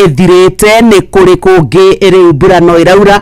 Ĩthirĩte nĩ kũrĩ kũngĩ rĩu mbura no ĩraura.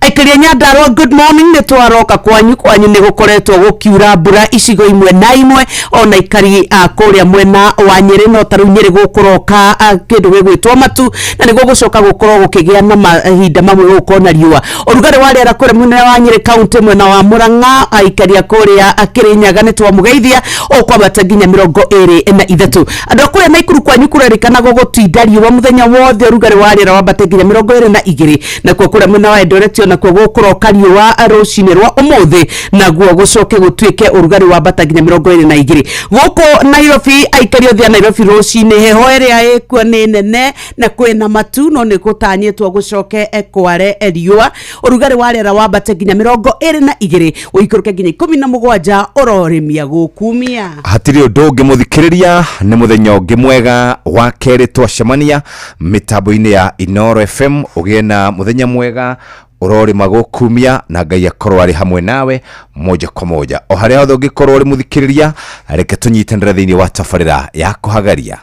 Aikaria Nyandarua, good morning. Nĩ twaroka kwanyu. Kwanyu nĩ gũkoretwo gũkiura mbura icigo imwe na imwe, ona aikari a kũrĩa mwena wa Nyĩrĩ, no ta rĩu Nyĩrĩ gũkũroka kĩndũ gĩgwĩtwo matu, na nĩguo gũcoka gũkorwo gũkĩgĩa na mahinda mamwe gũgũkorwo na riũa. Ũrugarĩ wa rĩera kũrĩa mwena wa Nyĩrĩ kaunti, mwena wa Mũrang'a, aikari a kũrĩa Kĩrĩnyaga, nĩ twamũgeithia, ũkwambata nginya 23. Andũ a kũrĩa Naikuru, kwanyu kũrerĩkana gũgũtinda riũa mũthenya wothe, ũrugarĩ wa rĩera wambate nginya 22. Nakuo kũrĩa mwena wa Eldoret onakuo gũkũroka riũa rũcinĩ rwa ũmũthĩ, naguo gũcoke gũtuĩke ũrugarĩ wambata nginya 22. Gũkũ Nairobi, aikari othe a Nairobi, rũcinĩ heho ĩrĩa ĩkuo nĩ nene na kwĩna matu, no nĩ gũtanyĩtwo gũcoke kware riũa, ũrugarĩ wa rĩera wambate nginya 22, ũikũrũke nginya 17. Ũrorĩmia gũkumia. Hatirĩ ũndũ ũngĩ, mũthikĩrĩria, nĩ mũthenya ũngĩ mwega wa kerĩ twacemania mĩtambo-inĩ ya Inoro FM. Ũgĩe na mũthenya mwega, ũrorĩma gũkumia, na Ngai akorwo arĩ hamwe nawe moja kwa moja o harĩa hothe ũngĩkorwo ũrĩ. Mũthikĩrĩria, reke tũnyitanĩre thĩinĩ wa tabarĩra ya kũhagaria.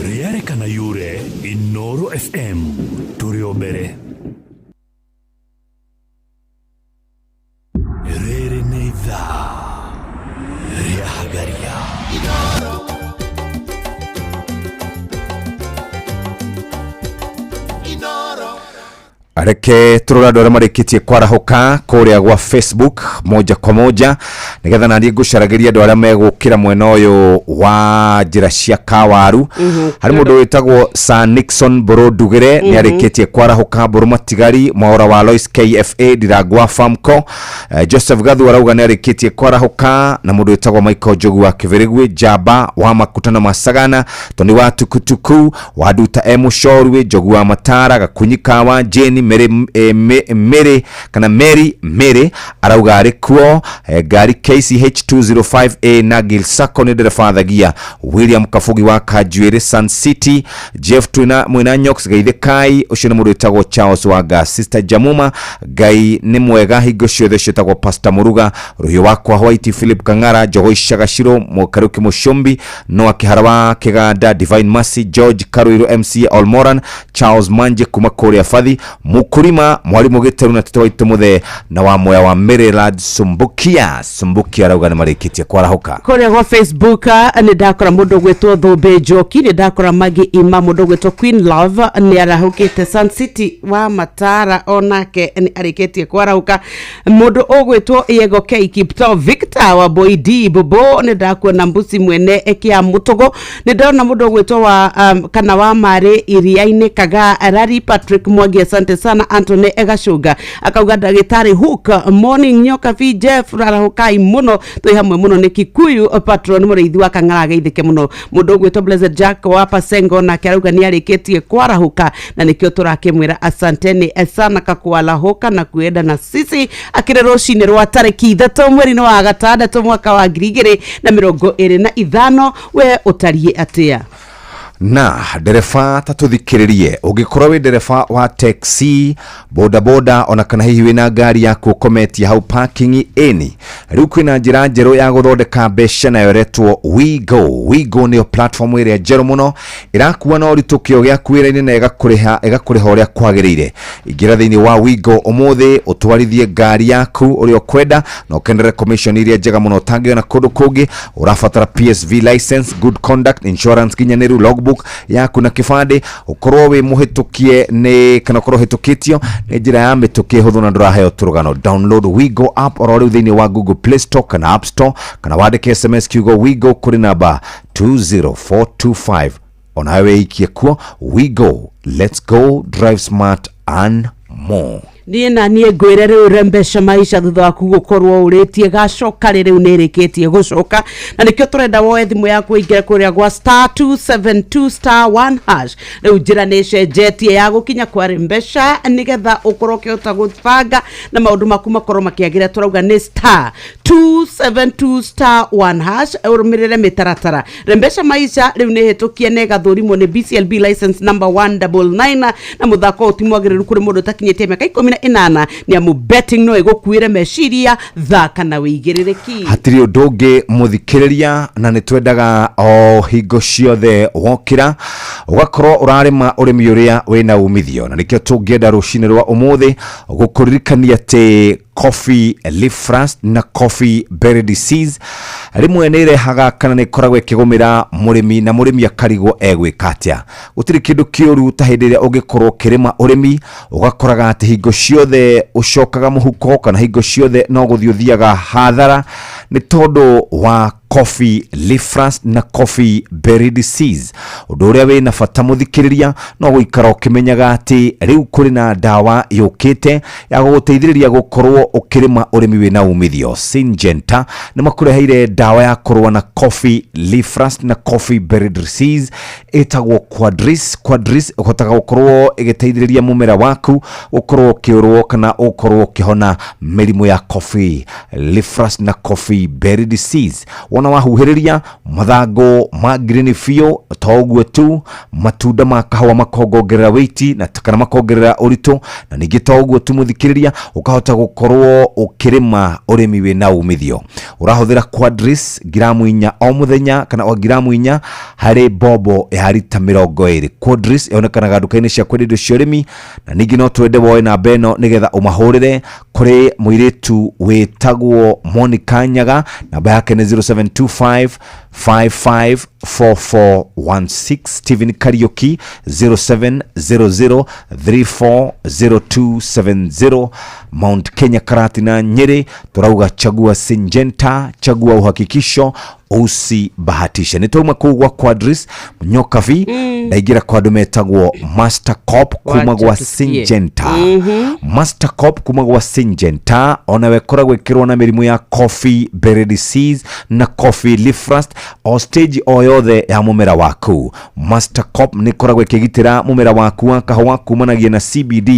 Rĩarĩ kana yure, Inoro FM tũrĩ o mbere. Rĩrĩ nĩ ithaa rĩa hagaria. Reke tũrore andũ arĩa marĩkĩtie kwarahũka kũrĩa gwa Facebook moja kwa moja, nĩgetha naniĩ ngũcaragĩria andũ arĩa megũkĩra mwena ũyũ wa njĩra cia kawaru. Harĩ mũndũ wĩtagwo Sir Nixon Mbũrũ Ndugĩre, nĩ arĩkĩtie kwarahũka, Mbũrũ Matigari Mwaũra wa Lois KFA Ndirangwa Famco. Joseph Gathu arauga nĩ arĩkĩtie kwarahũka, na mũndũ wĩtagwo Michael Njogu wa Kĩbĩrĩgui, Njamba wa Makutano ma Sagana, Toni wa Tukutuku wa Nduta, e Mũcorwe Njogu wa Matara, Gakunyi Kawa Jane Mary, Mary kana Mary Mary arauga arĩ kuo. Ngari KCH 205A na Gil Sacco nĩ ndereba thagia. William Kabugi wa Kanjuĩrĩ, Sun City, Jeff twina mwina Nyox Geithĩkai. Ũcio nĩ mũndũ wĩtagwo Charles Wanga. Sister Jamuma, Ngai nĩ mwega hingo ciothe. Ũcio wĩtagwo Pastor Muruga Rũhiũ wakwa White, Philip Kang'ara, Njogo Icagaciro, Mũkaruki Mũcumbi, Noah Kĩhara wa Kĩganda, Divine Mercy, George Karuiru, MCA Olmoran, Charles Manje kuma kũrĩa Bathi Mũkũrima, Mwarimũ Gĩteru na Tete Waitũ Mũthee na wa Moya wa Maryland, Sumbukia Sumbukia arauga nĩ marĩkĩtie kwarahũka. Kũrĩa gwa Facebook nĩ ndakora mũndũ ũgwĩtwo Thũmbĩ Njoki, nĩ ndakora Magi Ima, mũndũ ũgwĩtwo Queen Love nĩ arahũkĩte, Sun City wa Matara onake nĩ arĩkĩtie kwarahũka, mũndũ ũgwĩtwo Yego K Kipto, Victor wa Boidi Bobo, nĩ ndakuona, Mbusi mwene kĩa Mũtũgũ, nĩ ndona mũndũ ũgwĩtwo wa kana wa marĩ iria-inĩ Kaga Rari, Patrick Mwangi, asante sana. Anthony Egacũnga akauga ndagĩtarĩ Hook, morning Nyoka B Jeff, rarahũkai mũno, twĩ hamwe mũno. Nĩ Kikuyu patron mũrĩithi wa Kang'ara, ageithĩke mũno. Mũndũ ũgwĩtwo Blessed Jack wa Pasengo nake arauga nĩ arĩkĩtie kwarahũka, na nĩkĩo tũrakĩmwĩra asanteni sana kakwalahũka na kuenda na sisi akĩrĩ rũcinĩ rwa tarĩki 3 mweri-inĩ wa gatandatũ mwaka wa 2025. We ũtariĩ atĩa? Na ndereba, ta tũthikĩrĩrie, ũngĩkorwo wĩ ndereba wa taxi, bodaboda, ona kana hihi wĩna ngari yaku ũkometie hau parking, ĩni rĩu kwĩna njĩra njerũ ya gũthondeka mbeca, nayo ĩretwo WeGo. WeGo nĩyo platform ĩrĩa njerũ mũno ĩrakua na ũritũ kĩo gĩaku wĩra-inĩ na ĩgakũrĩha ũrĩa kwagĩrĩire. Ingĩra thĩinĩ wa WeGo ũmũthĩ, ũtwarithie ngari yaku ũrĩa ũkwenda na ũkenere commission iria njega mũno ũtangĩona kũndũ kũngĩ. Ũrabatara PSV license, good conduct, insurance kinyanĩru, logbook yaku na kĩbandĩ, ũkorwo wĩ mũhĩtũkie nĩ kana ũkorwo ũhĩtũkĩtio nĩ njĩra ya mĩtũkĩ, hũthũ na ndũraheo tũrũgano. Download WeGo app oro rĩu thĩinĩ wa Google Play Store kana App Store, kana wandĩke SMS kiugo WeGo kũrĩ namba 20425, onawe wĩikie kuo. WeGo, let's go, drive smart and more. Niĩ na niĩ ngwĩre rĩu, rembesha maisha, thutha waku gũkorwo ũrĩtie gacoka rĩ, rĩu nĩ ĩrĩkĩtie gũcoka, na nĩkĩo tũrenda woe thimũ yaku ũingĩre kũrĩa gwa *272*1#. Rĩu njĩra nĩ ĩcenjetie ya gũkinya kwa rembesha, nĩgetha ũkorwo ũkĩhota gũbanga na maũndũ maku makorwo makĩagĩra. Tũrauga nĩ *272*1#, ũrũmĩrĩre mĩtaratara. Rembesha maisha rĩu nĩ hĩtũkie na ĩgathũrimwo nĩ BCLB license number 199, na mũthako ũyũ ti mwagĩrĩru kũrĩ mũndũ ũtakinyĩtie mĩaka ikũmi na 8 nĩ amu betting no ĩgũkuĩre meciria. Thaka na wĩigĩrĩrĩki. Hatirĩ ũndũ ũngĩ, mũthikĩrĩria, na nĩ twendaga o hingo ciothe wokĩra ũgakorwo ũrarĩma ũrĩmi ũrĩa wĩna umithio, na nĩkĩo tũngĩenda rũcinĩ rwa ũmũthĩ gũkũririkania atĩ coffee leaf rust na coffee berry disease rĩmwe nĩ irehaga kana nĩ ĩkoragwo ĩkĩgũmĩra mũrĩmi, na mũrĩmi akarigwo egwĩka atĩa. Gũtirĩ kĩndũ kĩũru ta hĩndĩ ĩrĩa ũngĩkorwo ũkĩrĩma ũrĩmi ũgakoraga atĩ hingo ciothe ũcokaga mũhuko, kana hingo ciothe no gũthiĩ ũthiaga hathara nĩ tondũ wa coffee leaf rust na coffee berry disease. Ũndũ ũrĩa wĩna bata, mũthikĩrĩria, no gũikara ũkĩmenyaga atĩ rĩu kũrĩ na ndawa yũkĩte ya gũgũteithĩrĩria gũkorwo ũkĩrĩma ũrĩmi wĩna umithio. Syngenta nĩ makũreheire ndawa ya kũrũa na coffee leaf rust na coffee berry disease ĩtagwo Quadris. Quadris ũhotaga gũkorwo ĩgĩteithĩrĩria mũmera waku gũkorwo ũkĩũrwo kana ũkorwo ũkĩhona mĩrimũ ya coffee leaf rust na coffee berry disease. Wona wahuhĩrĩria, mathangũ ma green biũ. To ũguo tu, matunda ma kahũa makongongerera weight na kana makongerera ũritũ. Na ningĩ to ũguo tu, mũthikĩrĩria, ũkahota gũkorwo ũkĩrĩma ũrĩmi wĩna umithio. Ũrahũthĩra Quadris ngiramu 4 o mũthenya, kana o ngiramu 4 harĩ bobo ya rita 20. Quadris yonekanaga nduka-inĩ cia kwendia indo cia ũrĩmi. Na ningĩ no twende woe namba ĩno nĩgetha ũmahũrĩre kũrĩ mũirĩtu wĩtagwo Monica Nyaga. Namba yake nĩ 0725 554416. Stephen Kariuki, 0700 340270. Mount Kenya, Karatina, Nyeri, turauga chagua Syngenta, chagua uhakikisho, usibahatishe. Nĩ twauma kũu gwa Quadris Nyokabi, ndaingĩra kwa andũ metagwo Master Cop kuma Wacha gwa tusikie. Syngenta. Master Cop kuma gwa Syngenta onawe ĩkoragwo ĩkĩrwo na mĩrimũ ya coffee berry disease na coffee leaf rust o stage o yothe ya mũmera waku. Master Cop nĩ ĩkoragwo ĩkĩgitĩra mũmera waku wa kahũa kumanagia na CBD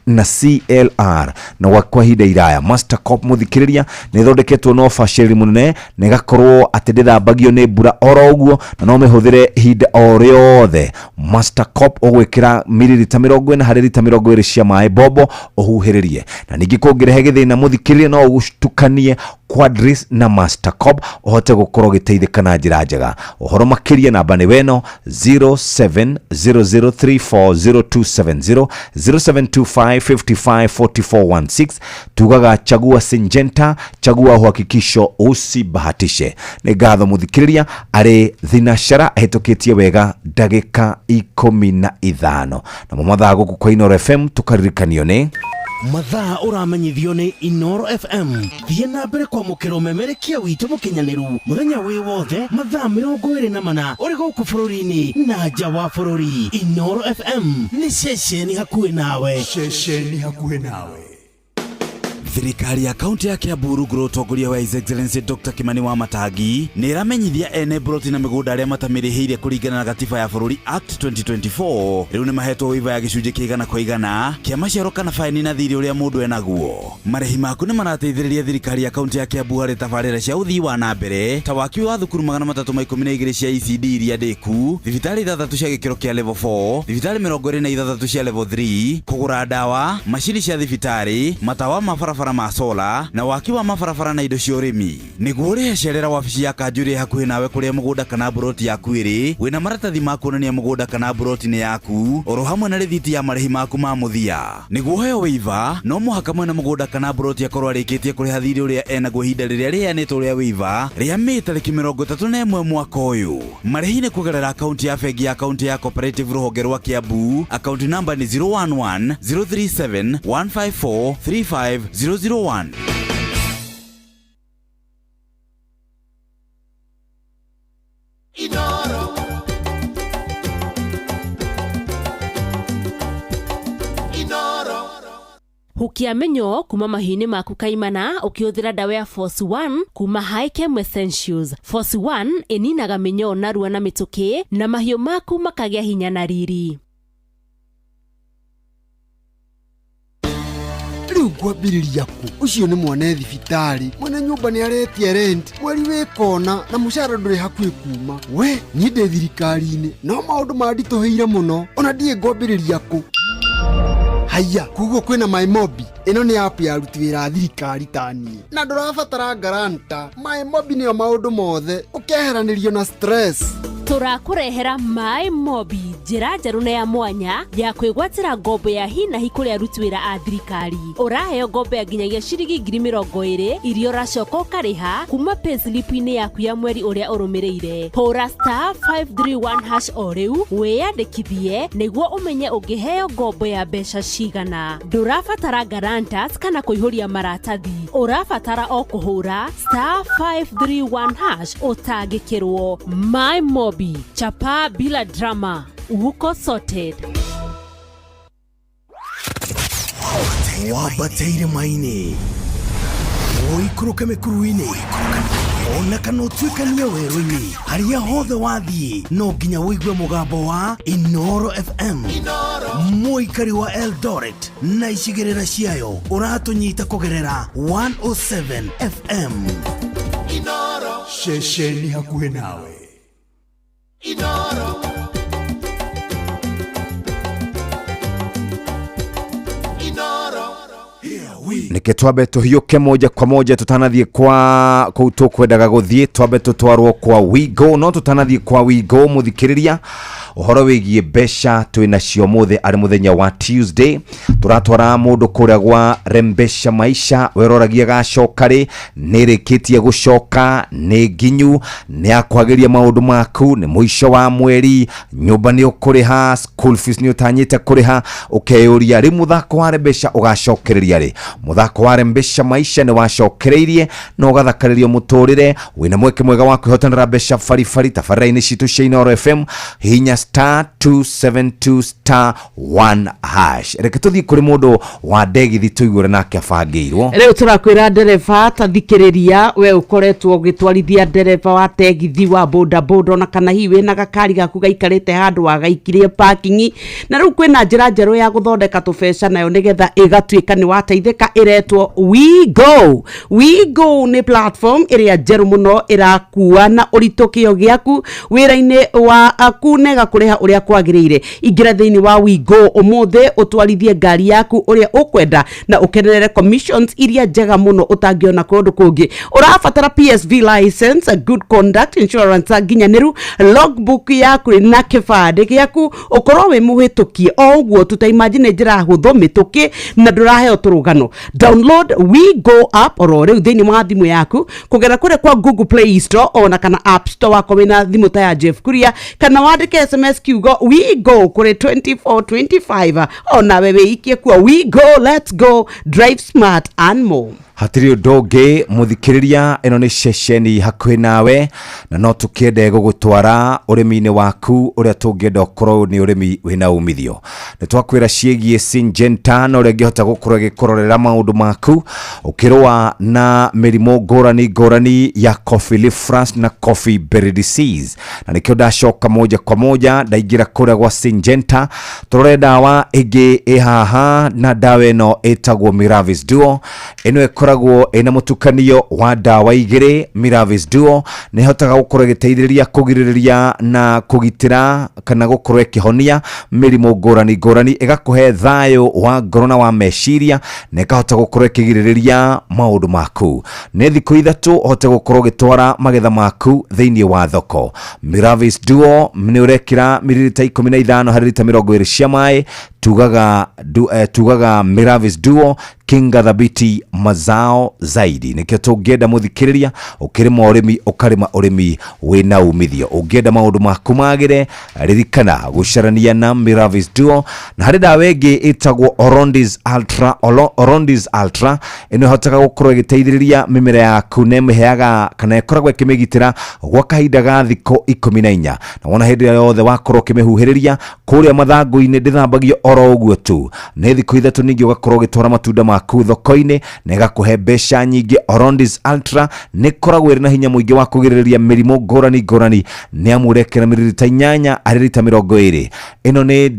na CLR na gwa kwa ihinda iraya. Master Cop, mũthikĩrĩria, nĩ ĩthondeketwo na ũbacĩrĩri mũnene na ĩgakorwo atĩ ndĩthambagio nĩ mbura oro ũguo, na no mĩhũthĩre ihinda o rĩothe. Master Cop ũgwĩkĩra mililita 40 harĩ rita 20 cia maĩ bobo ũhuhĩrĩrie. Na ningĩ kũngĩrehe gĩthĩna, mũthikĩrĩria, no ũtukanie Quadris na Master Cop ũhote gũkorwo ũgĩteithĩka na njĩra njega. Ũhoro makĩria, namba nĩ weno 0700340270, 0725554416. Tugaga chagua Syngenta, chagua uhakikisho, usibahatishe. Nĩ ngatho, mũthikĩrĩria. Arĩ thinashara ahĩtũkĩtie wega ndagĩka 15, namo mathaa gũkũ kwa Inoro FM tũkaririkanio nĩ Mathaa ũramenyithio nĩ Inoro FM. Thiĩ na mbere kwamũkĩra ũmemerekia witũ mũkinyanĩru mũthenya wĩ wothe, mathaa 24, ũrĩ gũkũ bũrũri-inĩ na nja wa bũrũri. Inoro FM nĩ ceceni hakuhĩ nawe. Ceceni hakuhĩ nawe. Thirikari ya kaunti ya Kiambu rungu rwa ũtongoria wa His Excellency Dr. Kimani wa Matangi nĩ ĩramenyithia ene mburoti na mĩgũnda arĩa matamĩrĩhĩire kũringana na gatiba ya bũrũri Act 2024 rĩu nĩ mahetwo waiver ya gĩcunjĩ kĩa 100% kĩa maciaro kana baini na thirĩ ũrĩa mũndũ enaguo. Marĩhi maku nĩ marateithĩrĩria thirikari ya kaunti ya Kiambu harĩ tabarĩra cia ũthii wa na mbere ta waki wa thukuru 312 cia ECD iria ndĩku, thibitarĩ ithathatũ cia gĩkĩro kĩa level 4, thibitarĩ 26 cia level 3, kũgũra ndawa, macini cia thibitarĩ, matawa ma barabara ma sola na waki wa mabarabara na indo cia ũrĩmi. Nĩguo ũrĩhe, cerera wabici ya kanjũ ĩrĩa hakuhĩ nawe kũrĩa mũgũnda kana mburoti yaku ĩrĩ, wĩna maratathi ma kuonania mũgũnda kana mburoti nĩ yaku, oro hamwe na rĩthiti ya marĩhi maku ma mũthia. Nĩguo ũheo waiver, no mũhaka mwene mũgũnda kana mburoti akorwo arĩkĩtie kũrĩha thirĩ ũrĩa enaguo ihinda rĩrĩa rĩheanĩtwo rĩa waiver rĩa Mĩĩ tarĩki 31 mwaka ũyũ. Marĩhi nĩ kũgerera akaunti ya bengi ya kaunti ya Cooperative, rũhonge rwa Kiambu. Akaunti namba nĩ 011 037 154 35001. Inoro. Inoro. Hukia mĩnyoo kuma mahiũ-inĩ maku kaimana ũkĩhũthĩra ndawa ya Force 1 kuma High Essentials. Force 1 ĩninaga mĩnyoo narua na mĩtũkĩ, na mahiũ maku makagĩa hinya na riri. Rĩu ngwambĩrĩria kũ? Ũcio nĩ mwana thibitarĩ, mwene nyũmba nĩ aretia rent mweri wĩ kona, na mũcara ndũrĩ hakuhĩ kuma. We niĩ ndĩ thirikari-inĩ, no maũndũ manditũhĩire mũno, ona ndiĩ ngwambĩrĩria kũ. Haiya, koguo kwĩna MyMobi. Ĩno nĩ app ya aruti wĩra a thirikari ta niĩ, na ndũrabatara guarantor. MyMobi nĩyo maũndũ mothe, ũkeheranĩrio na stress. Tũrakũrehera My Mobi, njĩra njerũ na ya mwanya ya kwĩgwatĩra ngombo ya hinahi kũrĩ aruti wĩra a thirikari. Ũraheo ngombo ya nginyagia ciringi 20,000 iria ũracoka ũkarĩha kuma payslip-inĩ yaku ya mweri ũrĩa ũrũmĩrĩire. Hũra *531# o rĩu wĩyandĩkithie nĩguo ũmenye ũngĩheo ngombo ya mbeca cigana. Ndũrabatara guarantors kana kũihũria maratathi, ũrabatara o kũhũra *531# ũtangĩkĩrwo. My Mobi, chapa bila drama, uko sorted. Wambate irĩma-inĩ, ũikũrũke mĩkuru-inĩ, ona kana ũtuĩkanie werũ-inĩ, harĩa hothe wathiĩ no nginya ũigue mũgambo wa Inoro FM. Mũikari wa Eldoret na icigĩrĩra ciayo, ũratũnyita kũgerera 107 FM. Ceceni hakuhĩ nawe. Inoro. Inoro. Nĩkĩ twambe tũhiũke moja kwa moja tũtanathiĩ kwa kũu tũkwendaga gũthiĩ, twambe tũtwarwo kwa Wigo. No tũtanathiĩ kwa Wigo, mũthikĩrĩria, ũhoro wĩgiĩ mbeca twĩ nacio mũthĩ arĩ mũthenya wa Tuesday. Tũratwara mũndũ kũrĩa gwa Rembesha Maisha. Weroragia gacoka rĩ, nĩ rĩkĩtie gũcoka, nĩ nginyu, nĩ akwagĩria maũndũ maku. Nĩ mũico wa mweri, nyũmba nĩ ũkũrĩha, school fees nĩ ũtanyĩte kũrĩha, ũkeyũria rĩ mũthako wa Rembesha ũgacokereria rĩ. Mũthako wa Rembesha Maisha nĩ wacokereirie na ũgathakarĩrio mũtũrĩre. Wĩna mweke mwega wa kwĩhotanĩra mbeca baribari tabarĩra-inĩ citũ cia Inoro FM. Hihinya *272*1#. Reke tũthiĩ kũrĩ mũndũ wa ndegithi tũigue nake abangĩirwo. Rĩu tũrakwĩra ndereba, tathikĩrĩria, we ũkoretwo ũgĩtwarithia, ndereba wa tegithi, wa bodaboda, ona kana hihi wĩna gakari gaku gaikarĩte handũ wagaikirie parking, na rĩu kwĩna njĩra njerũ ya gũthondeka tũbeca nayo nĩgetha ĩgatuĩka nĩ wateithĩka, ĩretwo WeGo. WeGo nĩ platform ĩrĩa njerũ mũno ĩrakua na ũritũ kĩo gĩaku wĩra-inĩ waku na ĩgakũrĩha ũrĩa kwagĩrĩire. Ingĩra thĩinĩ wa WeGo ũmũthĩ, ũtwarithie ngari yaku ũrĩa ũkwenda na ũkenerere commissions iria njega mũno ũtangĩona kũndũ kũngĩ. Ũrabatara PSV license, good conduct, insurance nginyanĩru, logbook yaku na kĩbandĩ gĩaku, ũkorwo wĩ mũhĩtũkie o ũguo tu. Ta imagine, njĩra hũthũ, mĩtũkĩ, na ndũraheo tũrũgano. Download WeGo app oro rĩu thĩinĩ wa thimũ yaku kũgerera kũrĩa kwa Google Play Store ona kana App Store wakorwo wĩna thimũ ta ya Jeff Kuria, kana wandĩke SMS kiugo WeGo kũrĩ 2425, onawe wĩikie kuo. WeGo, let's go, drive smart and more. Hatirĩ ũndũ ũngĩ, mũthikĩrĩria, ĩno nĩ ceceni hakuhĩ nawe na no tũkĩende gũgũtwara ũrĩmi-inĩ waku ũrĩa tũngĩenda ũkorwo nĩ ũrĩmi wĩna umithio. Nĩ twakwĩra ciĩgiĩ Syngenta na ũrĩa ĩngĩhota gũkorwo ĩgĩkũrorera maũndũ maku ũkĩrũa na mĩrimũ ngũrani ngũrani ya coffee leaf rust na coffee berry disease. Na nĩkĩo ndacoka moja kwa moja ndaingĩra kũrĩa gwa Syngenta tũrore ndawa ĩngĩ ĩ haha, na ndawa ĩno ĩtagwo Miravis Duo. Ĩno ĩkoragwo ĩna mũtukanio wa ndawa igĩrĩ. Miravis Duo nĩ ĩhotaga gũkorwo ĩgĩteithĩrĩria kũgirĩrĩria na kũgitĩra kana gũkorwo ĩkĩhonia mĩrimũ ngũrani ngũrani, ĩgakũhe thayũ wa ngoro na wa meciria, na ĩkahota gũkorwo ĩkĩgirĩrĩria maũndũ maku. Nĩ thikũ 3 ũhote gũkorwo ũgĩtwara magetha maku thĩinĩ wa thoko. Miravis Duo nĩ ũrekĩra mililita 15 harĩ lita 20 cia maĩ. Tugaga, tugaga Miravis Duo, kinga thabiti, mazao zaidi. Nĩkĩo tũngĩenda, mũthikĩrĩria, ũkĩrĩma ũrĩmi ũkarĩma ũrĩmi wĩna umithio. Ũngĩenda maũndũ maku magĩre, ririkana gũcarania na Miravis Duo. Na harĩ ndawa ĩngĩ ĩtagwo Orondis Ultra. Orondis Ultra ĩno ĩhotaga gũkorwo ĩgĩteithĩrĩria mĩmera yaku na ĩmĩheaga kana ĩkoragwo ĩkĩmĩgitĩra gwa kahinda ga thikũ 14, na wona hĩndĩ ĩrĩa yothe wakorwo ũkĩmĩhuhĩrĩria kũrĩa mathangũ-inĩ, ndĩthambagio oro ũguo tu. Nĩ thikũ 3 ningĩ ũgakorwo ũgĩtwara matunda maku. maku thoko-inĩ na ĩgakũhe mbeca nyingĩ. Orondis Ultra nĩ ĩkoragwo ĩrĩ na hinya mũingĩ wa kũgirĩrĩria mĩrimũ ngũrani ngũrani, nĩ amu ũrekĩra miririta 8 harĩ rita 20. Ĩno nĩ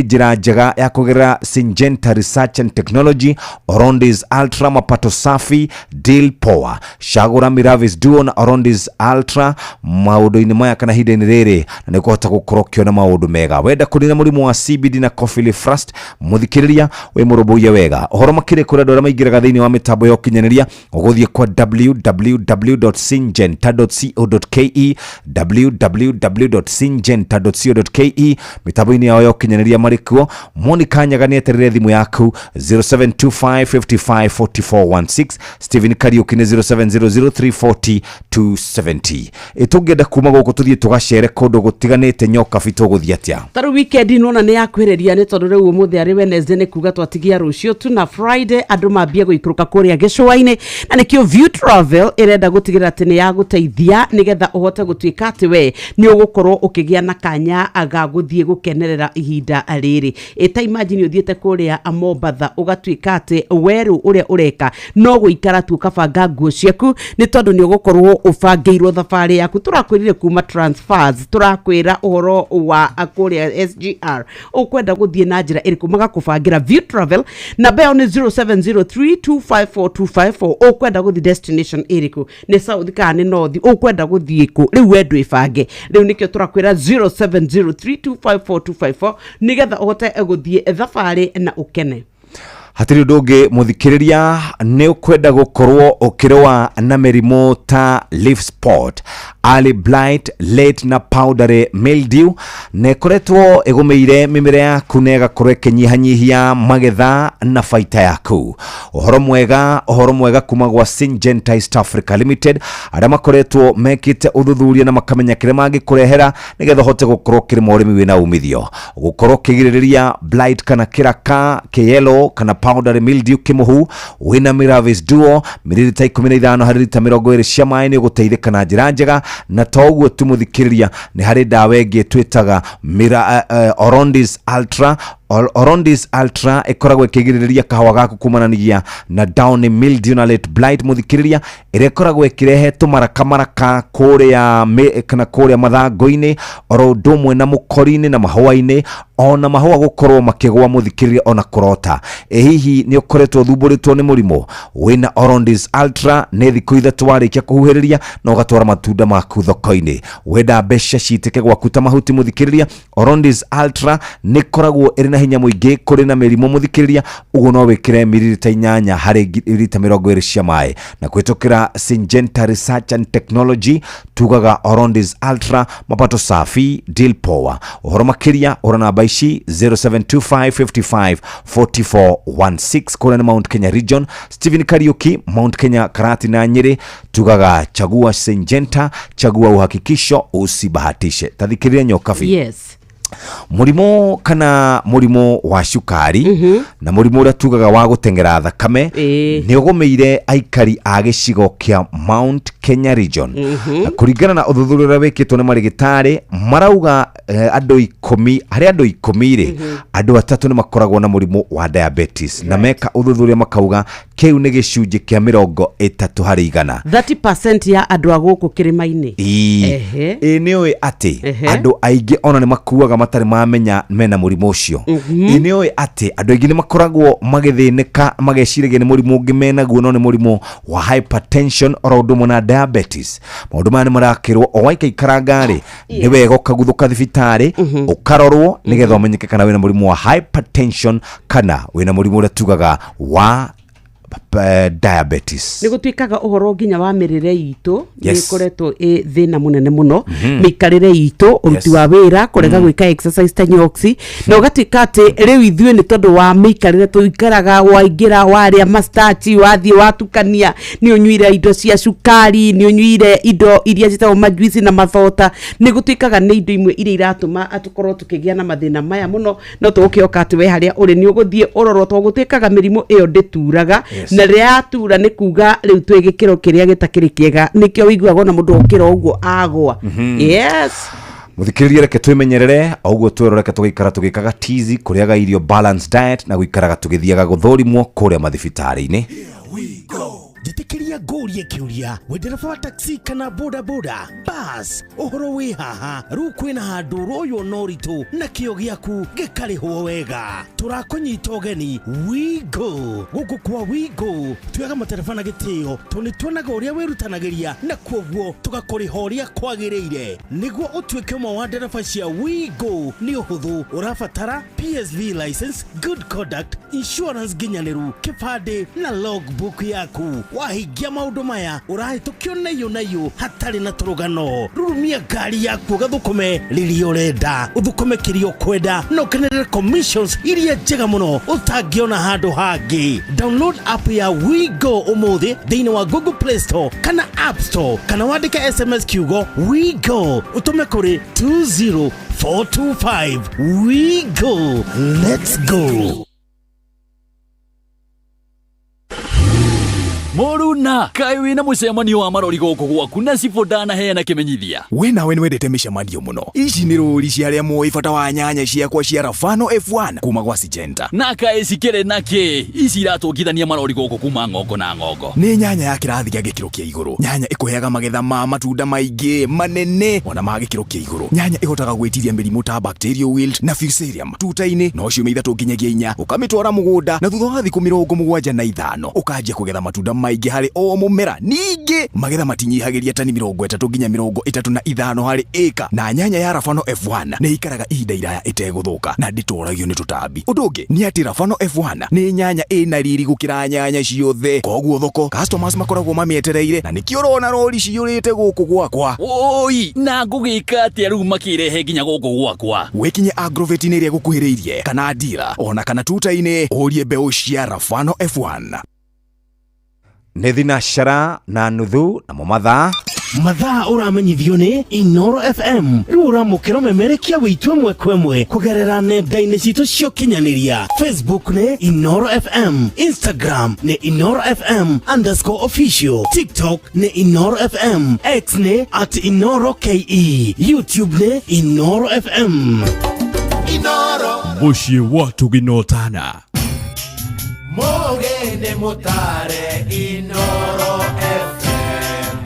njĩra njega ya kũgerera Syngenta Research and Technology. Orondis Ultra, mapato safi, deal power. Cagũra Miravis Duo na Orondis Ultra maũndũ-inĩ maya kana ihinda-inĩ rĩrĩ, na nĩ ũkũhota gũkorwo ũkĩona maũndũ mega. Wenda kũnina mũrimũ wa CBD na coffee leaf rust, mũthikĩrĩria wĩ mũrũmbũiye wega. Ũhoro makĩria kũrĩ andũ arĩa maingĩraga thĩinĩ wa mĩtambo ya ũkinyanĩria, ũgũthiĩ kwa www.syngenta.co.ke, www.syngenta.co.ke, mĩtambo-inĩ yao ya ũkinyanĩria marĩ kuo. Monica Nyaga nĩ eterere thimũ yaku 0725554416. Stephen Kariuki nĩ 0700340270. Ĩtũngĩenda kuma gũkũ tũthiĩ tũgacere kũndũ gũtiganĩte, Nyokabi, tũgũthiĩ atĩa? Tarĩu weekend nona nĩ yakwĩrĩria, nĩ tondũ rĩu ũmũthĩ arĩ Wednesday, nĩ kuga twatigia rũciũ tu na Friday andũ mambie gũikũrũka kũrĩa gĩcũa-inĩ, na nĩkĩo View Travel ĩrenda gũtigĩrĩra atĩ nĩ yagũteithia nĩgetha ũhote gũtuĩka atĩ we nĩ ũgũkorwo ũkĩgĩa na kanya ga gũthiĩ gũkenerera ihinda rĩrĩ. Ĩta imagine ũthiĩte kũrĩa Mombatha, ũgatuĩka atĩ werũ ũrĩa ũreka no gũikara tu ũkabanga nguo ciaku, nĩ tondũ nĩ ũgũkorwo ũbangĩirwo thabarĩ yaku. Tũrakwĩrire kuma transfers, tũrakwĩra ũhoro wa kũrĩa SGR, ũkwenda gũthiĩ na njĩra ĩrĩkũ, magakũbangĩra. View Travel namba yao nĩ 0703254254. Ũkwenda gũthiĩ destination ĩrĩkũ? Nĩ south kana nĩ north? Ũkwenda gũthiĩ kũ? Rĩu we ndwĩbange. Rĩu nĩkĩo tũrakwĩra 0703254254 nĩgetha ũhote gũthiĩ thabarĩ na ũkene. Hatirĩ ũndũ ũngĩ, mũthikĩrĩria, nĩ ũkwenda gũkorwo ũkĩrũa na mĩrimũ ta leaf spot, early blight, late na powdery mildew, na ĩkoretwo ĩgũmĩire mĩmera yaku na ĩgakorwo ĩkĩnyihanyihia magetha na baita yaku. Ũhoro mwega, ũhoro mwega kuma gwa Syngenta East Africa Limited, arĩa makoretwo mekĩte ũthuthuria na makamenya kĩrĩa mangĩkũrehera nĩgetha ũhote gũkorwo ũkĩrĩma ũrĩmi wĩna umithio, gũkorwo ũkĩgirĩrĩria blight kana kĩraka kĩyelo kana powdery mildew kĩmũhu. Wĩna Miravis Duo miririta 15 harĩ rita 20 cia maĩ, nĩ ũgũteithĩka na njĩra njega. Na to ũguo tu, mũthikĩrĩria, nĩ harĩ ndawa ĩngĩ twĩtaga Orondis Ultra. Orondis Ultra ĩkoragwo ĩkĩgirĩrĩria kahũa gaku kumananagia na downy mildew na late blight, mũthikĩrĩria, ĩrĩa ĩkoragwo ĩkĩrehe tũmarakamaraka kũrĩa kana kũrĩa mathangũ-inĩ, oro ũndũ ũmwe na mũkori-inĩ na mahũa-inĩ, ona mahũa gũkorwo makĩgũa, mũthikĩrĩria, ona kũrota. Ĩ hihi nĩ ũkoretwo ũthumbũrĩtwo nĩ mũrimũ? Wĩna Orondis Ultra, nĩ thikũ 3 warĩkia kũhuhĩrĩria na ũgatwara matunda maku thoko-inĩ. Wenda mbeca citĩke gwaku ta mahuti, mũthikĩrĩria, Orondis Ultra nĩ ĩkoragwo ĩrĩ na hinya mũingĩ kũrĩ na mĩrimũ, mũthikĩrĩria. Ũguo no wĩkĩre miririta 8 harĩ rita 20 cia maĩ. Na kũhĩtũkĩra Syngenta Research and Technology, tugaga Orondis Ultra, mapato safi, deal power. Ũhoro makĩria, ũra namba ici 0725 55 4416. Kũrĩa nĩ Mount Kenya region, Stephen Kariuki, Mount Kenya, Karati na Nyĩrĩ. Tugaga chagua Syngenta, chagua uhakikisho, usibahatishe. Tathikĩrĩria, Nyokabi. Yes. Mũrimũ kana mũrimũ wa cukari na mũrimũ ũrĩa tugaga wa gũteng'era thakame nĩ ũgũmĩire aikari a gĩcigo kĩa Mount Kenya region. Na kũringana na ũthuthuria ũrĩa wĩkĩtwo nĩ marĩgĩtarĩ, marauga andũ 10 harĩ andũ 10 rĩ, andũ 3 nĩ makoragwo na mũrimũ wa diabetes, na meka ũthuthuria makauga kĩu nĩ gĩcunjĩ kĩa 30%. 30% ya andũ a gũkũ kĩrĩma-inĩ. Ĩĩ. Ĩ nĩ ũĩ atĩ andũ aingĩ ona nĩ makuaga matarĩ mamenya mena mũrimũ ũcio? Ĩ nĩ ũĩ atĩ andũ aingĩ nĩ makoragwo magĩthĩnĩka mageciragia nĩ mũrimũ ũngĩ menaguo, no nĩ mũrimũ wa hypertension oro ũndũ ũmwe na diabetes? Maũndũ maya nĩ marakĩrwo o waikaikaranga rĩ, nĩ wega ũkaguthũka thibitarĩ ũkarorwo nĩgetha ũmenyeke kana wĩna mũrimũ wa hypertension kana wĩna mũrimũ ũrĩa tugaga wa diabetes. Nĩ gũtuĩkaga ũhoro nginya wa mĩrĩre itũ nĩ ĩkoretwo ĩ thĩna mũnene mũno, mĩikarĩre itũ, ũruti wa wĩra, kũrega gwĩka exercise ta nyoksi, na ũgatuĩka atĩ rĩu ithuĩ nĩ tondũ wa mĩikarĩre tũikaraga, waingĩra warĩa mastachi, wathiĩ watukania, nĩ ũnyuire indo cia cukari, nĩ ũnyuire indo iria ciĩtagwo majuici na mathota, nĩ gũtuĩkaga nĩ indo imwe iria iratũma tũkorwo tũkĩgĩa na mathĩna maya mũno. No tũgũkĩoka atĩ we harĩa ũrĩ nĩ ũgũthiĩ ũrorwo, tondũ gũtuĩkaga mĩrimũ ĩyo ndĩturaga, na rĩrĩa yatura nĩ kuga rĩu twĩ gĩkĩro kĩrĩa gĩtakĩrĩ kĩega. Nĩkĩo wĩiguaga ona mũndũ okĩra ũguo agwa. Yes. Muthikiririe, reke twimenyerere o ũguo twĩrwo, reke tũgĩikara tũgĩkaga tizi, kũrĩaga irio balanced diet na gũikaraga tũgĩthiaga gũthũrimwo kũrĩa mathibitarĩ-inĩ. Njĩtĩkĩria ngũrie kĩũria, we ndereba wa taxi kana boda boda bas, ũhoro wĩ haha? Rĩu kwĩna handũ ũroywo na ũritũ na kĩo gĩaku gĩkarĩhwo wega. Tũrakũnyita ũgeni Wigo. Gũkũ kwa Wigo tuoyaga matereba na gĩtĩo, tondũ nĩ tuonaga ũrĩa wĩrutanagĩria na kuoguo tũgakũrĩha ũrĩa kwagĩrĩire. Nĩguo ũtuĩke ũmwe wa ndereba cia Wigo nĩ ũhũthũ, ũrabatara PSV license, good conduct, insurance nginyanĩru, kĩbandĩ na logbook yaku. Wahingia maũndũ maya, ũrahĩtũkio na iyũ na iyũ hatarĩ na tũrũgano. Rurumia ngari yaku ũgathũkũme rĩrĩa ũrenda, ũthũkũme kĩrĩa ũkwenda na ũkenerere commissions iria njega mũno ũtangĩona handũ hangĩ. Download app ya WeGo ũmũthĩ thĩinĩ wa Google Play Store kana App Store, kana wandĩke SMS kiugo WeGo ũtũme kũrĩ 20425. WeGo, let's go. Mũruna, kaĩ wĩna mũcemanio wa marori gũkũ gwaku na cibũ ndanaheana kĩmenyithia? We nawe nĩwendete mĩcemanio mũno. Ici nĩ rũri cia arĩa moĩ bata wa nyanya ciakwa cia Rafano F1 kuma gwa Syngenta. Na kaĩ cikĩrĩ na kĩ ici iratũngithania marori gũkũ kuma ng'ongo na ng'ongo? Nĩ nyanya ya kĩrathi gĩa gĩkĩro kĩa igũrũ, nyanya ĩkũheaga magetha ma matunda maingĩ manene ona ma gĩkĩro kĩa igũrũ, nyanya ĩhotaga gwĩtiria mĩrimũ ta bacterial wilt na fusarium. Tuta-inĩ no ciumia 3 nginyagia 4 ũkamĩtwara mũgũnda, na thutha wa thikũ 75 ũkanjia kũgetha matunda maingĩ harĩ o mũmera. Ningĩ magetha matinyihagĩria tani 30 nginya 35 harĩ ĩka, na nyanya ya Rafano F1 nĩ ikaraga ihinda iraya ĩtegũthũka na ndĩtoragio nĩ tũtambi. Ũndũ ũngĩ nĩ atĩ Rafano F1 nĩ nyanya ĩna riri gũkĩra nyanya ciothe, koguo thoko customers makoragwo mamĩetereire, na nĩkĩo ũrona rori ciyũrĩte gũkũ gwakwa. Oi, na ngũgĩka atĩa rĩu makĩrehe nginya gũkũ gwakwa? Wĩkinye agrovet-inĩ ĩrĩa ĩgũkuhĩrĩirie kana ndira ona kana tuta-inĩ ũrie mbeũ cia Rafano F1. Nĩ 6:30 namo mathaa. Mathaa ũramenyithio nĩ Inoro FM. Rĩu ũramũkĩra ũmemerekia witũ ĩmwe kwa ĩmwe kũgerera nenda-inĩ citũ cia ũkinyanĩria. Facebook nĩ Inoro FM, Instagram nĩ InoroFM_official, TikTok nĩ Inoro FM, X nĩ @InoroKE, YouTube nĩ Inoro FM. Inoro. Mũciĩ wa Tũginotana. Mũgene mũtare Inoro FM.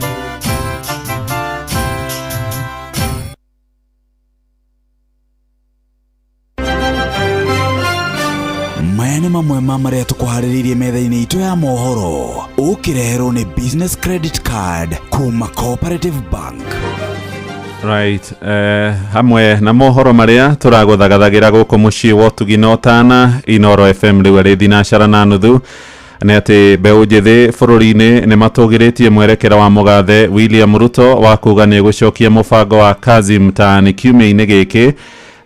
Maya nĩ mamwe ma marĩa tũkũharĩrĩirie metha-inĩ itũ ya mohoro, ũkĩreherwo nĩ business credit card kuma Cooperative Bank. Right, hamwe na mohoro maria tũragũthagathagĩra gũkũ mũciĩ wa ũtugi na ũtana Inoro FM rĩu arĩ 6:30 nĩ atĩ mbeũ njĩthĩ bũrũri-inĩ nĩ matũgĩrĩtie mwerekera wa mũgathe William Ruto wa kuga nĩ egũcokia mũbango wa Kazi Mtaani kiumia-inĩ gĩkĩ.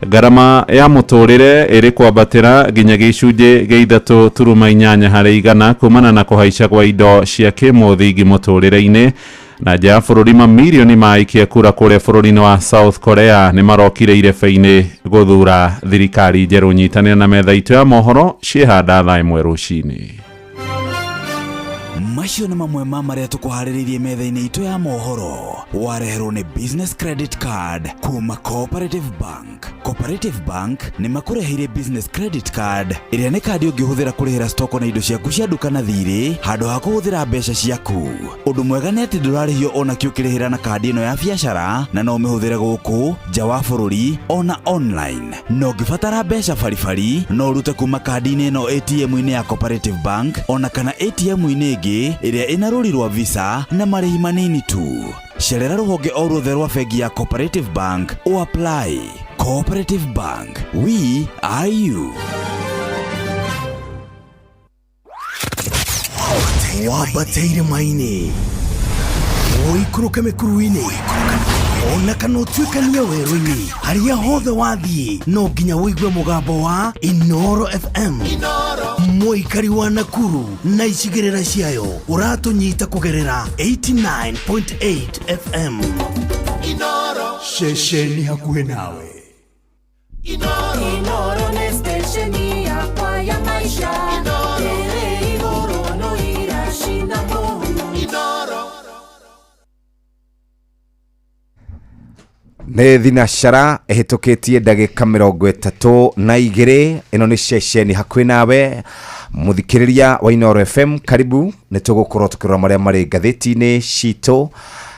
Ngarama ya mũtũrĩre ĩrĩ kwambatĩra nginya 3.8% harĩ igana kumana na kũhaica gwa indo cia kĩmũthingi mũtũrĩre-inĩ. Na nja ya bũrũri, mamirioni ma aikia kura kũrĩa bũrũri-inĩ wa South Korea nĩ marokire irebe-inĩ gũthura thirikari njerũ. Nyitanĩra na metha itũ ya mohoro ciĩhanda thaa 1 rũcinĩ. Macio nĩ mamwe ma marĩa tũkũharĩrĩirie metha-inĩ itũ ya mohoro, wareherwo nĩ business credit card kuma Cooperative Bank. Cooperative Bank nĩ makũreheire business credit card, ĩrĩa nĩ kandi ũngĩhũthĩra kũrĩhĩra stoko na indo ciaku cia nduka na thirĩ handũ ha kũhũthĩra mbeca ciaku. Ũndũ mwega nĩ atĩ ndũrarĩhio ona kĩ ũkĩrĩhĩra na kandi ĩno ya biacara, na no ũmĩhũthĩre gũkũ nja wa bũrũri ona online. Na ũngĩbatara mbeca baribari, no ũrute kuma kandi-inĩ ĩno ATM-inĩ ya Cooperative Bank ona kana ATM-inĩ ĩngĩ ĩrĩa ĩna rũri rwa Visa na marĩhi manini tu. Cerera rũhonge o ruothe rwa bengi ya Cooperative Bank o apply. Cooperative Bank, we are you. Wambate irĩma-inĩ, ũikũrũke mĩkuru-inĩ, ona kana ũtuĩkanie werũ-inĩ, harĩa hothe wathiĩ no nginya ũigue mũgambo wa Inoro FM. Mũikari wa Nakuru na icigĩrĩra ciayo, ũratũnyita kũgerera 89.8 FM. Inoro. Ceceni hakuhĩ nawe. Inoro nĩ stesheni yakwa ya maisha ĩrĩ igũrũ no iracina mũhu. Inoro. Nĩ thinacara ĩhĩtũkĩtie ndagĩka 32. Ĩno nĩ ceceni hakuhĩ nawe, mũthikĩrĩria wa Inooro FM. Karibu, nĩ tũgũkorwo tũkĩrora marĩa marĩ ngathĩti-inĩ citũ,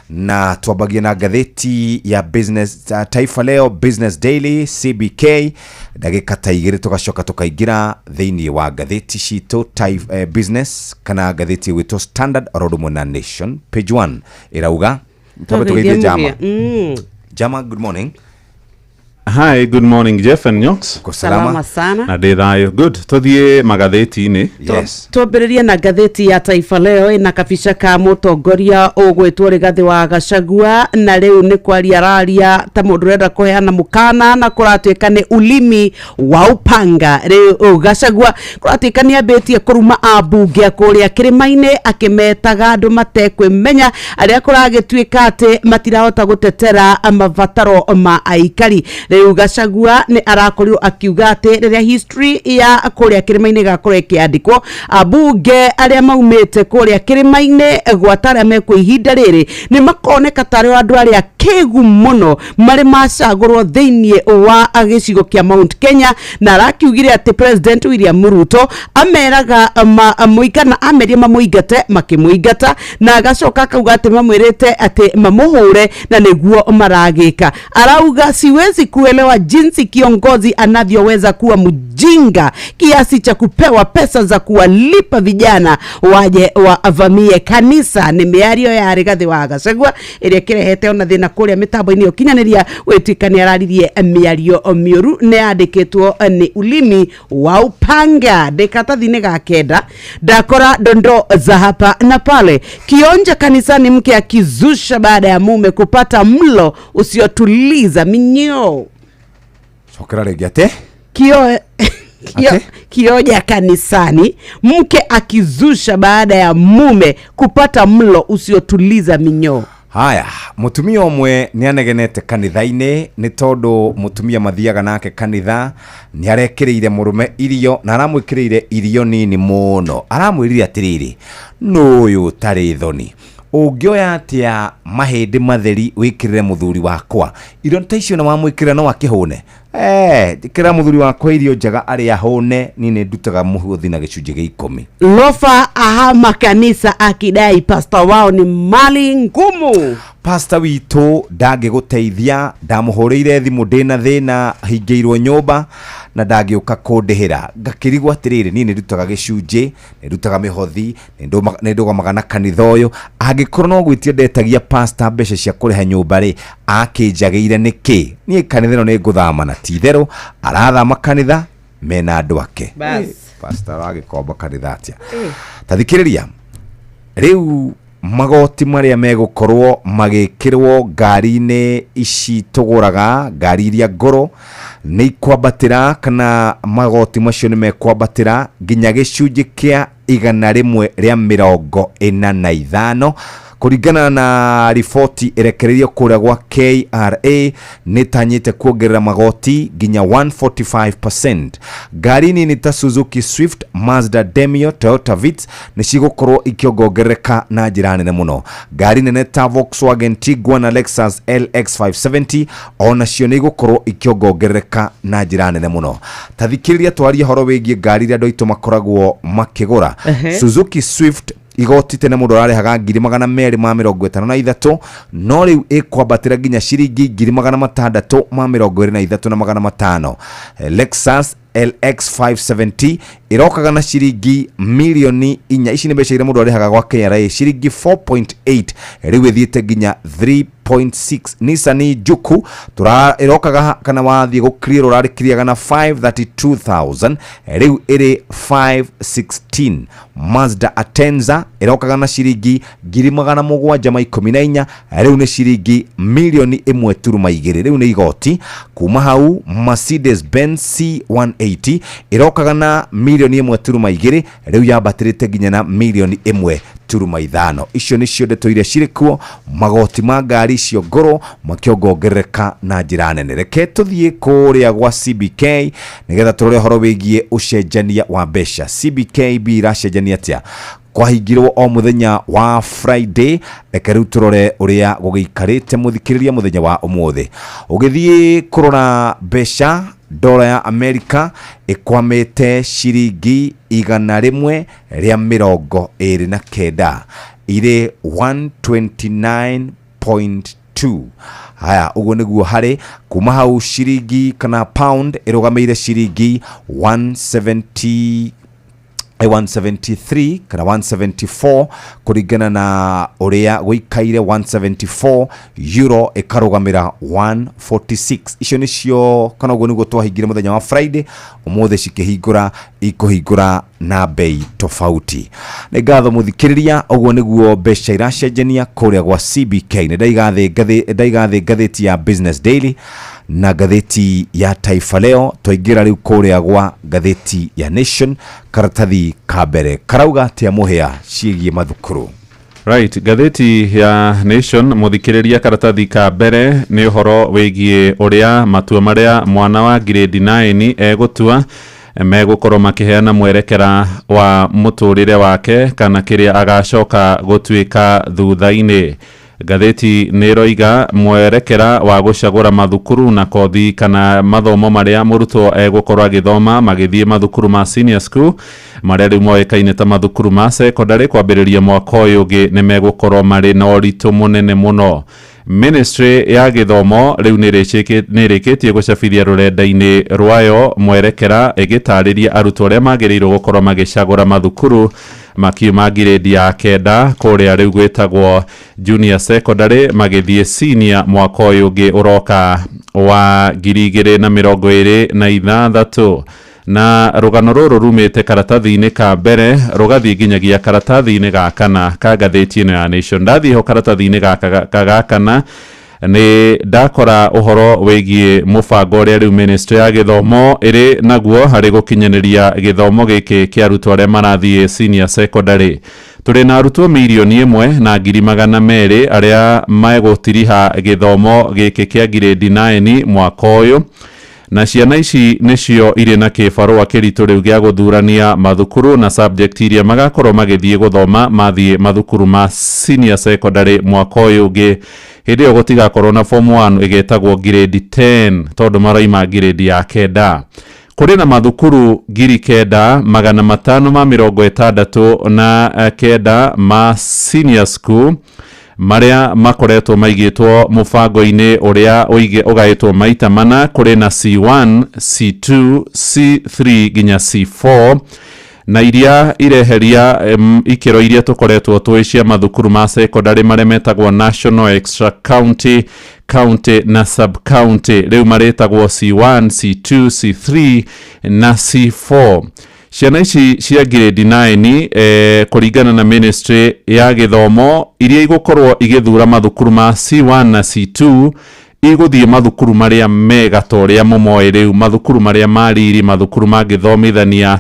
na twambagie na ngathĩti ya business, Taifa Leo, Business Daily, CBK, ndagĩka ta igĩrĩ tũgacoka tũkaingĩra thĩinĩ wa ngathĩti citũ business kana ngathĩti ĩgwĩtwo Standard oro ũndũ ũmwe na Nation. Page 1 ĩrauga twambe tũgeithie Jama. Jama, good morning. Hi, good morning, Jeff and Nyox. Uko salama? Salama sana. Na ndĩ thayũ. Good, tũthiĩ magathĩti-inĩ. Yes. Twambĩrĩrie na ngathĩti ya Taifa Leo, ĩna kabica ka mũtongoria ũgwĩtwo Rigathĩ wa Gachagua, na rĩu nĩ kwaria araria ta mũndũ ũrenda kũheana mũkana, na kũratuĩka nĩ ulimi wa upanga. Rĩu Gachagua kũratuĩka nĩ ambĩtie kũruma ambunge a kũrĩa kĩrĩma-inĩ, akĩmetaga andũ matekwĩmenya, arĩa kũragĩtuĩka atĩ matirahota gũtetera mabataro ma aikari. Rĩu Gachagua nĩ arakorirwo akiuga atĩ rĩrĩa history ya kũrĩa kĩrĩma-inĩ ĩgakorwo ĩkĩandĩkwo, ambunge arĩa maumĩte kũrĩa kĩrĩma-inĩ gwata arĩa mekuo ihinda rĩrĩ nĩ makoneka tarĩ andũ arĩa kĩgu mũno marĩ macagũrwo thĩinĩ wa gĩcigo kĩa Mount Kenya. Na arakiugire atĩ President William Ruto ameraga mũigana amerie mamũingate, makĩmũingata, na agacoka akauga atĩ mamwĩrĩte atĩ mamũhũre na nĩguo maragĩka. Arauga, "Siwezi kuelewa jinsi kiongozi anavyoweza kuwa mjinga kiasi cha kupewa pesa za kuwalipa vijana waje wavamie kanisa." Nĩ mĩario ya Rigathĩ wa Gachagua ĩrĩa ĩkĩrehete ona thĩna kũrĩa mĩtambo-inĩ ya ũkinyanĩria, gwĩtuĩka nĩ araririe mĩario mĩũru. Nĩ yandĩkĩtwo nĩ ulimi wa upanga. Ndĩ karatathi-inĩ ga kenda ndakora dondo za hapa na pale. Kionja kanisani, mke akizusha baada ya mume kupata mlo usiotuliza minyoo. Cokera rĩngĩ, atĩ? Kio, Ate? kioja kanisani, mke akizusha baada ya mume kupata mlo usiotuliza minyoo. Haya, mutumia ũmwe nĩ anegenete kanitha-inĩ nĩ tondũ mũtumia mathiaga nake kanitha nĩ arekĩrĩire mũrũme irio, na aramwĩkĩrĩire irio nini mũno. Aramwĩrire atĩrĩrĩ, nũ ũyũ ũtarĩ thoni, ũngĩoya atĩa mahĩndĩ matheri wĩkĩrĩre mũthuri wakwa irio ta icio, na wamwĩkĩrĩra no akĩhũne? Njĩkĩrĩra mũthuri wakwa irio njega arĩa ahũne, niĩ nĩ ndutaga mũhothi na gĩcunjĩ gĩa 10. Lofa ahama kanisa akidai pasta wao ni mali ngumu. Pasta witũ ndangĩgũteithia, ndamũhũrĩire thimũ ndĩna thĩna, hingĩirwo nyũmba na ndangĩũka kũndĩhĩra. Ngakĩrigwo atĩrĩrĩ, niĩ nĩ ndutaga gĩcunjĩ, nĩ ndutaga mĩhothi, nĩ ndũgamaga na kanitha ũyũ. Angĩkorwo no gwĩtia ndetagia pasta mbeca cia kũrĩha nyũmba rĩ, akĩnjagĩire nĩkĩ? Niĩ kanitha ĩno nĩ ngũthama. Na ti itherũ arathama kanitha mena andũ ake. Bas. Pasta aragĩkomba kanitha atĩa? Ta thikĩrĩria, rĩu magoti marĩa megũkorwo magĩkĩrwo ngari-inĩ ici tũgũraga, ngari iria ngũrũ, nĩ ikwambatĩra, kana magoti macio nĩ mekwambatĩra nginya gĩcunjĩ kĩa 145, kũringana na riboti ĩrekereirio kũrĩa gwa KRA. Nĩ tanyĩte kuongerera magoti nginya 145%. Ngari nini ta Suzuki Swift, Mazda Demio, Toyota Vitz nĩ cigũkorwo ikĩongongerereka na njĩra nene mũno. Ngari nene ta Volkswagen Tiguan na Lexus LX 570 onacio nĩ igũkorwo ikĩongongerereka na njĩra nene mũno. Ta thikĩrĩria, twarie horo wĩgiĩ ngari iria andũ aitũ makoragwo makĩgũra. Suzuki Swift, igoti tene mũndũ ararĩhaga 253,000, no rĩu ĩkwambatĩra nginya ciringi 623,500. Lexus LX 570 ĩrokaga na ciringi mirioni 4, ici nĩ mbeca iria mũndũ arĩhaga gwa KRA, ciringi 4.8, rĩu ĩthiĩte nginya 3.6. Nissan Juke ĩrokaga, kana wathiĩ gũclear ũrarĩkiriaga na 532,000, rĩu ĩrĩ 516. Mazda Atenza ĩrokaga na ciringi 714,000, rĩu nĩ ciringi mirioni 1.2, rĩu nĩ igoti. Kuma hau, Mercedes Benz C180 ĩrokaga na mirioni 1.2, rĩu yambatĩrĩte nginya na mirioni 1.5. Icio nĩcio ndeto iria cirĩ kuo, magoti ma ngari icio ngũrũ makĩongongerereka na njĩra nene. Reke tũthiĩ kũrĩa gwa CBK nĩgetha tũrore ũhoro wĩgiĩ ũcenjania wa mbeca. CBK B iracenjania atĩa? Kwahingirwo o mũthenya wa Friday. Reke rĩu tũrore ũrĩa gũgĩikarĩte, mũthikĩrĩria, mũthenya wa ũmũthĩ. Ũgĩthiĩ kũrora mbeca, dola ya Amerika ĩkwamĩte ciringi 129, irĩ 129.2. Haya, ũguo nĩguo harĩ. Kuma hau, ciringi kana pound ĩrũgamĩire ciringi 170, 173 kana 174, kũringana na ũrĩa gũikaire, 174. Euro ĩkarũgamĩra 146. Icio nĩcio, kana ũguo nĩguo twahingire mũthenya wa Friday. Ũmũthĩ cikĩhingũra, ikũhingũra na bei tofauti. Nĩ ngatho, mũthikĩrĩria. Ũguo nĩguo mbeca iracenjania kũrĩa gwa CBK. Nĩ ndaiga thĩ ndaiga thĩ ngathĩti ya Business Daily na ngathĩti ya Taifa Leo. Twaingĩra rĩu kũrĩa gwa ngathĩti ya Nation, karatathi ka mbere karauga atĩa, mũhĩa, ciĩgiĩ mathukuru? Right, ngathĩti ya Nation, mũthikĩrĩria, karatathi ka mbere nĩ ũhoro wĩgiĩ ũrĩa matua marĩa mwana wa grade 9 egũtua megũkorwo makĩheana mwerekera wa mũtũrĩre wake kana kĩrĩa agacoka gũtuĩka thutha-inĩ. Ngathĩti nĩ ĩroiga mwerekera wa gũcagũra mathukuru na kothi kana mathomo marĩa mũrutwo egũkorwo agĩthoma magĩthiĩ mathukuru ma senior school, marĩa rĩu moĩkaine ta mathukuru ma secondary, kwambĩrĩria mwaka ũyũ ũngĩ, nĩ megũkorwo marĩ na ũritũ mũnene mũno. Ministry ya gĩthomo rĩu nĩ ĩrĩkĩtie gũcabithia rũrenda-inĩ rwayo mwerekera ĩgĩtarĩria arutwo arĩa magĩrĩirwo gũkorwo magĩcagũra mathukuru makiuma ngirĩndi ya 9, kũrĩa rĩu gwĩtagwo junior secondary, magĩthiĩ senior mwaka ũyũ ũngĩ ũroka wa 2026. Na rũgano rũrũ rumĩte karatathi-inĩ ka mbere rũgathiĩ nginyagia karatathi-inĩ ga kana ka ngathĩti ĩno ya Nation. Ndathiĩ ho karatathi-inĩ gaka ga kana, nĩ ndakora ũhoro wĩgiĩ mũbango ũrĩa rĩu ministry ya gĩthomo ĩrĩ naguo harĩ gũkinyanĩria gĩthomo gĩkĩ kĩa arutwo arĩa marathiĩ senior secondary. Tũrĩ na arutwo 1,200,000 arĩa megũtiriha gĩthomo gĩkĩ kĩa grade 9 mwaka ũyũ, na ciana ici nĩcio irĩ na kĩbarũa kĩritũ rĩu gĩa gũthurania mathukuru na subject iria magakorwo magĩthiĩ gũthoma mathiĩ mathukuru ma senior secondary mwaka ũyũ ũngĩ. Hĩndĩ ĩyo gũtigakorwo na form 1, ĩgetagwo grade 10, tondũ maraima grade ya 9. Kũrĩ na mathukuru 9569 ma senior school marĩa makoretwo maigĩtwo mũbango-inĩ ũrĩa ũgaĩtwo maita mana. Kũrĩ na C1, C2, C3 nginya C4, na iria ireheria ikĩro iria tũkoretwo tũĩ cia mathukuru ma secondary marĩa metagwo national, extra county, county na sub county. Rĩu marĩtagwo C1, C2, C3 na C4. Ciana ici cia grade 9, kũringana na ministry ya gĩthomo, iria igũkorwo igĩthura mathukuru ma C1 na C2, igũthiĩ mathukuru marĩa mega ta ũrĩa mũmoĩ rĩu, mathukuru marĩa mariri, mathukuru mangĩthomithania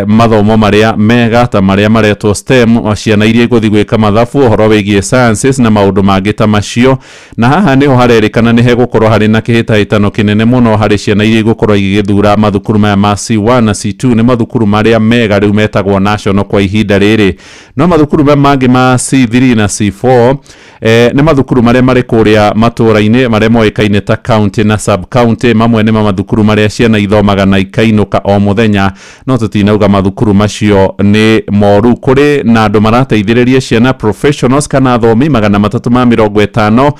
mathomo marĩa mega ta marĩa maretwo STEM, ciana iria igũthiĩ gwĩka mathabu, ũhoro wĩgiĩ sciences na maũndũ mangĩ ta macio. Na haha nĩho harerĩkana nĩ hegũkorwo harĩ na kĩhĩtahĩtano kĩnene mũno harĩ ciana iria igũkorwo igĩgĩthura mathukuru maya ma C1 na C2. Nĩ mathukuru marĩa mega rĩu metagwo national kwa ihinda rĩrĩ. No mathukuru maya mangĩ ma C3 na C4 nĩ mathukuru marĩa marĩ kũrĩa matũũra-inĩ, marĩa moĩkaine ta county na sub county. Mamwe nĩ mathukuru marĩa ciana ithomaga na ikainũka o mũthenya, no tũtinauga mathukuru macio nĩ moru. Kũrĩ na andũ marateithĩrĩria ciana, professionals kana athomi 350.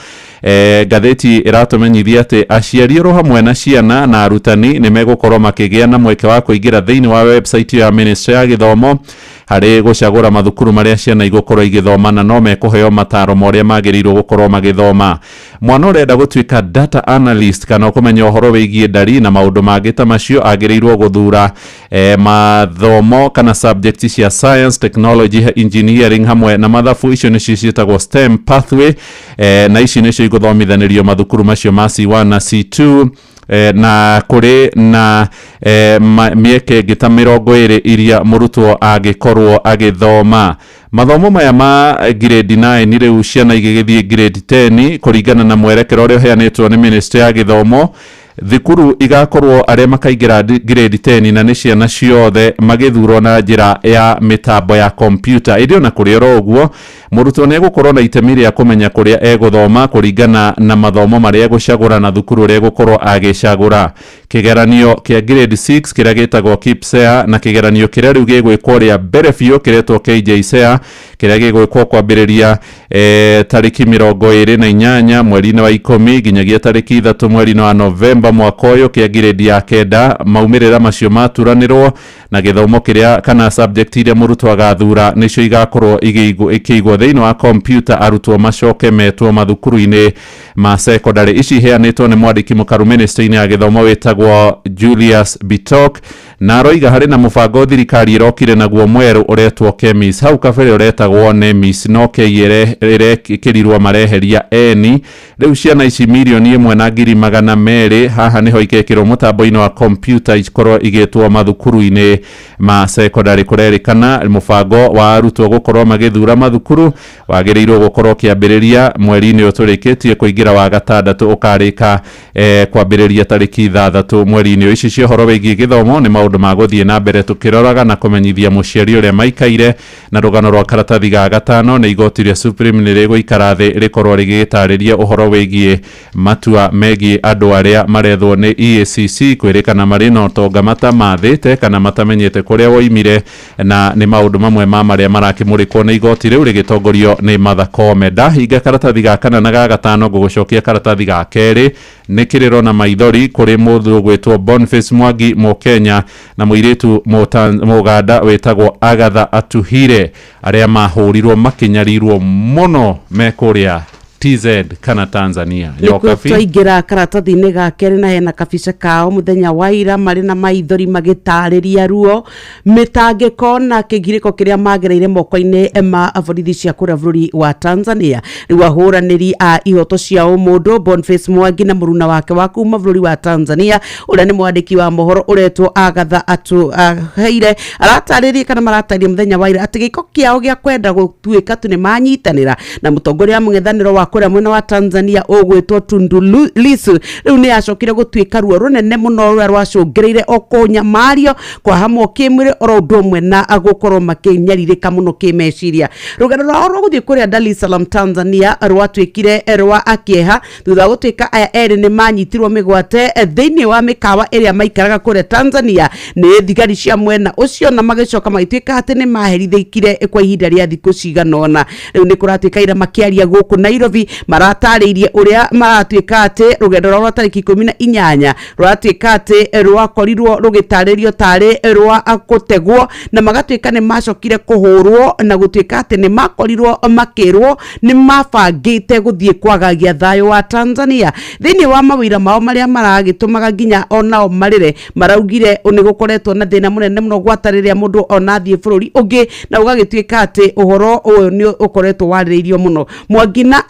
Ngathĩti ĩratũmenyithia atĩ aciari oro hamwe na ciana na arutani nĩ megũkorwo makĩgĩa na mweke wa kũingĩra thĩinĩ wa website ya ministry ya gĩthomo harĩ gũcagũra mathukuru marĩa ciana igũkorwo igĩthoma, na no mekũheo mataro ma ũrĩa magĩrĩirwo gũkorwo magĩthoma. Mwana ũrenda gũtuĩka data analyst kana kũmenya ũhoro wĩgiĩ ndari na maũndũ mangĩ ta macio agĩrĩirwo gũthura mathomo kana subject cia science, technology, engineering hamwe na mathabu. Icio nĩcio ciĩtagwo STEM pathway, na ici nĩcio igũthomithanĩrio mathukuru macio ma C1 na C2. Na kũrĩ na mĩeke ĩngĩ ta 20 iria mũrutwo angĩkorwo agĩthoma mathomo maya ma grade 9. Rĩu ciana igĩgĩthiĩ grade 10, kũringana na mwerekera ũrĩa ũheanĩtwo nĩ ministry ya gĩthomo, Thukuru igakorwo arĩa makaingĩra grade 10 na nĩ ciana ciothe magĩthurwo na njĩra ya mĩtambo ya kompyuta. Ĩndĩ ona kũrĩ oro ũguo, mũrutwo nĩ egũkorwo na itemi rĩa kũmenya kũrĩa egũthoma kũringana na mathomo marĩa egũcagũra na thukuru ũrĩa egũkorwo agĩcagũra. Kĩgeranio kĩa grade 6 kĩrĩa gĩtagwo KPSEA na kĩgeranio kĩrĩa rĩu gĩgwĩkwo rĩa mbere biũ kĩretwo KJSEA, kĩrĩa gĩgwĩkwo kwambĩrĩria tarĩki 28 mweri-inĩ wa 10 nginyagia tarĩki 3 mweri-inĩ wa Novemba mwaka ũyũ, kĩa grade ya 9. Maumĩrĩra macio maturanĩrwo na gĩthomo kĩrĩa kana subject iria mũrutwo agathura nĩcio igakorwo ikĩigwo thĩinĩ wa kompyuta, arutwo macoke metwo mathukuru-inĩ ma secondary. Ici iheanĩtwo nĩ mwandĩki mũkaru ministry-inĩ ya gĩthomo wĩtagwo Julius Bitok, na aroiga harĩ na mũbango thirikari ĩrokire naguo mwerũ ũretwo KEMIS. Hau kabere ũretagwo NEMIS, no K ĩrekĩrirwo mareheria N. Rĩu ciana ici 1,200,000 haha nĩho ikekĩrwo mũtambo-inĩ wa kompyuta ikorwo igĩtwo mathukuru-inĩ ma secondary. Kũrerĩkana mũbango wa arutwo gũkorwo magĩthura mathukuru wagĩrĩirwo gũkorwo ũkĩambĩrĩria mweri-inĩ ũyũ tũrĩkĩtie kũingĩra wa gatandatũ, ũkarĩka kwambĩrĩria tarĩki 6 mweri-inĩ ũyũ. Ici cia ũhoro wĩgiĩ gĩthomo nĩ maũndũ ma gũthiĩ na mbere tũkĩroraga na kũmenyithia mũciari ũrĩa maikaire. Na rũgano rwa karatathi ga gatano nĩ igoti rĩa Supreme nĩ rĩgũikara thĩ rĩkorwo rĩgĩtarĩria ũhoro wĩgiĩ matua megiĩ andũ arĩa marethwo nĩ EACC kwĩrĩkana marĩ na ũtonga matamathĩte kana matamenyete kũrĩa woimire, na nĩ maũndũ mamwe ma marĩa marakĩmũrĩkwo nĩ igoti rĩu rĩgĩtongorio nĩ Martha Koome. Ndahinga karatathi ga kana na ga gatano, ngũgũcokia karatathi ga kerĩ nĩ kĩrĩro na maithori kũrĩ mũndũ ũgwĩtwo Boniface Mwangi Mũkenya na mũirĩtu Mũganda wĩtagwo Agatha Atuhire, arĩa mahũrirwo makĩnyarirwo mũno me kũrĩa TZ kana Tanzania. Nĩkuo Nyokabi. twaingĩra karatathi-inĩ ga kerĩ na hena kabica kao mũthenya wa ira marĩ na maithori magĩtarĩria ruo, mĩtangĩko na kĩgirĩko kĩrĩa magereire moko-inĩ ma borithi cia kũrĩa bũrũri wa Tanzania. Rĩu ahũranĩri a ihoto cia ũmũndũ Boniface Mwangi na mũruna wake wa kuma bũrũri wa Tanzania ũrĩa nĩ mwandĩki wa mohoro ũretwo Agatha Atuhaire aratarĩria kana maratarĩria mũthenya wa ira atĩ gĩko kĩao gĩa kwenda gũtuĩka tu nĩ manyitanĩra na mũtongoria wa mũng'ethanĩro wa kũrĩa mwena wa Tanzania ũgwĩtwo Tundu Lissu rĩu nĩ acokire gũtuĩka ruo rũnene mũno rũrĩa rwacũngĩrĩire o kũnyamario, kwahamwo kĩmwĩrĩ oro ũndũ ũmwe na gũkorwo makĩnyarirĩka mũno kĩmeciria. Rũgendo rwao rwa gũthiĩ kũrĩa Dar es Salaam Tanzania rwatuĩkire rwa akĩeha thutha wa gũtuĩka aya erĩ nĩ manyitirwo mĩgwate thĩinĩ wa mĩkawa ĩrĩa maikaraga kũrĩa Tanzania nĩ thigari cia mwena ũcio, na magĩcoka magĩtuĩka atĩ nĩ maherithĩkire kwa ihinda rĩa thikũ cigana ũna. Rĩu nĩ kũratuĩka ira makĩaria gũkũ Nairobi maratarĩirie ũrĩa maratuĩka atĩ rũgendo rwao rwa tarĩki 18 rũratuĩka atĩ rwakorirwo rũgĩtarĩrio tarĩ rwa gũtegwo, na magatuĩka nĩ macokire kũhũrwo na gũtuĩka atĩ nĩ makorirwo makĩrwo nĩ mabangĩte gũthiĩ kwagagia thayũ wa Tanzania. Thĩinĩ wa mawĩra mao marĩa maragĩtũmaga nginya onao marĩre, maraugire nĩ gũkoretwo na thĩna mũnene mũno gwata rĩrĩa mũndũ ona athiĩ bũrũri ũngĩ, na ũgagĩtuĩka atĩ ũhoro ũyũ nĩ ũkoretwo warĩrĩirio mũno. Mwangi na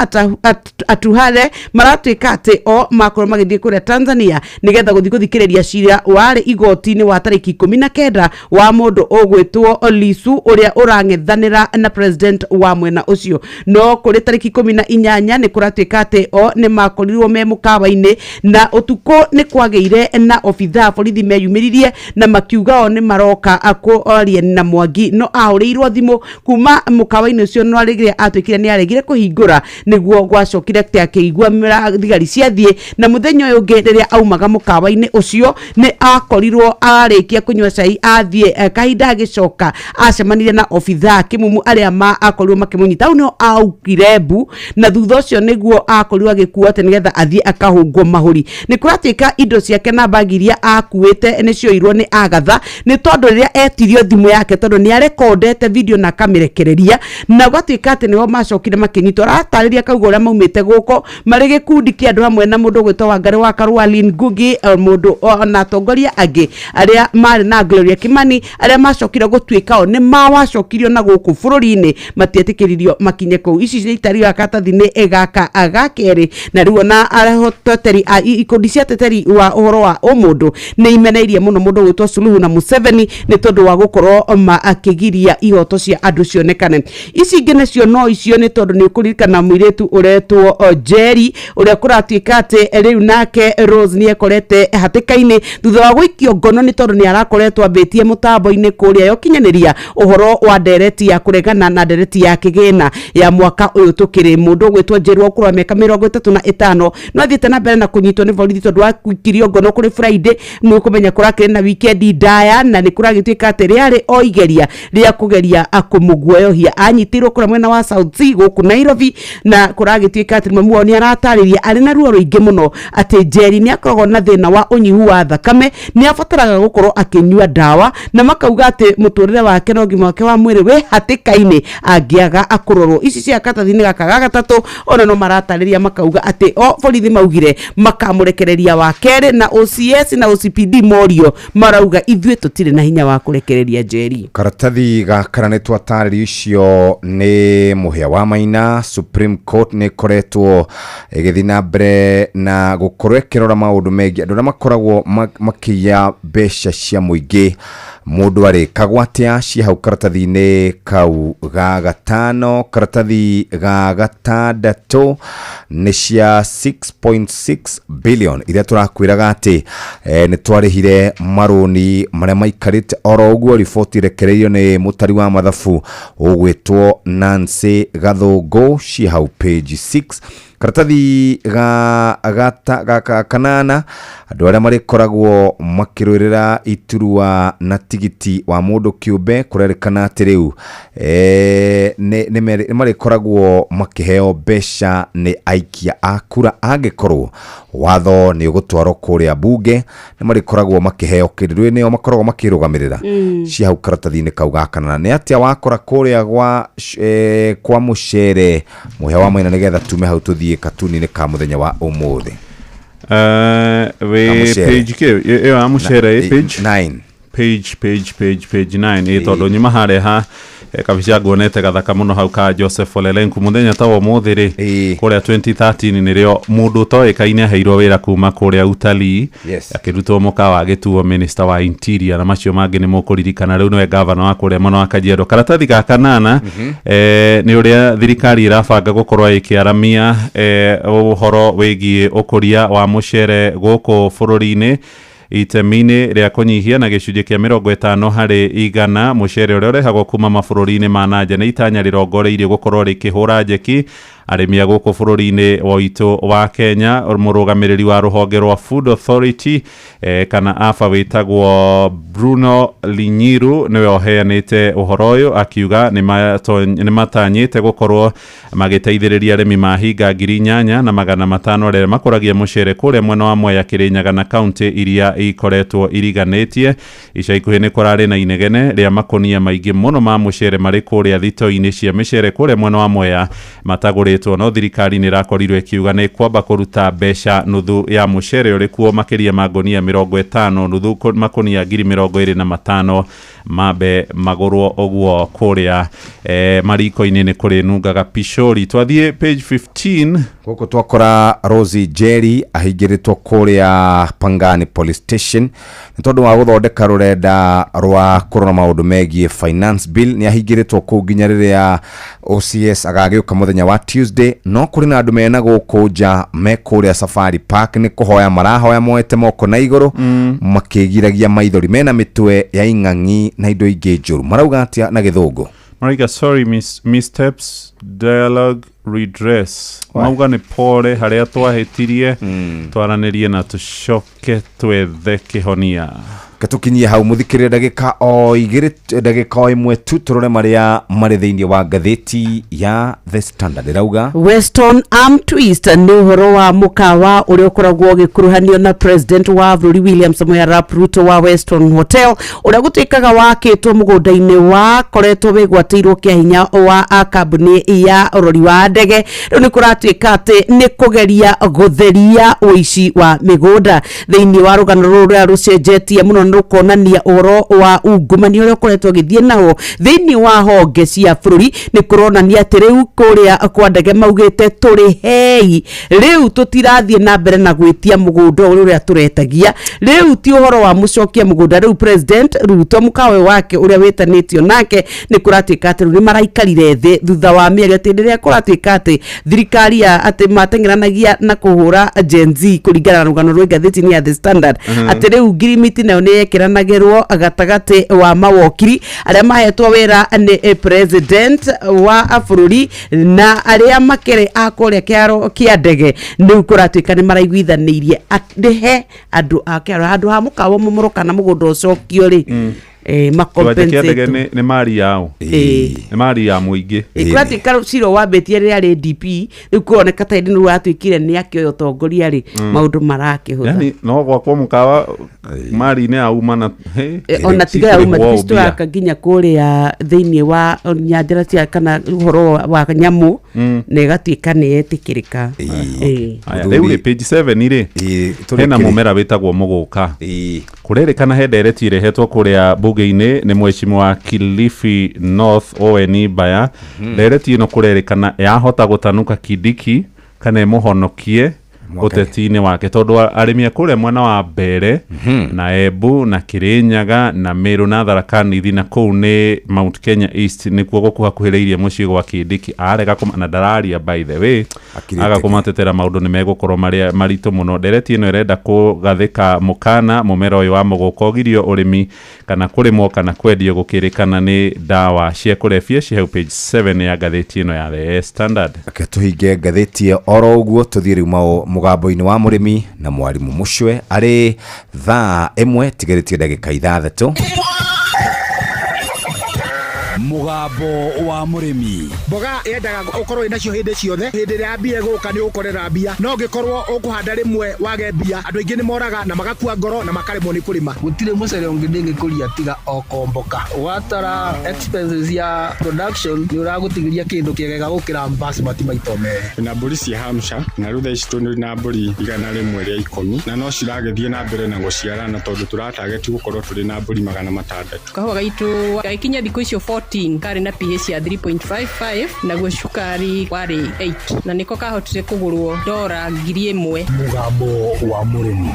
Atuhare maratuĩka atĩ o makorwo magĩthiĩ kũrĩa Tanzania nĩgetha gũthiĩ gũthikĩrĩria cira warĩ igoti-inĩ wa tarĩki 19 wa mũndũ ũgwĩtwo Lissu ũrĩa ũrang'ethanĩra na president wa mwena ũcio. No kũrĩ tarĩki 18 nĩ kũratuĩka atĩ o nĩ makorirwo me mũkawa-inĩ, na ũtukũ nĩ kwagĩire na obithaa borithi meyumĩririe na makiuga o nĩ maroka kwaria na Mwangi, no ahũrĩirwo thimũ kuma mũkawa-inĩ ũcio, no rĩrĩa atuĩkire nĩ aregire kũhingũra nĩguo gwacokire atĩ akĩigua thigari ciathiĩ. Na mũthenya ũyũ ũngĩ rĩrĩa aumaga mũkawa-inĩ ũcio nĩ akorirwo arĩkia kũnyua cai athiĩ kahinda agĩcoka acemanirie na obithaa kĩmumu arĩa akorirwo makĩmũnyita. Hau nĩho aukire mbu, na thutha ũcio nĩguo akorirwo agĩkuo atĩ nĩgetha athiĩ akahũngwo mahũri. Nĩ kũratuĩka indo ciake na bagi iria akuĩte nĩ cioirwo nĩ Agatha, nĩ tondũ rĩrĩa etirio thimũ yake tondũ nĩ arekondete video na akamĩrekereria, na gwatuĩka atĩ nĩho macokire makĩnyitwo. Aratarĩria kauga ũrĩa maumĩte gũkũ marĩ gĩkundi kĩa andũ hamwe na mũndũ ũgwĩtwo Wangari wa Karũa, Lynn Ngugi, mũndũ na atongoria angĩ arĩa marĩ na Gloria Kimani, arĩa macokire gũtuĩka o nĩ mawacokirio na gũkũ bũrũri-inĩ, matietĩkĩririo makinye kũu. Ici nĩ itario ya karatathi-inĩ gaka ga kerĩ. Na rĩu ona ateteri a ikundi cia ateteri wa ũhoro wa ũmũndũ nĩ imeneirie mũno mũndũ ũgwĩtwo Suluhu na Museveni nĩ tondũ wa gũkorwo makĩgiria ihoto cia andũ cionekane. Ici ingĩ nacio no icio nĩ tondũ nĩ ũkũririkana mũirĩtu ũretwo Njeri, ũrĩa kũratuĩka atĩ rĩu nake Rose nĩ ekorete hatĩka-inĩ thutha wa gũikio ngono nĩ tondũ nĩ arakoretwo ambĩtie mũtambo-inĩ kũrĩa ya ũkinyanĩria ũhoro wa ndereti ya kũregana na ndereti ya kĩgĩna ya mwaka ũyũ tũkĩrĩ. Mũndũ ũgwĩtwo Njeri wa ũkũrũ wa mĩaka 35 no athiĩte na mbere na kũnyitwo nĩ borithi tondũ wa gũikirio ngono kũrĩ Friday. Nĩ ũkũmenya kũrakĩrĩ na weekend ndaya, na nĩ kũragĩtuĩka atĩ rĩarĩ o igeria rĩa kũgeria kũmũguoyohia. Anyitirwo kũrĩa mwena wa South C gũkũ Nairobi, na kũragĩtuĩka atĩ mamu wao nĩ aratarĩria arĩ na ruo rũingĩ mũno atĩ Njeri nĩ akoragwo na thĩna wa ũnyihu wa thakame, nĩ abataraga gũkorwo akĩnyua ndawa, na makauga atĩ mũtũrĩre wake na ũgima wake wa mwĩrĩ wĩ hatĩka-inĩ angĩaga kũrorwo. Ici cia karatathi-inĩ gaka ga gatatũ ona no maratarĩria makauga atĩ o borithi maugire makamũrekereria wa kerĩ, na OCS na OCPD morio marauga ithuĩ tũtirĩ na hinya wa kũrekereria Njeri. Karatathi ga kana nĩ twatarĩrio icio nĩ Mũhĩa wa Maina. Supreme Court nĩ ĩkoretwo ĩgĩthiĩ na mbere na gũkorwo ĩkĩrora maũndũ megiĩ andũ arĩa makoragwo makĩiya mbeca cia mũingĩ, mũndũ arĩkagwo atĩa, ciĩ hau karatathi-inĩ kau ga gatano. Karatathi ga gatandatũ nĩ cia 6.6 billion iria tũrakwĩraga atĩ nĩ twarĩhire marũni marĩa maikarĩte oro ũguo. Riboti ĩrekereirio nĩ mũtari wa mathabu ũgwĩtwo Nancy Gathũngũ, ciĩ hau page 6. Karatathi ga gata ga ga kanana, andũ arĩa marĩkoragwo makĩrũĩrĩra iturwa na tigiti wa mũndũ kĩũmbe, kũrerĩkana atĩ rĩu nĩ marĩkoragwo makĩheo mbeca nĩ aikia a kura angĩkorwo watho nĩ ũgũtwarwo kũrĩa bunge, nĩ marĩkoragwo makĩheo kĩndũ, rĩu nĩo makoragwo makĩrũgamĩrĩra. Cia hau karatathi-inĩ kau ga kanana. Nĩ atĩa wakora kũrĩa gwa kwa mũcere, Mũhĩa wa Maina, nĩgetha tume hau tũthiĩ katuni-inĩ ka mũthenya wa ũmũthĩ? Wĩ Kamũcere. Page kĩ ĩyo ya mũcere ĩ page 9. Page 9 ĩ, tondũ nyuma harĩa ha kabica nguonete gathaka mũno hau ka Joseph Olelenku mũthenya ta wa ũmũthĩ rĩ kũrĩa 2013 nĩrĩo mũndũ ũtoĩkaine aheirwo wĩra kuma kũrĩa utalii, akĩrutwo mũkawa agĩtuo minister wa interior, na macio mangĩ nĩ mũkũririkana. Rĩu nĩwe gavana wa kũrĩa mwena wa Kajiado. Karatathi ga kanana nĩ ũrĩa thirikari ĩrabanga gũkorwo ĩkĩaramia ũhoro wĩgiĩ ũkũria wa mũcere gũkũ bũrũri-inĩ, itemi-inĩ rĩa kũnyihia na gĩcunjĩ kĩa 50% mũcere ũrĩa ũrehagwo kuma mabũrũri-inĩ ma nanja. Nĩ itanya rĩrongoreirie gũkorwo rĩkĩhũra njeki arĩmi a gũkũ bũrũri-inĩ witũ wa Kenya. Mũrũgamĩrĩri wa rũhonge rwa Food Authority kana AFA wĩtagwo Bruno Linyiru nĩwe ũheanĩte ũhoro ũyũ, akiuga nĩ matanyĩte gũkorwo magĩteithĩrĩria arĩmi mahinga 8500 arĩa makũragia mũcere kũrĩa mwena wa Mwea, Kĩrĩnyaga na kaunti iria ikoretwo iriganĩtie. Ica ikuhĩ nĩ kũrarĩ na inegene rĩa makũnia maingĩ mũno ma mũcere marĩ kũrĩa thito-inĩ cia mĩcere kũrĩa mwena wa Mwea matagũrĩtwo, no thirikari nĩ ĩrakorirwo ĩkiuga nĩ kwamba kũruta mbeca nuthu ya mũcere ũrĩ kuo, makĩria ma ngonia 50, nuthu makũnia 25,000 mambe magũrwo. Ũguo kũrĩa mariko-inĩ nĩ kũrĩ nungaga picori. Twathiĩ page 15. Gũkũ twakora Rosie Jerry ahingĩrĩtwo kũrĩa Pangani Police Station nĩ tondũ wa gũthondeka rũrenda rwa kũrora maũndũ megiĩ finance bill. Nĩ ahingĩrĩtwo kũu nginya rĩrĩa OCS agagĩũka mũthenya wa Tuesday. No kũrĩ na andũ mena gũkũ nja me kũrĩa Safari Park, nĩ kũhoya marahoya moete moko na igũrũ, makĩgiragia maithori, mena mĩtwe ya ing'ang'i na indo ingĩ njũru. Marauga atĩa na gĩthũngũ? Marika, sorry, missteps, dialogue, redress. Mauga nĩ pore harĩa twahĩtirie, twaranĩrie na tũcoke twethe kĩhonia. Gatukinyie hau, mũthikĩrĩria, ndagĩka o igĩrĩ, ndagĩka o ĩmwe tu, tũrore marĩa marĩ thĩinĩ wa ngathĩti ya The Standard. Ĩrauga Weston Arm Twist nĩ ũhoro wa mũkawa ũrĩa ũkoragwo ũgĩkuruhanio na president wa bũrũri William Samoei Arap Ruto wa Weston Hotel, ũrĩa gũtuĩkaga wakĩtwo mũgũnda-inĩ wakoretwo wĩgwatĩirwo kĩa hinya wa a kambuni ya ũrori wa ndege. Rĩu nĩ kũratuĩka atĩ nĩ kũgeria gũtheria ũici wa mĩgũnda thĩinĩ wa rũgano rũrũ rũrĩa rũcenjetie mũno. na rũkonania ũhoro wa ungumania ũrĩa ũkoretwo ũgĩthiĩ naho thĩinĩ wa honge cia bũrũri. Nĩ kũronania atĩ rĩu kũrĩa kwa ndege maugĩte tũrĩhei, rĩu tũtirathiĩ na mbere na gwĩtia mũgũnda ũyũ ũrĩa tũretagia, rĩu ti ũhoro wa mũcokia mũgũnda. Rĩu President Ruto mũkawe wake ũrĩa wĩtanĩtio nake nĩ kũratuĩka atĩ rĩu nĩ maraikarire thĩ thutha wa mĩario atĩ rĩrĩa kũratuĩka atĩ thirikari ya atĩ mateng'eranagia na kũhũra Gen Z kũringana na rũgano rwĩ ngathĩti-inĩ ya The Standard, atĩ rĩu ngirimiti nayo nĩ yekĩranagĩrwo gatagatĩ wa mawokiri arĩa mahetwo wĩra nĩ president wa bũrũri na arĩa makĩrĩ a kũrĩa kĩharo kĩa ndege. Rĩu kũratuĩka nĩ maraiguithanĩirie nĩhe andũ a kĩharo handũ ha mũkawa mũmũro kana mũgũnda ũcokio rĩ, Kĩwanja kĩa ndege macompensate nĩ mari yao, nĩ mari ya mũingĩ. Kũratuĩka cira wambĩtie rĩrĩa arĩ DP, rĩu kũroneka ta hĩndĩ nĩ rwatuĩkire nĩ akĩoya ũtongoria rĩ, maũndũ marakĩhũtha. Yani no gwakwo mũkawa mari-inĩ ya uma na Ona tiga ya uma cikũrĩhwo kristo mbia. aka nginya kũrĩa thĩinĩ wa nyanjara cia kana ũhoro wa nyamũ na ĩgatuĩka nĩ yetĩkĩrĩka. Aya, rĩu rĩ page 7 rĩ, hena mũmera wĩtagwo mũgũka. Kũrerĩkana he ndereti ĩrehetwo kũrĩa bunge-inĩ nĩ mheshimiwa Kilifi North Owen Baya. Ndereti ĩno kũrerĩkana yahota gũtanuka Kindiki kana ĩmũhonokie ũteti-inĩ wake, tondũ arĩmi a kũrĩa mwena wa Mbere na Embu na Kirinyaga na Meru na Tharaka Nithi na kũu nĩ Mount Kenya East nĩkuo gũkuhakuhĩrĩirie mũciĩ gwa Kindiki, arega na ndararia by the way, aga kũmatetera maũndũ nĩ megũkorwo marĩa maritũ mũno. Ndereti ĩno ĩrenda kũgathĩka mũkana mũmera ũyũ wa mũgũka ũgirio ũrĩmi kana kũrĩmwo kana kwendio gũkĩrĩkana nĩ ndawa cia kũrebia. Ci hau page 7 ya ngathĩti ĩno ya The Standard. Reke tũhinge ngathĩti ĩyo oro ũguo, tũthiĩ rĩu mũgambo-inĩ wa mũrĩmi na mwarimũ mũcwe arĩ thaa 1 tigarĩtie ndagĩka 6. Mũgambo wa mũrĩmi. Mboga yendaga ũkorwo wĩ nacio hĩndĩ ciothe, hĩndĩ ĩrĩa mbia ĩgũka nĩ ũgũkorera mbia, no ũngĩkorwo ũkũhanda rĩmwe wage mbia, andũ aingĩ nĩ moraga na magakua ngoro na makaremwo nĩ kũrĩma. Gũtirĩ mũcere ũngĩ ndĩngĩkũria tiga o komboka. Watara expenses ya production nĩ ũragũtigĩria kĩndũ kĩega gũkĩra basmati maita merĩ. Na mbũri cia Hampshire, na rĩu thaa ici tũrĩ na mbũri 110, na no ciragĩthiĩ na mbere na gũciarana tondũ tũratageti gũkorwo tũrĩ na mbũri 600. Kahũa gaitũ gagĩkinya thikũ icio 14 karĩ na pH ya 3.55, naguo cukari warĩ 8, na nĩko kahotire kũgũrwo dora 1000. Mũgambo wa mũrĩmi.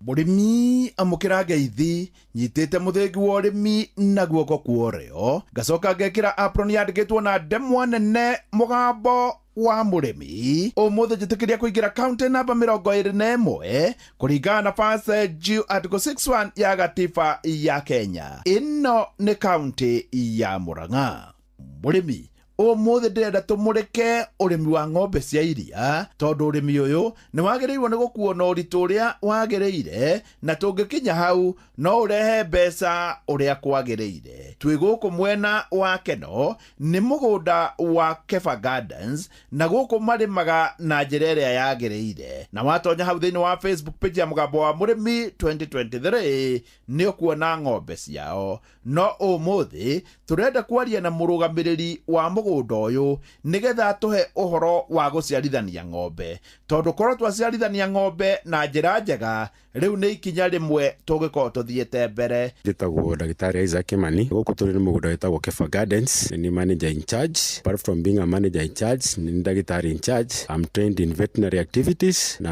Mũrĩmi amũkĩra ngeithi nyitĩte mũthĩgi wa ũrĩmi na guoko kwa ũrĩo, ngacoka ngekĩra apron yandĩkĩtwo na ndemwa nene mũgambo wa mũrĩmi. Ũmũthĩ njĩtĩkĩria kũingĩra kaunti namba 21 kũringana na First G Article 61 ya gatiba ya Kenya. Ĩno nĩ kaunti ya Murang'a. Mũrĩmi, ũmũthĩ ndĩrenda tũmũrĩke ũrĩmi wa ng'ombe cia iria, tondũ ũrĩmi ũyũ nĩ wagĩrĩirwo nĩ gũkuo na ũritũ ũrĩa wagĩrĩire, na tũngĩkinya hau no ũrehe mbeca ũrĩa kwagĩrĩire. Twĩ gũkũ mwena wa Keno nĩ mũgũnda wa Kefa Gardens, na gũkũ marĩmaga na njĩra ĩrĩa yagĩrĩire. Na watonya hau thĩinĩ wa Facebook page ya mũgambo wa mũrĩmi 2023 nĩ ũkuona ng'ombe ciao. No ũmũthĩ tũrenda kwaria na mũrũgamĩrĩri wa mũgũnda ũyũ nĩgetha tũhe ũhoro wa gũciarithania ng'ombe, tondũ korwo twaciarithania ng'ombe na njĩra njega rĩu nĩ ikinya rĩmwe tũngĩkorwo tũthiĩte mbere. Njĩtagwo Ndagĩtarĩ Isaac Kimani. Gũkũ tũrĩ nĩ mũgũnda wĩtagwo Kefa Gardens. Nĩ manager in charge. Apart from being a manager in charge, nĩ ndagĩtarĩ in charge. I'm trained in veterinary activities na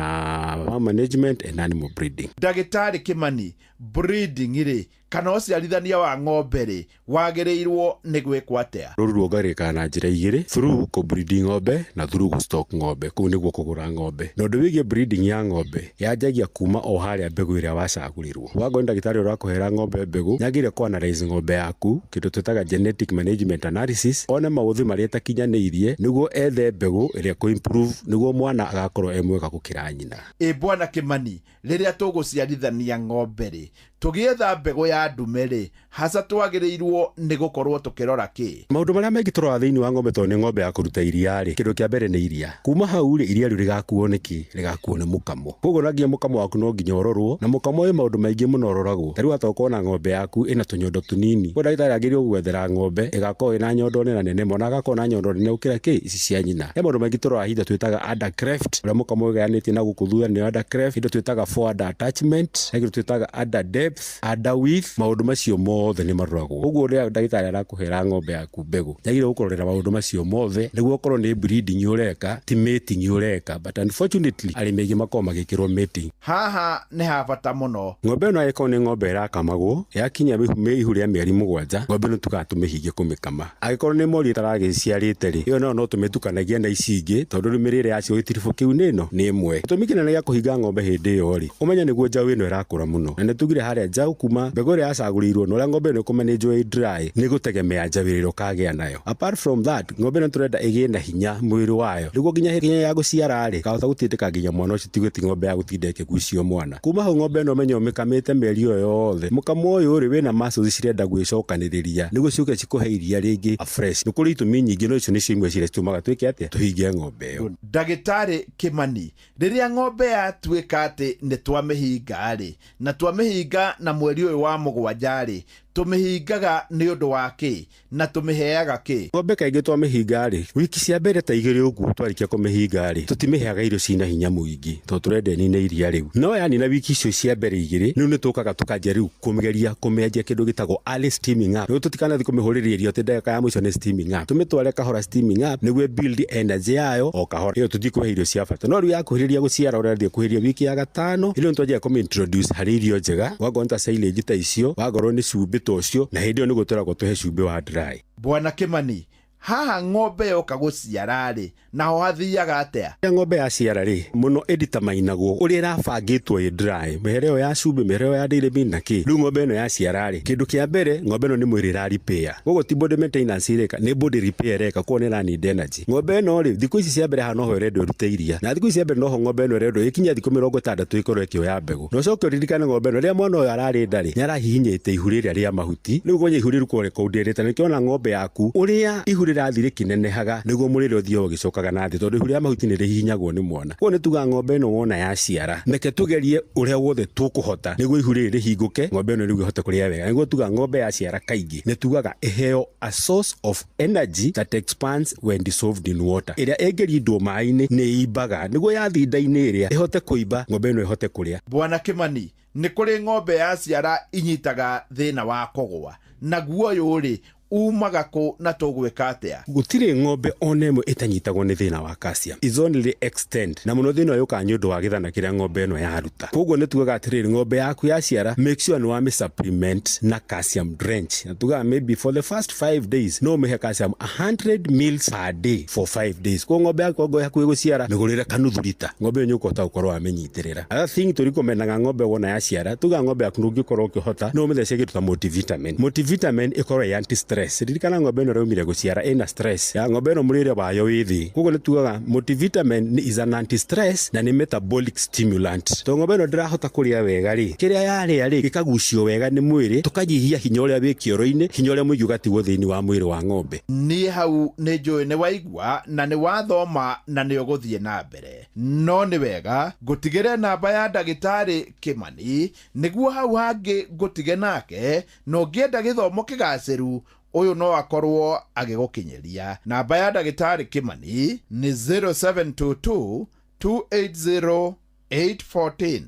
farm management and animal breeding. Ndagĩtarĩ Kimani, breeding rĩ kana ũciarithania wa ng'ombe rĩ wagĩrĩirwo nĩ gwĩkwo atĩa? Rũru ruongarĩkaga na njĩra igĩrĩ, through kũbreed ng'ombe na through gũstock ng'ombe. Kũu nĩguo kũgũra ng'ombe. Na ũndũ wĩgiĩ breeding ya ng'ombe yanjagia kuma o harĩa mbegũ ĩrĩa wacagũrĩrwo. Wangorwo nĩ ndagĩtarĩ ũrakũhera ng'ombe mbegũ, nĩagĩrĩire kũ analyze ng'ombe yaku, kĩndũ twĩtaga genetic management analysis, one maũthĩ marĩa ĩtakinyanĩirie nĩguo ethe mbegũ ĩrĩa kũ improve nĩguo mwana agakorwo e mwega gũkĩra nyina. Ĩ bwana Kimani, rĩrĩa tũgũciarithania ng'ombe rĩ, tũgĩetha mbegũ ya ndume rĩ, hasa twagĩrĩirwo nĩ gũkorwo tũkĩrora kĩ? Maũndũ marĩa maingĩ tũroraga thĩinĩ wa ng'ombe tondũ nĩ ng'ombe ya kũruta iria rĩ, kĩndũ kĩa mbere nĩ iria. Kuma hau rĩ, iria rĩu rĩgakuo nĩ kĩ? Rĩgakuo nĩ mũkamo. Koguo na nginya mũkamo waku no nginya ũrorwo, na mũkamo wĩ maũndũ maingĩ mũno ũroragwo. Ta rĩu wahota gũkorwo na ng'ombe yaku ĩna tũnyondo tũnini. Koguo ndagĩtarĩ agĩrĩirwo gwethera ng'ombe ĩgakorwo ĩna nyondo nene nene, mwana agakorwo na nyondo nene gũkĩra kĩ? Ici cia nyina. He maũndũ maingĩ tũroraga hinda twĩtaga udder cleft, ũrĩa mũkamo wĩgayanĩtie na gũkũ thutha nĩ udder cleft, indo twĩtaga forward attachment, he kĩndũ twĩtaga udder depth. Depth, udder width, maũndũ macio mothe nĩ maroragwo. Ũguo rĩrĩa ndagĩtarĩ arakũhera ng'ombe yaku mbegũ, nĩagĩrĩirwo gũkũrorera maũndũ macio mothe nĩguo okorwo nĩ breeding ũreka, ti mating ũreka. But unfortunately, arĩmi aingĩ makoragwo magĩkĩrwo mating. Haha nĩ ha bata mũno. Ng'ombe ĩno angĩkorwo nĩ ng'ombe ĩrakamagwo, yakinya ihu rĩa mĩeri 7, ng'ombe ĩno tugaga tũmĩhinge kũmĩkama. Angĩkorwo nĩ mori ĩtaragĩciarĩte rĩ, ĩyo nayo no tũmĩtukanagie na ici ingĩ tondũ rĩu mĩrĩre yacio gĩtiribũ kĩu nĩ ĩno nĩ ĩmwe. Gĩtũmi kĩnene gĩa kũhinga ng'ombe hĩndĩ ĩyo rĩ, ũmenye nĩguo njaũ ĩno ĩrakũra mũno. Na nĩ tugire harĩa njaũ kuma mbegũ ĩrĩa yacagũrĩirwo na ũrĩa ng'ombe ĩno ĩkũmanĩnjwo ĩ dry nĩ gũtegemea njaũ ĩrĩa ũkagĩa nayo. Apart from that, ng'ombe ĩno tũrenda ĩgĩe na hinya mwĩrĩ wayo nĩguo nginya hĩndĩ ya gũciara rĩ, ĩkahota gũtindĩka nginya mwana ũcio ti gũti ng'ombe ya gũtinda ĩkĩgucio mwana. Kuma hau ng'ombe ĩno ũmenye ũmĩkamĩte mĩeri ĩyo yothe, mũkamo ũyũ rĩ wĩna muscles cirenda gwĩcokanĩrĩria nĩguo ciũke cikũhe iria rĩngĩ afresh. Nĩ kũrĩ itũmi nyingĩ no icio nĩcio imwe ciria citũmaga twĩke atĩa, tũhinge ng'ombe ĩyo. Ndagĩtarĩ Kĩmani, rĩrĩa ng'ombe yatuĩka atĩ nĩ twamĩhinga rĩ, na twamĩhinga na mweri ũyũ wa 7 rĩ, tũmĩhingaga nĩ ũndũ wa kĩ na tũmĩheaga kĩ? Ng'ombe kaingĩ twamĩhinga rĩ, wiki cia mbere ta 2 ũguo twarĩkia kũmĩhinga rĩ, tũtimĩheaga irio ciina hinya mũingĩ tondũ tũrenda ĩnine iria rĩu. No yanina wiki icio cia mbere 2, rĩu nĩ tũkaga tũkanjia rĩu kũgeria kũmĩanjia kĩndũ gĩtagwo early steaming up. Nĩguo tũtikanathiĩ kũmĩhũrĩria irio atĩ ndagĩka ya mũico nĩ steaming up. Tũmĩtware kahora steaming up nĩguo ĩ build energy yayo o kahora. Ĩyo tũtikũhe irio cia bata. No rĩu yakuhĩrĩria gũciara ũrĩa ĩrathiĩ kuhĩrĩria wiki ya 5, rĩu nĩ twanjagia kũmĩ introduce harĩ irio njega, wakorwo nĩ ta silage ta icio, wakorwo nĩ cumbĩ ta ũcio, na hĩndĩ ĩyo nĩguo twĩragwo tũhe cumbĩ wa dry. Bwana Kĩmani, haha ng'ombe yoka gũciara rĩ, naho hathiaga atĩa? Rĩrĩa ng'ombe yaciara rĩ, mũno ĩnditamainagwo ũrĩa ĩrabangĩtwo ĩ dry, mĩhere ĩyo ya cumbĩ, mĩhere ĩyo ya dairy meal na kĩ. Rĩu ng'ombe ĩno yaciara rĩ, kĩndũ kĩa mbere ng'ombe ĩno nĩ mwĩrĩ ĩra repair. Koguo ti body maintenance ĩreka, nĩ body repair ĩreka, koguo nĩ ĩra need energy. Ng'ombe ĩno rĩ, thikũ ici cia mbere haha noho ĩrendwo ĩrute iria, na thikũ ici cia mbere noho ng'ombe ĩno ĩrendwo ĩkinye thikũ 60 ĩkorwo ĩkĩoya mbegũ. Na ũcoke ũririkane ng'ombe ĩno rĩrĩa mwana ũyũ ararĩ nda rĩ, nĩ arahihinyĩte ihu rĩrĩa rĩa mahuti, rĩu kwenye ihu rĩu rĩkoragwo rĩkũndĩrĩte, na nĩkĩo ona ng'ombe yaku ũrĩa ihu rĩrathiĩ rĩkĩnenehaga nĩguo mũrĩre ũthiaga ũgĩcokaga na thĩ, tondũ ihu rĩa mahuti nĩ rĩhihinyagwo nĩ mwana. Koguo nĩ tugaga ng'ombe ĩno wona yaciara, reke tũgerie ũrĩa wothe tũkũhota nĩguo ihu rĩrĩ rĩhingũke, ng'ombe ĩno rĩu ĩhote kũrĩa wega. Nĩguo tugaga ng'ombe yaciara kaingĩ nĩ tugaga ĩheo a source of energy that expands when dissolved in water, ĩrĩa ĩngĩrindwo maĩ-inĩ nĩ imbaga, nĩguo yathiĩ nda-inĩ ĩrĩa ĩhote kũimba, ng'ombe ĩno ĩhote kũrĩa. Bwana Kĩmani, nĩ kũrĩ ng'ombe yaciara inyitaga thĩna wa kũgũa, naguo ũyũ rĩ umaga kũ na tũgwĩka atĩa? Gũtirĩ ng'ombe ona ĩmwe ĩtanyitagwo nĩ thĩna wa calcium. It's only extend. Na mũno thĩna ũyũ ũkaga nĩ ũndũ wa gĩthana kĩrĩa ng'ombe ĩno yaruta. Koguo nĩ tugaga atĩrĩrĩ, ng'ombe yaku yaciara, make sure nĩ wamĩ supplement na calcium drench. Na tugaga maybe for the first 5 days no ũmĩhe calcium 100 mils per day for 5 days. Koguo ng'ombe yaku ongorwo ĩ hakuhĩ gũciara, mĩgũrĩre kanuthu rita. Ng'ombe ĩyo nĩ ũkũhota gũkorwo wamĩnyitĩrĩra. Other thing tũrikomendaga ng'ombe wona yaciara, tugaga ng'ombe yaku ndũngĩkorwo ũkĩhota, no ũmĩthece kĩndũ ta multivitamin. Multivitamin ĩkorwo ĩ anti stress. Ririkana ng'ombe ĩno ĩraumire gũciara ĩna stress. Ya ng'ombe ĩno mũrĩre wayo wĩ thĩ. Koguo nĩ tugaga multivitamin nĩ is an anti stress na nĩ metabolic stimulant. Tondũ ng'ombe ĩno ndĩrahota kũrĩa wega rĩ, kĩrĩa yarĩa rĩ, gĩkagucio wega nĩ mwĩrĩ, tũkanyihia hinya ũrĩa wĩ kĩoro-inĩ, hinya ũrĩa mũingĩ ũgatigwo thĩinĩ wa mwĩrĩ wa ng'ombe. Niĩ hau nĩ njũĩ nĩ waigua na nĩ wathoma na nĩ ũgũthiĩ na mbere. No nĩ wega ngũtigĩre namba ya ndagĩtarĩ Kĩmani nĩguo hau hangĩ ngũtige nake, na ũngĩenda gĩthomo kĩgacĩru ũyũ no akorwo agĩgũkinyĩria. Namba ya ndagĩtarĩ Kĩmani nĩ 0722 280 814,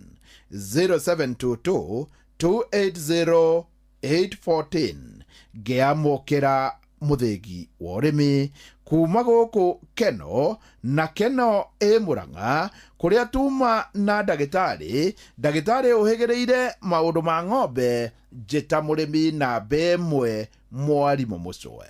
0722 280 814. Ngĩamũkĩra mũthĩgi wa ũrĩmi kuma gũkũ Keno na Keno ĩ Mũrang'a, kũrĩa tuma na ndagĩtarĩ, ndagĩtarĩ ũhĩgĩrĩire maũndũ ma ng'ombe, njĩta mũrĩmi namba 1 mwarimũ Mũcwe.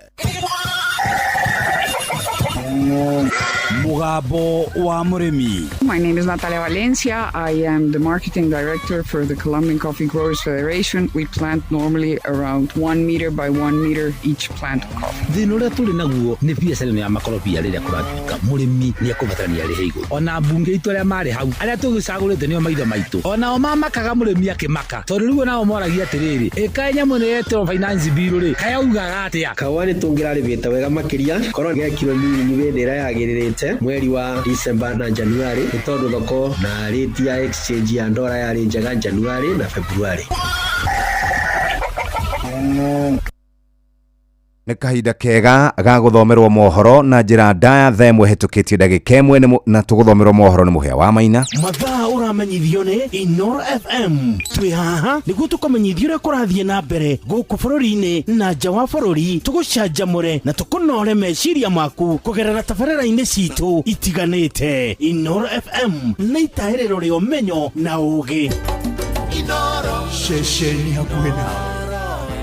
Mũgambo wa mũrĩmi. My name is Natalia Valencia. I am the marketing director for the Colombian Coffee Growers Federation. We plant normally around 1 meter by 1 meter each plant of coffee. Thĩna ũrĩa tũrĩ naguo nĩ biacara ĩno ya makorobia rĩrĩa kũratuĩka mũrĩmi nĩ ekũbatarania arĩhe igũrũ. Ona mbunge itũ arĩa marĩ hau, arĩa tũgĩcagũrĩte nĩo maitho maitũ, onao mamakaga mũrĩmi akĩmaka, tondũ rĩu onao moragia atĩrĩrĩ, ĩkaĩ nyamũ ĩno yetĩrwo finance bill rĩ, kaĩ augaga atĩa? Kahũa nĩ tũngĩrarĩmĩte wega makĩria korwo gekirwo mĩrĩmi hĩndĩ ĩrĩa yagĩrĩrĩte mweri wa December na January, nĩ tondũ thoko na rate ya exchange ya ndora yarĩ njega January na February. Nĩ kahinda kega ga gũthomerwo mohoro na njĩra ndaya thaa 1 hetũkĩtie ndagĩka 1 na tũgũthomerwo mohoro nĩ Mũhĩa wa Maina. Mathaa ũra Ũramenyithio nĩ Inoro FM. Twĩ haha nĩguo tũkũmenyithia ũrĩa kũrathiĩ na mbere gũkũ bũrũri-inĩ na nja wa bũrũri, tũgũcanjamũre na tũkũnore meciria maku kũgerera tabarĩra-inĩ citũ itiganĩte. Inoro FM nĩ itahĩrĩro rĩa ũmenyo na ũũgĩ. Ceceni hakuhĩ nawe.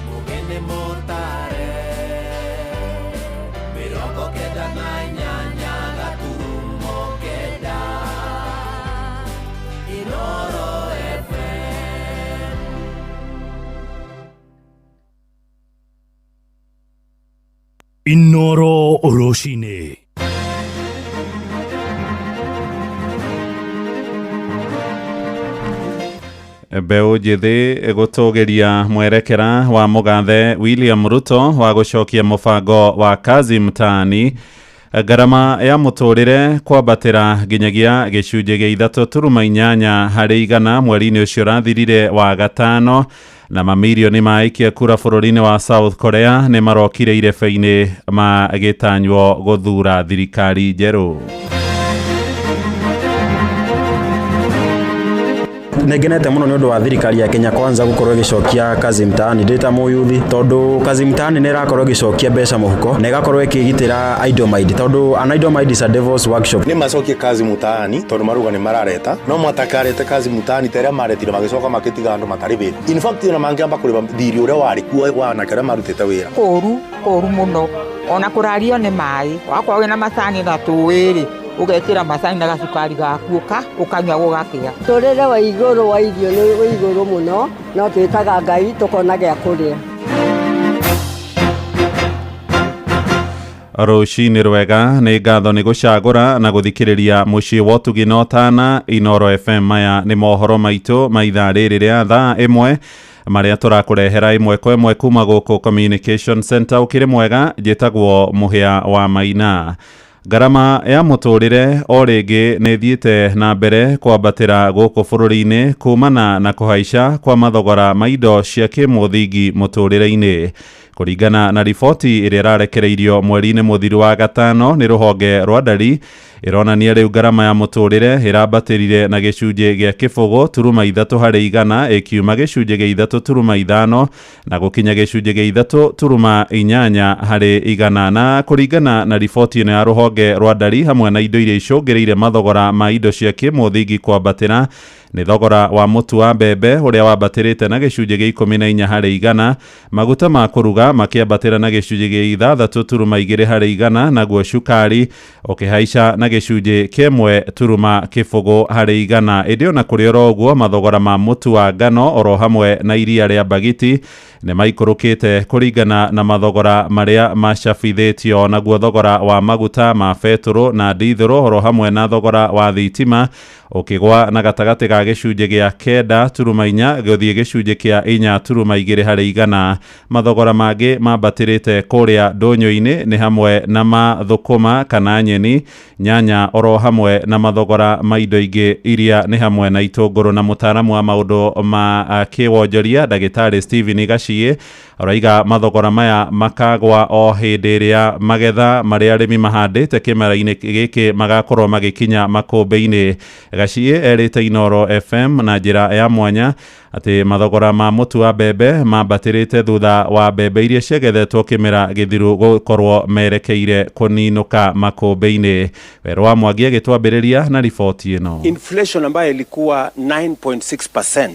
Mugene motare 98 gaturumo kenda Inoro FM. Inoro rũcinĩ. Mbeũ njĩthĩ gũtũgĩria mwerekera wa mũgathe William Ruto wa gũcokia mũbango wa kazi mtaani. Ngarama ya mũtũrĩre kwambatĩra nginyagia gĩcunjĩ gĩa 3.8 harĩ igana mweri-inĩ ũcio ũrathirire wa gatano, na mamirioni ma aikia kura bũrũri-inĩ wa South Korea nĩ marokire irebe-inĩ magĩtanywo gũthura thirikari njerũ. Nĩ ngenete mũno nĩ ũndũ wa thirikari ya Kenya Kwanza gũkorwo ĩgĩcokia kazi mtaani ndĩ ta mũyuthi, tondũ kazi mtaani nĩ ĩrakorwo ĩgĩcokia mbeca mũhuko na ĩgakorwo ĩkĩgitĩra idle mind, tondũ an idle mind is a devil's workshop. Nĩ macokie kazi mtaani tondũ maruga nĩ marareta, no matakarete kazi mtaani ta ĩrĩa maretire magĩcoka makĩtiga andũ matarĩ wĩra. In fact, ona mangĩamba kũrĩba thirĩ ũrĩa warĩ kuo wa anake arĩa marutĩte wĩra. Kũru kũru mũno, ona kũrario nĩ maĩ, wakorwo wĩna macani na tũĩ-rĩ, ũgekĩra macani na gacukari gaku ũkanyua gũgakĩa. Mũtũrĩre wa igũrũ wa irio nĩ wĩ igũrũ mũno, no twĩtaga Ngai tũkona gĩa kũrĩa. Rũcinĩ rwega, nĩ ngatho nĩ gũcagũra na gũthikĩrĩria mũciĩ wa ũtugi na ũtana Inoro FM. Maya nĩ mohoro maitũ ma ithaa rĩrĩ rĩa thaa 1 marĩa tũrakũrehera ĩmwe kwa ĩmwe kuma gũkũ Communication Center. Ũkĩrĩ mwega, njĩtagwo Mũhĩa wa Maina. Ngarama ya mũtũrĩre o rĩngĩ nĩ ĩthiĩte na mbere kwambatĩra gũkũ bũrũri-inĩ kumana na kũhaica kwa mathogora ma indo cia kĩmũthingi mũtũrĩre-inĩ. Kũringana na riboti ĩrĩa ĩrarekereirio mweri-inĩ mũthiru wa gatano nĩ rũhonge rwa ndari, ĩronania rĩu ngarama ya mũtũrĩre ĩrambatĩrire na gĩcunjĩ gĩa 0.3 harĩ igana, ĩkiuma gĩcunjĩ gĩa 3.5 na gũkinya gĩcunjĩ gĩa 3.8 harĩ igana. Na kũringana na riboti ĩno ya rũhonge rwa ndari, hamwe na indo iria icũngĩrĩire mathogora ma indo cia kĩmũthingi kwambatĩra nĩ thogora wa mũtu wa mbembe ũrĩa wambatĩrĩte na gĩcunjĩ gĩa 14 harĩ igana, maguta ma kũruga makĩambatĩra na gĩcunjĩ gĩa 6.2 harĩ igana, naguo cukari ũkĩhaica na gĩcunjĩ kĩa 1.0 harĩ igana. Ĩndĩ ona kũrĩ oro ũguo, mathogora ma mũtu wa ngano oro hamwe na iria rĩa mbagiti nĩ maikũrũkĩte kũringana na mathogora marĩa macabithĩtio, naguo thogora wa maguta ma betũrũ na ndithũrũ oro hamwe na thogora wa thitima ũkĩgwa na gatagatĩ ga gĩcunjĩ gĩa 9.4 gũthiĩ gĩcunjĩ kĩa 4.2 harĩ igana. Mathogora mangĩ mambatĩrĩte kũrĩa ndũnyũ-inĩ nĩ hamwe na ma thũkũma kana nyeni, nyanya oro hamwe na mathogora ma indo ingĩ iria nĩ hamwe na itũngũrũ. Na mũtaaramu wa maũndũ ma kĩwonjoria ndagĩtarĩ Stephen Gaciĩ araiga mathogora maya makagwa o hĩndĩ ĩrĩa magetha marĩa arĩmi mahandĩte kĩmera-inĩ gĩkĩ magakorwo magĩkinya makũmbĩ-inĩ. Gaciĩ erĩte Inoro FM na njĩra ya mwanya atĩ mathogora ma mũtu wa mbembe mambatĩrĩte thutha wa mbembe iria ciagethetwo kĩmera gĩthiru gũkorwo merekeire kũninũka makũmbĩ-inĩ. Werũ wa Mwangi agĩtwambĩrĩria na riboti ĩno. Inflation ambayo ilikuwa 9.6%,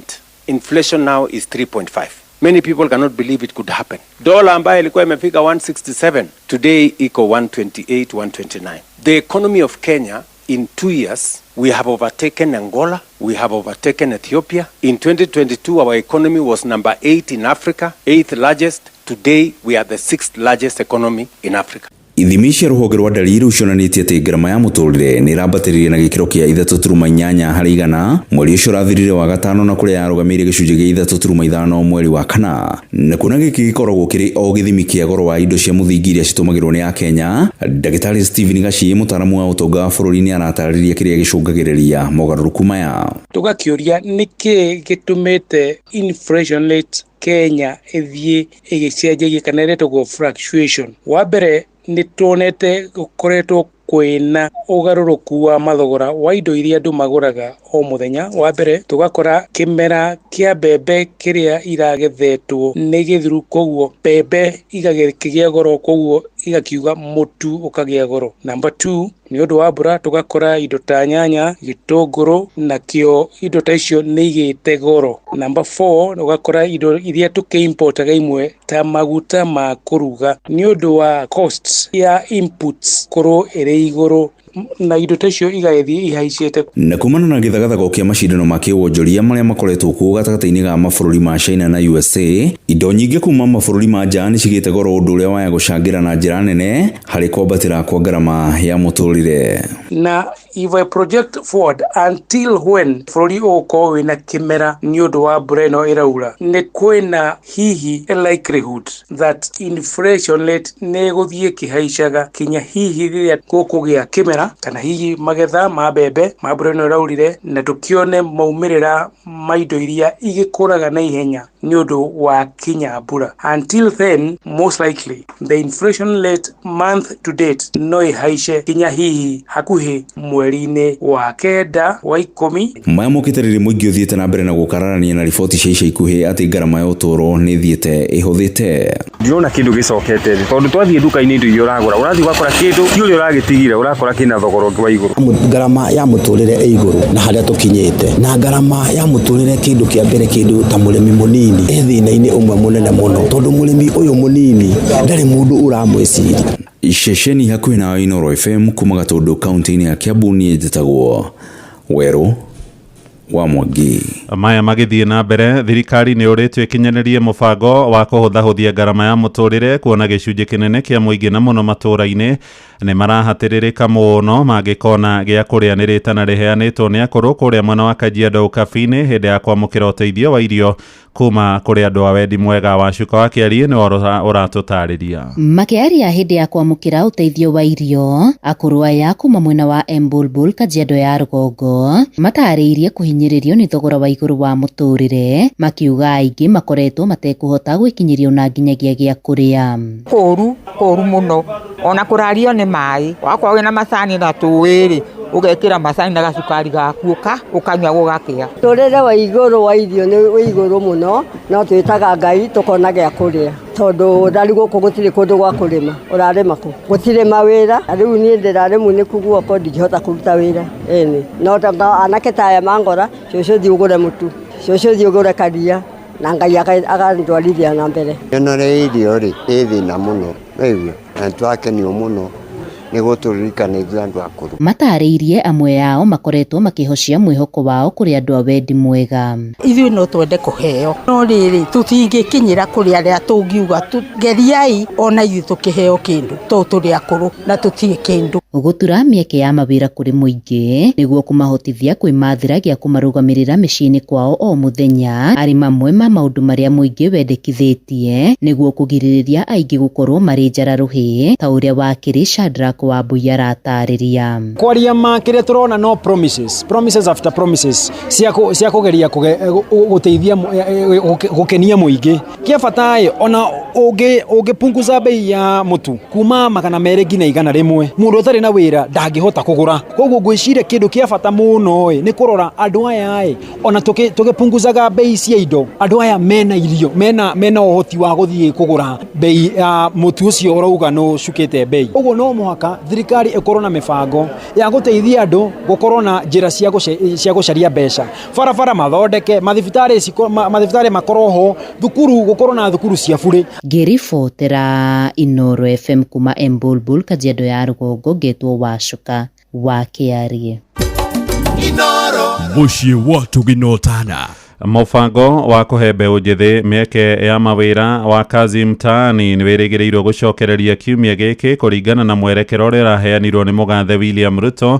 inflation now is 3.5. Many people cannot believe it could happen. Dola ambayo ilikuwa imefika 167, today iko 128, 129. The economy of Kenya in 2 years, we have overtaken Angola, we have overtaken Ethiopia. In 2022, our economy was number 8 in Africa, 8th largest. Today, we are the 6th largest economy in Africa. Ithimi cia rũhonge rwa ndari rĩu cionanĩtie atĩ ngarama ya mũtũrĩre nĩ ĩrambatĩrire na gĩkĩro kĩa 3.8 harĩ igana mweri ũcio ũrathirire wa gatano, na kũrĩa yarũgamĩire gĩcunjĩ gĩa 3.5 mweri wa kana. Na kuona gĩkĩ gĩkoragwo kĩrĩ o gĩthimi kĩa goro wa indo cia mũthingi iria citũmagĩrwo nĩ Akenya, Ndagĩtarĩ Stephen Gaciĩ, mũtaaramu wa ũtonga wa bũrũri, nĩ aratarĩria kĩrĩa gĩcũngagĩrĩria mogarũrũku maya. Tũgakĩũria nĩkĩ gĩtũmĩte inflation rate Kenya ĩthiĩ ĩgĩcenjagia kana ĩretagwo fluctuation. Wa mbere nĩ tuonete gũkoretwo Kwĩna ũgarũrũku wa mathogora wa indo iria andũ magũraga o mũthenya. Wa mbere tũgakora kĩmera kĩa mbembe kĩrĩa iragethetwo nĩ gĩthiru, koguo mbembe igakĩgĩa goro, koguo igakiuga mũtu ũkagĩa goro. Number 2, nĩ ũndũ wa mbura tũgakora indo ta nyanya, gĩtũngũrũ nakĩo indo ta icio nĩ igĩte goro. Number 4, ũgakora indo iria tũkĩ-importaga imwe ta maguta ma kũruga nĩ ũndũ wa costs ya inputs korwo ĩrĩ igũrũ, na indo ta icio igagĩthiĩ ihaicĩte. Na kumana na gĩthagathago kĩa macindano ma kĩwonjoria marĩa makoretwo kuo gatagatĩ-inĩ ga mabũrũri ma China na USA, indo nyingĩ kuma mabũrũri ma nja nĩ cigĩte goro, ũndũ ũrĩa waya gũcangĩra na njĩra nene harĩ kwambatĩra kwa ngarama ya mũtũrĩre. Na if I project forward until when bũrũri ũgũkorwo wĩna kĩmera nĩ ũndũ wa mbura ĩno ĩraura, nĩ kwĩna hihi a likelihood that inflation rate nĩ ĩgũthiĩ ĩkĩhaicaga kinya hihi rĩrĩa gũkũgĩa kĩmera, kana hihi magetha ma mbembe ma mbura ĩno ĩraurire, na tũkĩone maumĩrĩra ma indo iria igĩkũraga na ihenya nĩ ũndũ wa kinya mbura. Until then, most likely the inflation rate month to date no ĩhaice kinya hihi hakuhĩ mweri-inĩ wa 9 wa 10. Maya mokĩte rĩrĩ mũingĩ ũthiĩte na mbere na gũkararania na riboti cia ica ikuhĩ atĩ ngarama ya ũtũũro nĩ ĩthiĩte ĩhũthĩte. Ndirona kĩndũ gĩcokete thĩ, tondũ twathiĩ nduka-inĩ indo iria ũragũra ũrathiĩ ũgakora kĩndũ ti ũrĩa ũragĩtigire, ũrakora kĩna thogora ũngĩ wa igũrũ. Ngarama ya mũtũrĩre ĩ igũrũ na harĩa tũkinyĩte, na ngarama ya mũtũrĩre kĩndũ kĩa mbere, kĩndũ ta mũrĩmi mũnini e thĩna-inĩ ũmwe mũnene mũno, tondũ mũrĩmi ũyũ mũnini ndarĩ mũndũ ũramwĩciria. Ceceni hakuhĩ na Inooro FM kuma Gatũndũ kaunti-inĩ ya Kiambu, niĩ njĩtagwo Werũ wa Mwangi. Maya magĩthiĩ na mbere, thirikari nĩ ũrĩtio ĩkinyanĩrie mũbango wa kũhũthahũthia ngarama ya mũtũrĩre, kuona gĩcunjĩ kĩnene kĩa mũingĩ na mũno matũũra-inĩ nĩ marahatĩrĩrĩka mũno mangĩkona gĩa kũrĩa. Nĩ rĩtana rĩheanĩtwo nĩ akũrũ kũrĩa mwena wa Kajiado Ũkabi-inĩ hĩndĩ ya kwamũkĩra ũteithio wa irio kuma kũrĩ andũ a wendi mwega. Wa Cuka wa Kĩarie nĩ ũratũtarĩria. Makĩaria hĩndĩ ya kwamũkĩra ũteithio wa irio, akũrũ aya kuma mwena wa Embulbul, Kajiado ya rũgongo, matarĩirie kũhinyĩrĩrio nĩ thogora wa igũrũ wa mũtũrĩre, makiuga aingĩ makoretwo matekũhota gwĩkinyĩria ona nginyagia gĩa kũrĩa. Kũru kũru mũno, ona kũrario nĩ maĩ. Wakorwo wĩna macani na tũĩ-rĩ, ũgekĩra macani na gacukari gaku ũkanyua gũgakĩa. Mũtũrĩre wa igũrũ wa irio nĩ wĩ igũrũ mũno, no twĩtaga Ngai tũkona gĩa kũrĩa, tondũ rarĩ gũkũ gũtirĩ kũndũ gwa kũrĩma, ũrarĩma kũ? Gũtirĩ mawĩra. Rĩu niĩ ndĩrarĩ munĩku guoko, ndingĩhota kũruta wĩra ĩni, no anake ta aya mangora, cũcũ thiĩ ũgũre mũtu, cũcũ thiĩ ũgũre karia, na Ngai akandwarithia na mbere. Mĩonore irio rĩ ĩ thĩna mũno, waigua, na nĩtwakenio mũno nĩ gũtũririkana ithuĩ andũ akũrũ. Matarĩirie amwe ao makoretwo makĩhocia mwĩhoko wao kũrĩ andũ a wendi mwega. Ithuĩ no twende kũheo, no rĩrĩ tũtingĩkinyĩra kũrĩ arĩa tũngiuga geriai ona ithuĩ tũkĩheo kĩndũ, tondũ tũrĩ akũrũ na tũtirĩ kĩndũ. Gũtura mĩeke ya mawĩra kũrĩ mũingĩ nĩguo kũmahotithia kwĩmathĩra gĩa kũmarũgamĩrĩra mĩciĩ-inĩ kwao o mũthenya arĩ mamwe ma maũndũ marĩa mũingĩ wendekithĩtie nĩguo kũgirĩrĩria aingĩ gũkorwo marĩ njara rũhĩ, ta ũrĩa wakĩrĩ Shadrack Wambui aratarĩria. Kwaria ma kĩrĩa tũrona no promises, promises after promises cia kũgeria gũteithia gũkenia mũingĩ. Kĩa bata ĩ, ona ũngĩpunguza bei ya mũtu kuma 200 nginya 100, mũndũ ũtarĩ na wĩra ndangĩhota kũgũra. Koguo ngwĩciria kĩndũ kĩa bata mũno ĩ nĩ kũrora andũ aya ĩ, ona tũgĩpunguzaga bei cia indo, andũ aya mena irio, mena ũhoti wa gũthiĩ kũgũra bei ya mũtu ũcio ũrauga nĩ ũcukĩte bei. Ũguo no mũhaka thirikari ĩkorwo na mĩbango ya gũteithia andũ gũkorwo na njĩra cia gũcaria mbeca, barabara mathondeke, mathibitarĩ makorwo ho, thukuru gũkorwo na thukuru cia bure. Ngĩribotera Inooro FM kuma Embulbul, Kajiado ya rũgongo, ngetwo Wacuka wa Kĩarie. Mũciĩ wa Tũginotana. Mũbango wa kũhe mbeũ njĩthĩ mĩeke ya mawĩra wa Kazi Mtaani nĩ wĩrĩgĩrĩirwo gũcokereria kiumia gĩkĩ kũringana na mwerekero ũrĩa ũraheanirwo nĩ mũgathe William Ruto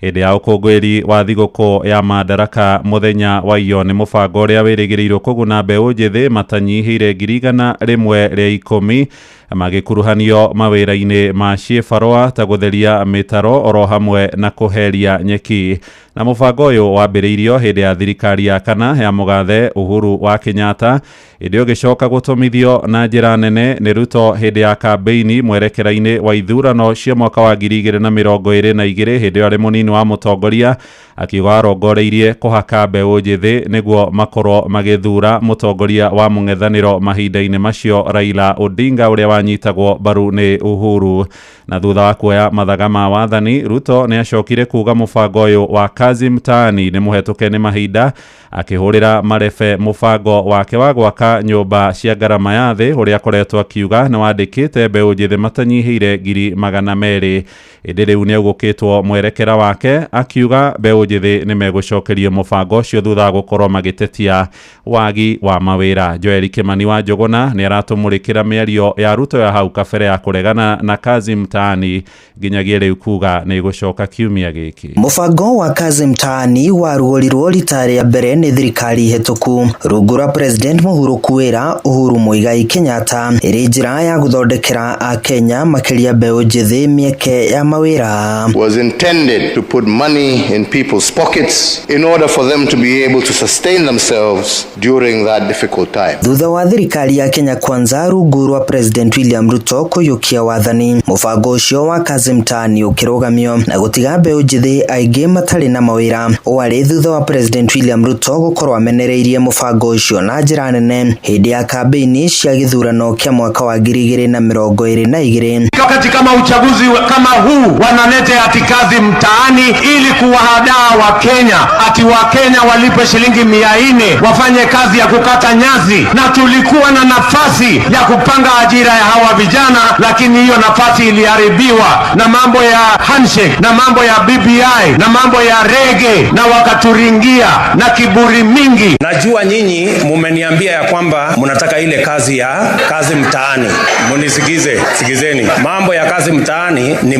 hĩndĩ ya ũkũngũĩri wa thigũkũ ya Madaraka mũthenya wa iyo. Nĩ mũbango ũrĩa wĩrĩgĩrĩirwo kũguna mbeũ njĩthĩ matanyihĩire 110,000 Magĩkuruhanio mawĩra-inĩ ma ciĩbarũa ta gũtheria mĩtaro oro hamwe na kũheria nyeki. Na mũbango ũyũ wambĩrĩirio hĩndĩ ya thirikari ya kana ya mũgathe Uhuru wa Kenyatta, ĩndĩ ũgĩcoka gũtũmithio na njĩra nene nĩ Ruto hĩndĩ ya kambĩini mwerekera-inĩ wa ithurano cia mwaka wa 2022, hĩndĩ ĩyo arĩ mũnini wa mũtongoria, akiuga arongoreirie kũhaka mbeũ njĩthĩ nĩguo makorwo magĩthura mũtongoria wa mũng'ethanĩro mahinda-inĩ macio Raila Odinga ũrĩa wanyitagwo mbaru nĩ Uhuru. Na thutha wa kuoya mathaga ma wathani, Ruto nĩ acokire kuga mũbango ũyũ wa Kazi Mtaani nĩ mũhetũke nĩ mahinda, akĩhũrĩra marebe mũbango wake wa gwaka nyũmba cia ngarama ya thĩ ũrĩa akoretwo akiuga nĩ wandĩkĩte mbeũ njĩthĩ matanyihĩire 200,000. Ĩndĩ rĩu nĩ augũkĩtwo mwerekera wake, akiuga mbeũ njĩthĩ nĩ megũcokerio mũbango ũcio thutha wa gũkorwo magĩtetia wagi wa mawĩra. Joel Kimani wa Njũgũna nĩ aratũmũrĩkĩra mĩario ya Ruto ya hau kabere ya kũregana na Kazi Mtaani nginyagia rĩu kuga nĩ gũcoka kiumia gĩkĩ. Mũbango wa Kazi Mtaani warugũrirwo rita rĩa mbere nĩ thirikari hetũku rungu rwa President mũhurũku wĩra Uhuru Muigai Kenyatta, ĩrĩ njĩra ya gũthondekera Akenya makĩria mbeũ njĩthĩ mĩeke ya mawĩra. Was intended to put money in people's pockets in order for them to be able to sustain themselves during that difficult time. Thutha wa thirikari ya Kenya Kwanza rungu rwa President William Ruto kũiyũkia wathani, mũbango ũcio wa Kazi Mtaani ũkĩrũgamio na gũtiga mbeũ njĩthĩ aingĩ matarĩ na mawĩra. Ũarĩ thutha wa President William Ruto gũkorwo amenereirie mũbango ũcio na njĩra nene hĩndĩ ya kambĩini cia gĩthurano kĩa mwaka wa 2022. Wakati kama uchaguzi kama huu wanaleta ati kazi mtaani ili kuwahadaa Wakenya, ati Wakenya walipe shilingi 400 wafanye kazi ya kukata nyasi, na tulikuwa na nafasi ya kupanga ajira ya hawa vijana, lakini hiyo nafasi iliharibiwa na mambo ya handshake na mambo ya BBI na mambo ya rege, na wakaturingia na kiburi mingi. Najua nyinyi mumeniambia ya kwamba mnataka ile kazi ya kazi mtaani. Munisikize, sikizeni. Mambo ya kazi mtaani ni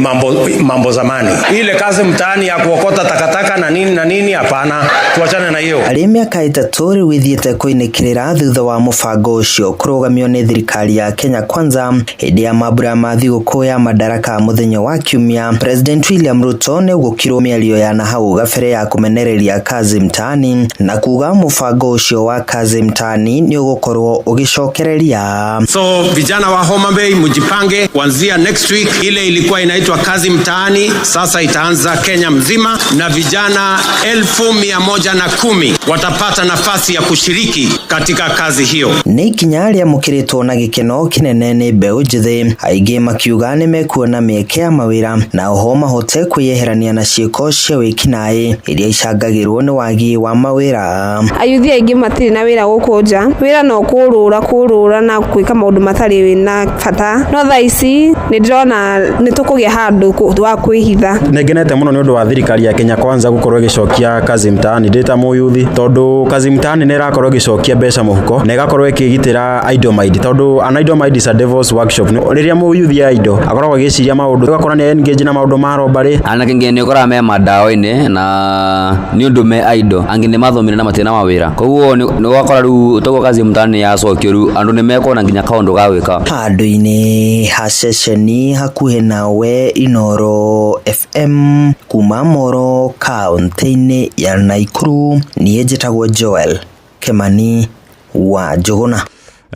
mambo zamani. Ile kazi mtaani ya kuokota takataka na nini na nini, hapana. Tuachane na hiyo. Arĩ mĩaka 3 rĩu ĩthiĩte kũinĩkĩrĩra thutha wa mũbango ũcio kũrũgamio nĩ thirikari ya Kenya Kwanza hĩndĩ ya mambura ma thigũkũ ya Madaraka mũthenya wa Kiumia. President William Ruto nĩ ũgũkirwo mĩario ya nahau gabere ya kũmenereria Kazi Mtaani na kuga mũbango ũcio wa Kazi Mtaani nĩ ũgũkorwo ũgĩcokereria. So vijana wa Homa Bay mjipange kuanzia next week. Ile ilikuwa inaitwa Kazi Mtaani sasa itaanza Kenya mzima, na vijana 110,000 watapata nafasi ya kushiriki katika kazi hiyo. Nĩ ikinya rĩamũkĩrĩtwo na gĩkeno kĩnene nĩ mbeũ njĩthĩ, aingĩ makiuga nĩ mekuona mĩeke ya mawĩra na oho mahote kwĩyeherania na ciĩko cia wĩkinaĩ iria icangagĩrwo nĩ wagi wa mawĩra. Ayuthi aingĩ matirĩ na wĩra gũkũ nja, wĩra no kũrũra na gwĩka maũndũ matarĩ na bata, no thaa ici nĩ ndĩrona nĩ tũkũgĩa handũ wa kwĩhitha. Nĩ ngenete mũno nĩ ũndũ wa thirikari ya Kenya Kwanza gũkorwo ĩgĩcokia Kazi Mtaani ndĩ ta mũyuthi, tondũ Kazi Mtaani nĩ ĩrakorwo ĩgĩcokia mbeca mũhuko na ĩgakorwo ĩkĩgitĩra idle mind, tondũ an idle mind is a devil's workshop. Rĩrĩa mũyuthi ya idle akoragwo agĩciria maũndũ, ũgakora nĩ engage na maũndũ ma robbery. Anake nginya nĩ ũkoraga me mandawa-inĩ na nĩ ũndũ me idle, angĩ nĩ mathomire na matirĩ na mawĩra, koguo nĩ ũgakora rĩu toguo Kazi Mtaani yacokio rĩu andũ nĩ mekuona nginya kaũndũ ga gwĩka. Handũ-inĩ ha ceceni hakuhĩ nawe Inooro FM kuma Moro kaũntĩ-inĩ ya Nakuru, niĩ njĩtagwo Joel Kimani wa Njũgũna.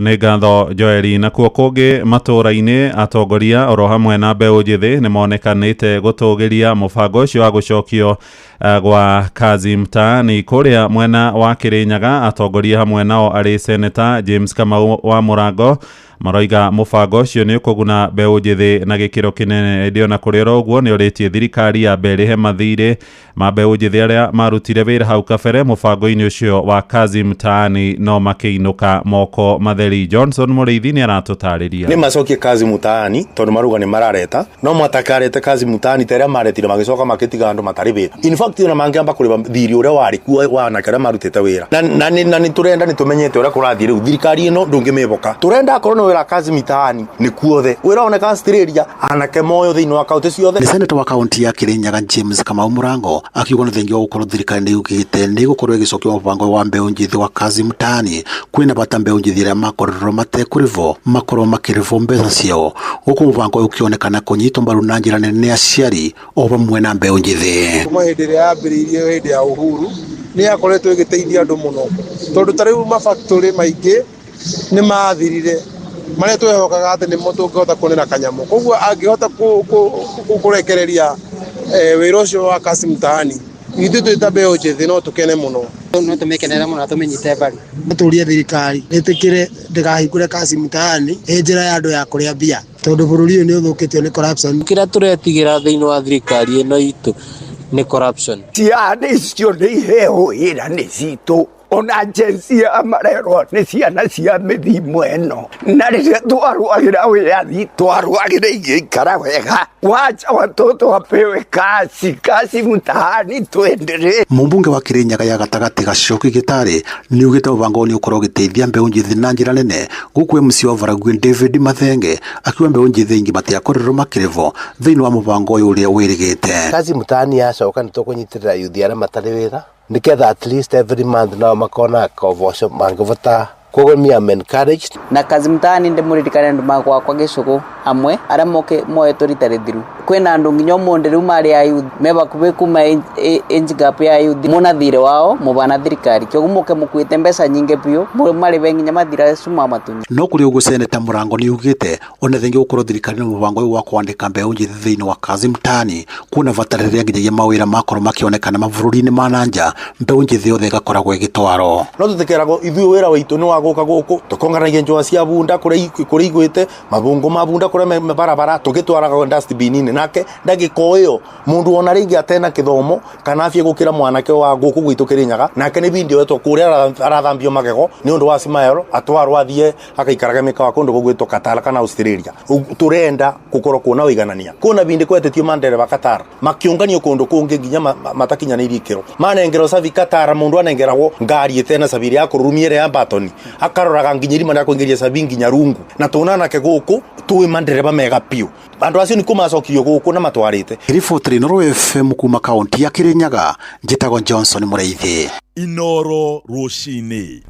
Nĩ ngatho Joeli. Nakuo kũngĩ matũũra-inĩ atongoria oro hamwe na mbeũ njĩthĩ nĩ monekanĩte gũtũgĩria mũbango ũcio wa gũcokio gwa Kazi Mtaani. Kũrĩa mwena wa Kĩrĩnyaga atongoria hamwe nao arĩ Seneta James Kamau wa Mũrango maroiga mũbango ũcio nĩ ũkũguna mbeũ njĩthĩ na gĩkĩro kĩnene. Ĩndĩ ona kũrĩ oro ũguo nĩ ũrĩtie thirikari ya ĩrĩhe mathirĩ ma mbeũ njĩthĩ arĩa marutire wĩra hau kabere mũbango-inĩ ũcio wa Kazi Mtaani no makĩinũka moko matheri. Johnson Mũrĩithi nĩ aratũtarĩria. Nĩ macokie Kazi Mtaani tondũ maruga nĩ marareta, no matakarete Kazi Mtaani ta ĩrĩa maretire magĩcoka makĩtiga andũ matarĩ wĩra. In fact ona mangĩamba kũrĩha thirĩ ũrĩa warĩ kuo wa anake arĩa marutĩte wĩra. Na nĩ tũrenda nĩ tũmenyete ũrĩa kũrathiĩ rĩu. Thirikari ĩno ndũngĩmĩboka. Tũrenda akorwo nĩ wĩra kazi mitaani nĩ kuothe wĩra oneka Australia anake moyo thĩinĩ wa kaunti ciothe. Nĩ seneta wa kaunti ya Kirinyaga James Kamau Murango akiuga nĩ thengia wa gũkorwo thirikari nĩ yugĩte nĩ ĩgũkorwo ĩgĩcokia mũbango wa mbeũ njĩthĩ wa kazi mtaani kwĩna bata mbeũ njĩthĩ arĩa makorirwo matekũrĩhwo makorwo makĩrĩhwo mbeca ciao, gũkũ mũbango ũyũ ũkĩonekana kũnyitwo mbaru na njĩra nene nĩ aciari o hamwe na mbeũ njĩthĩ. Kuma hĩndĩ ĩrĩa yambĩrĩirie hĩndĩ ya Uhuru nĩ yakoretwo ĩgĩteithia andũ mũno, tondũ ta rĩu mafactory maingĩ nĩ mathirire marĩa twehokaga atĩ nĩmo tũngĩhota kuonera kanyamũ. Koguo angĩhota kũrekereria wĩra ũcio wa kazi mtaani, ithuĩ twĩ ta mbeũ njĩthĩ no tũkene mũno. No tũmĩkenere mũno na tũmĩnyite mbaru. Tũrie thirikari ĩtĩkĩre ndĩkahingũre kazi mtaani ĩ njĩra ya andũ ya kũrĩa mbia, tondũ bũrũri ũyũ nĩ ũthũkĩtio nĩ corruption. Kĩrĩa tũretigĩra thĩinĩ wa thirikari ĩno itũ nĩ corruption. Ciana icio nĩ iheo wĩra nĩ citũ, ona Gen Z marerwo nĩ ciana cia mĩthimo ĩno, na rĩrĩa twarũagĩra wĩyathi twarũagĩra igĩikara wega. Wacha watoto wapewe kazi, kazi mtaani, tuendelee. Mũmbunge wa Kirinyaga ya gatagatĩ Gachoki Gĩtarĩ nĩ ugĩte mũbango ũyũ nĩ ũkorwo ũgĩteithia mbeũ njĩthĩ na njĩra nene, gũkũ MC wa Baragwi David Mathenge akiuga mbeũ njĩthĩ ingĩ matiakorirwo makĩrĩhwo thĩinĩ wa mũbango ũyũ ũrĩa wĩrĩgĩte. Kazi mtaani yacoka nĩ tũkũnyitĩrĩra yuthi arĩa matarĩ wĩra nĩgetha at least every month nao makona koboco mangĩbota. Koguo me am encouraged. Na kazi mtaani ndĩmũririkane andũ magwakwa gĩcũgũ amwe arĩa moke moetwo rita rĩthiru. Kwĩna andũ nginya ũmũthĩ rĩu marĩ a youth me bakuhĩ kuma age gap ya youth mũna thirĩ wao mũbana thirikari kĩoguo mũke mũkuĩte mbeca nyingĩ biũ marĩbe nginya mathirĩ acu mamatunye. No kũrĩ ũguo seneta Mũrango nĩ ugĩte ona thengia gũkorwo thirikari na mũbango ũyũ wa kwandĩka mbeũ njĩthĩ thĩinĩ wa kazi mtaani kuona bata rĩrĩa nginyagia mawĩra makorwo makĩonekana mabũrũri-inĩ ma na nja mbeũ njĩthĩ yothe ĩgakoragwo ĩgĩtwarwo. No tũtikeragwo ithuĩ wĩra witũ nĩ wa gũka gũkũ tũkonganagia njũa cia bunda kũrĩa igwĩte mabungo ma bunda kũrĩa me barabara tũgĩtwaraga dustbin-inĩ, nake ndagĩka o ĩyo mũndũ ona rĩngĩ atena kĩthomo kana abie gũkĩra mwanake wa gũkũ gwitũ Kĩrĩnyaga, nake nĩ bindi wetwo kũrĩa arathambio magego nĩ ũndũ wa smile atwarwo athiĩ agaikarage mĩkawa kũndũ gũgwĩtwo Qatar kana Australia. Tũrenda gũkorwo kuona ũiganania kuona bindi kwetĩtio mandereba Qatar makĩũnganio kũndũ kũngĩ nginya matakinyanĩirie ikĩro manengerwo cabi Qatar, mũndũ anengeragwo ngari ĩtena cabi ya kũrurumia ĩrĩa ya batoni akaroraga nginya irima rĩa kũingĩria cabi nginya rungu, na tũna nake gũkũ tũĩ mandereba mega biũ andũ acio nĩ kũmacokirio gũkũ na matwarĩte. Riboti Inooro FM kuma kaunti ya Kirinyaga, njĩtagwo Johnson Mũrĩithi. Inooro rũcinĩ.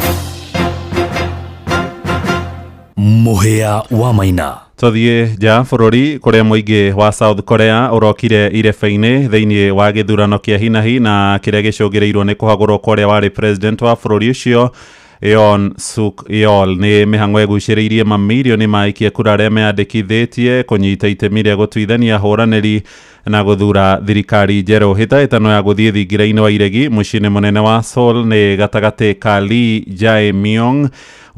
Mũhĩa wa Maina. Tũthiĩ nja bũrũri kũrĩa mũingĩ wa South Korea ũrokire irebe-inĩ thĩinĩ wa gĩthurano kĩa hinahi na kĩrĩa gĩcũngĩrĩirwo nĩ kũhagũrwo kwa ũrĩa warĩ president wa bũrũri ũcio Yoon Suk Yeol. Nĩ mĩhang'o ĩgucĩrĩirie mamirioni ma aikia kura arĩa meyandĩkithĩtie kũnyita itemi rĩa gũtuithania ahũranĩri na gũthura thirikari njerũ. Hĩtahĩtano ya gũthiĩ thingira-inĩ wa iregi mũciĩ-inĩ mũnene wa Seoul nĩ gatagatĩ ka Lee Jae-myung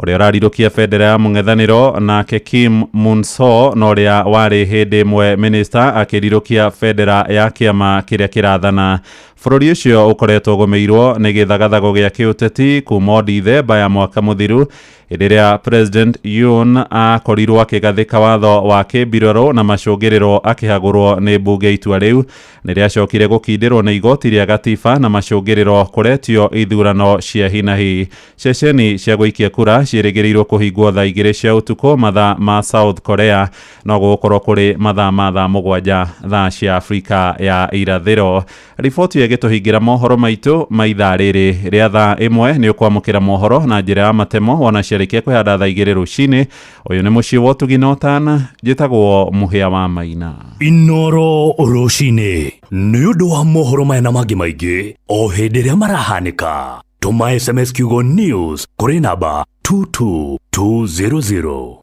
ũrĩa ũrarirũkia bendera ya mũng'ethanĩro nake Kim Mun-soo na ũrĩa warĩ hĩndĩ ĩmwe minista akĩrirũkia bendera ya kĩama kĩrĩa kĩrathana. Bũrũri ũcio ũkoretwo ũgũmĩirwo nĩ gĩthagathago gĩa kĩũteti kuma Dithemba ya mwaka mũthiru hĩndĩ ĩrĩa President Yoon akorirwo akĩgathĩka watho wa kĩmbirarũ na macũngĩrĩro akĩhagũrwo nĩ mbunge. Itua rĩu nĩ rĩacokire gũkindĩrwo nĩ igoti rĩa gatiba na macũngĩrĩro kũretio ithurano cia hinahi. Ceceni cia gũikia kura ciĩrĩgĩrĩirwo kũhingwo thaa 2 cia ũtukũ mathaa ma South Korea, no gũgũkorwo kũrĩ mathaa ma thaa 7 thaa cia Afrika ya irathĩro. Riboti ĩyo ĩgĩtũhingĩra mohoro maitũ ma ithaa rĩrĩ rĩa thaa 1 nĩ ũkwamũkĩra mohoro na njĩra ya matemo wona ciarĩkia kwĩhanda thaa 2 rũcinĩ. Ũyũ nĩ mũciĩ wa ũtugi na ũtana, njĩtagwo Mũhĩa wa Maina. Inooro rũcinĩ nĩ ũndũ wa mohoro maya na mangĩ maingĩ o hĩndĩ ĩrĩa marahanĩka. Tũma SMS kiugo news kũrĩ namba 22200.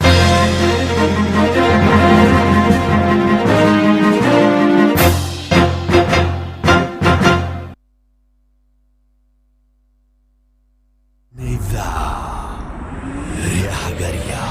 Nĩ ithaa rĩa Hagaria.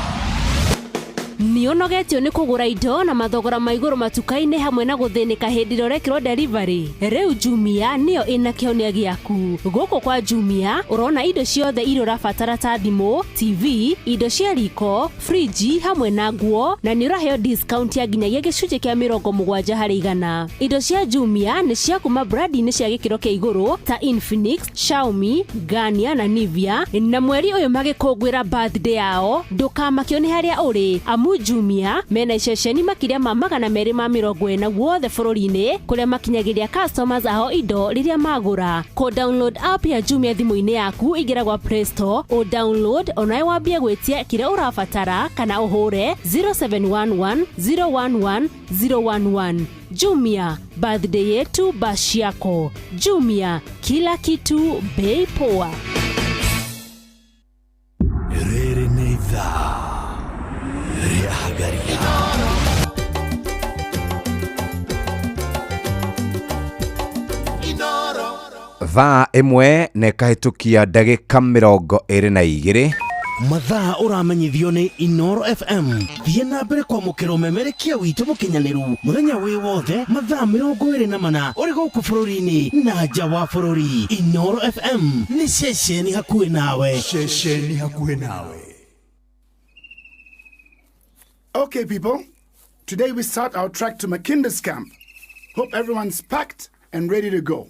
Nĩ ũnogetio nĩ kũgũra indo na mathogora ma igũrũ matuka-inĩ hamwe na gũthĩnĩka hĩndĩ ĩrĩa ũrekĩrwo delivery? Rĩu Jumia nĩyo ĩna kĩhonia gĩaku. Gũkũ kwa Jumia ũrona indo ciothe iria ũrabatara ta thimũ, TV, indo cia riko, friji hamwe na nguo, na nĩ ũraheo discount ya nginyagia gĩcunjĩ kĩa 70%. Indo cia Jumia nĩ cia kuma brandi-inĩ cia gĩkĩro kĩa igũrũ ta Infinix, Xiaomi, Garnier na Nivea, na mweri ũyũ magĩkũngũĩra birthday yao ndũkamakio nĩ harĩa ũrĩ, amu Jumia mena iceceni makĩria ma 240 guothe bũrũri-inĩ kũrĩa makinyagĩria customers ao indo rĩrĩa magũra. Kũ download app ya Jumia thimũ-inĩ yaku, ingĩra gwa Play Store, ũ download onawe wambie gwĩtia kĩrĩa ũrabatara kana ũhũre 0711 011 011. Jumia, birthday yetu bash yako. Jumia, kila kitu bei poa. Rĩrĩ nĩ ithaa rĩa Hagaria. Thaa 1 na ĩkahĩtũkia ndagĩka 22. Mathaa ũramenyithio nĩ Inoro FM. Thiĩ na mbere kwamũkĩra ũmemerekia witũ mũkinyanĩru mũthenya wĩ wothe mathaa 24 ũrĩ gũkũ bũrũri-inĩ na nja wa bũrũri. Inoro FM nĩ ceceni hakuhĩ nawe. Ceceni hakuhĩ nawe. Okay, people, today we start our trek to Makinda's camp. Hope everyone's packed and ready to go.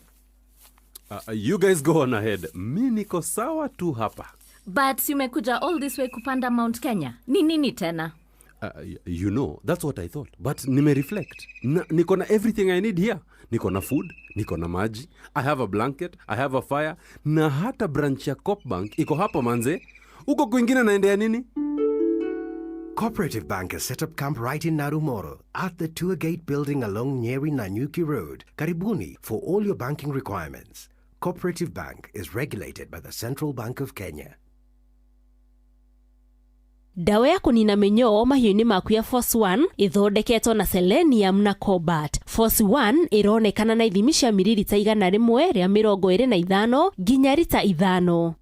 You guys go on ahead. Mi niko sawa tu hapa. But si umekuja all this way kupanda Mount Kenya. Ni nini tena? You know, that's what I thought. But nime reflect. Niko na everything I need here. Niko na food, niko na maji, I have a blanket, I have a fire, na hata branch ya Coop Bank iko hapa manze. Uko kwingine naendea nini? Cooperative Bank has set up camp right in Narumoro at the Tour Gate building along Nyeri Nanyuki Road, Karibuni, for all your banking requirements. Cooperative Bank is regulated by the Central Bank of Kenya. Ndawa ya kũnina mĩnyoo mahiũ-inĩ maku ya Force 1 ĩthondeketwo na selenium na cobalt. Force 1 ĩronekana na ithimi cia mililita 125 nginya rita 5.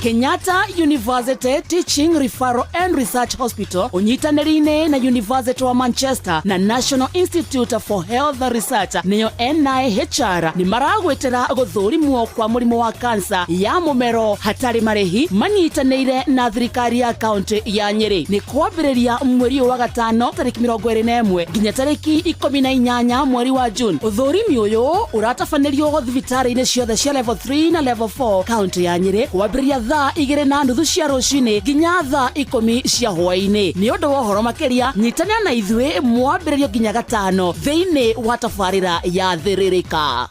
Kenyatta University Teaching Referral and Research Hospital unyitanĩri-inĩ na University wa Manchester na National Institute for Health Research nĩyo NIHR nĩ maragwĩtĩra gũthũrimwo kwa mũrimũ wa kansa ya mũmero hatarĩ marĩhi manyitanĩire na thirikari ya kaunti ya Nyĩrĩ. Nĩ kwambĩrĩria mweri wa gatano tarĩki 21 nginya tarĩki 18 mweri wa June. Ũthũrimi ũyũ ũratabanĩrio thibitarĩ-inĩ ciothe cia level 3 na level 4 kaunti ya Nyĩrĩ kwambĩrĩria thaa 2:30 cia rũcinĩ nginya thaa 10 cia hwaĩ-inĩ. Nĩ ũndũ wa ũhoro makĩria nyitanĩra na ithuĩ mwambĩrĩrio nginya gatano thĩinĩ wa tabarĩra ya Thĩrĩrĩka.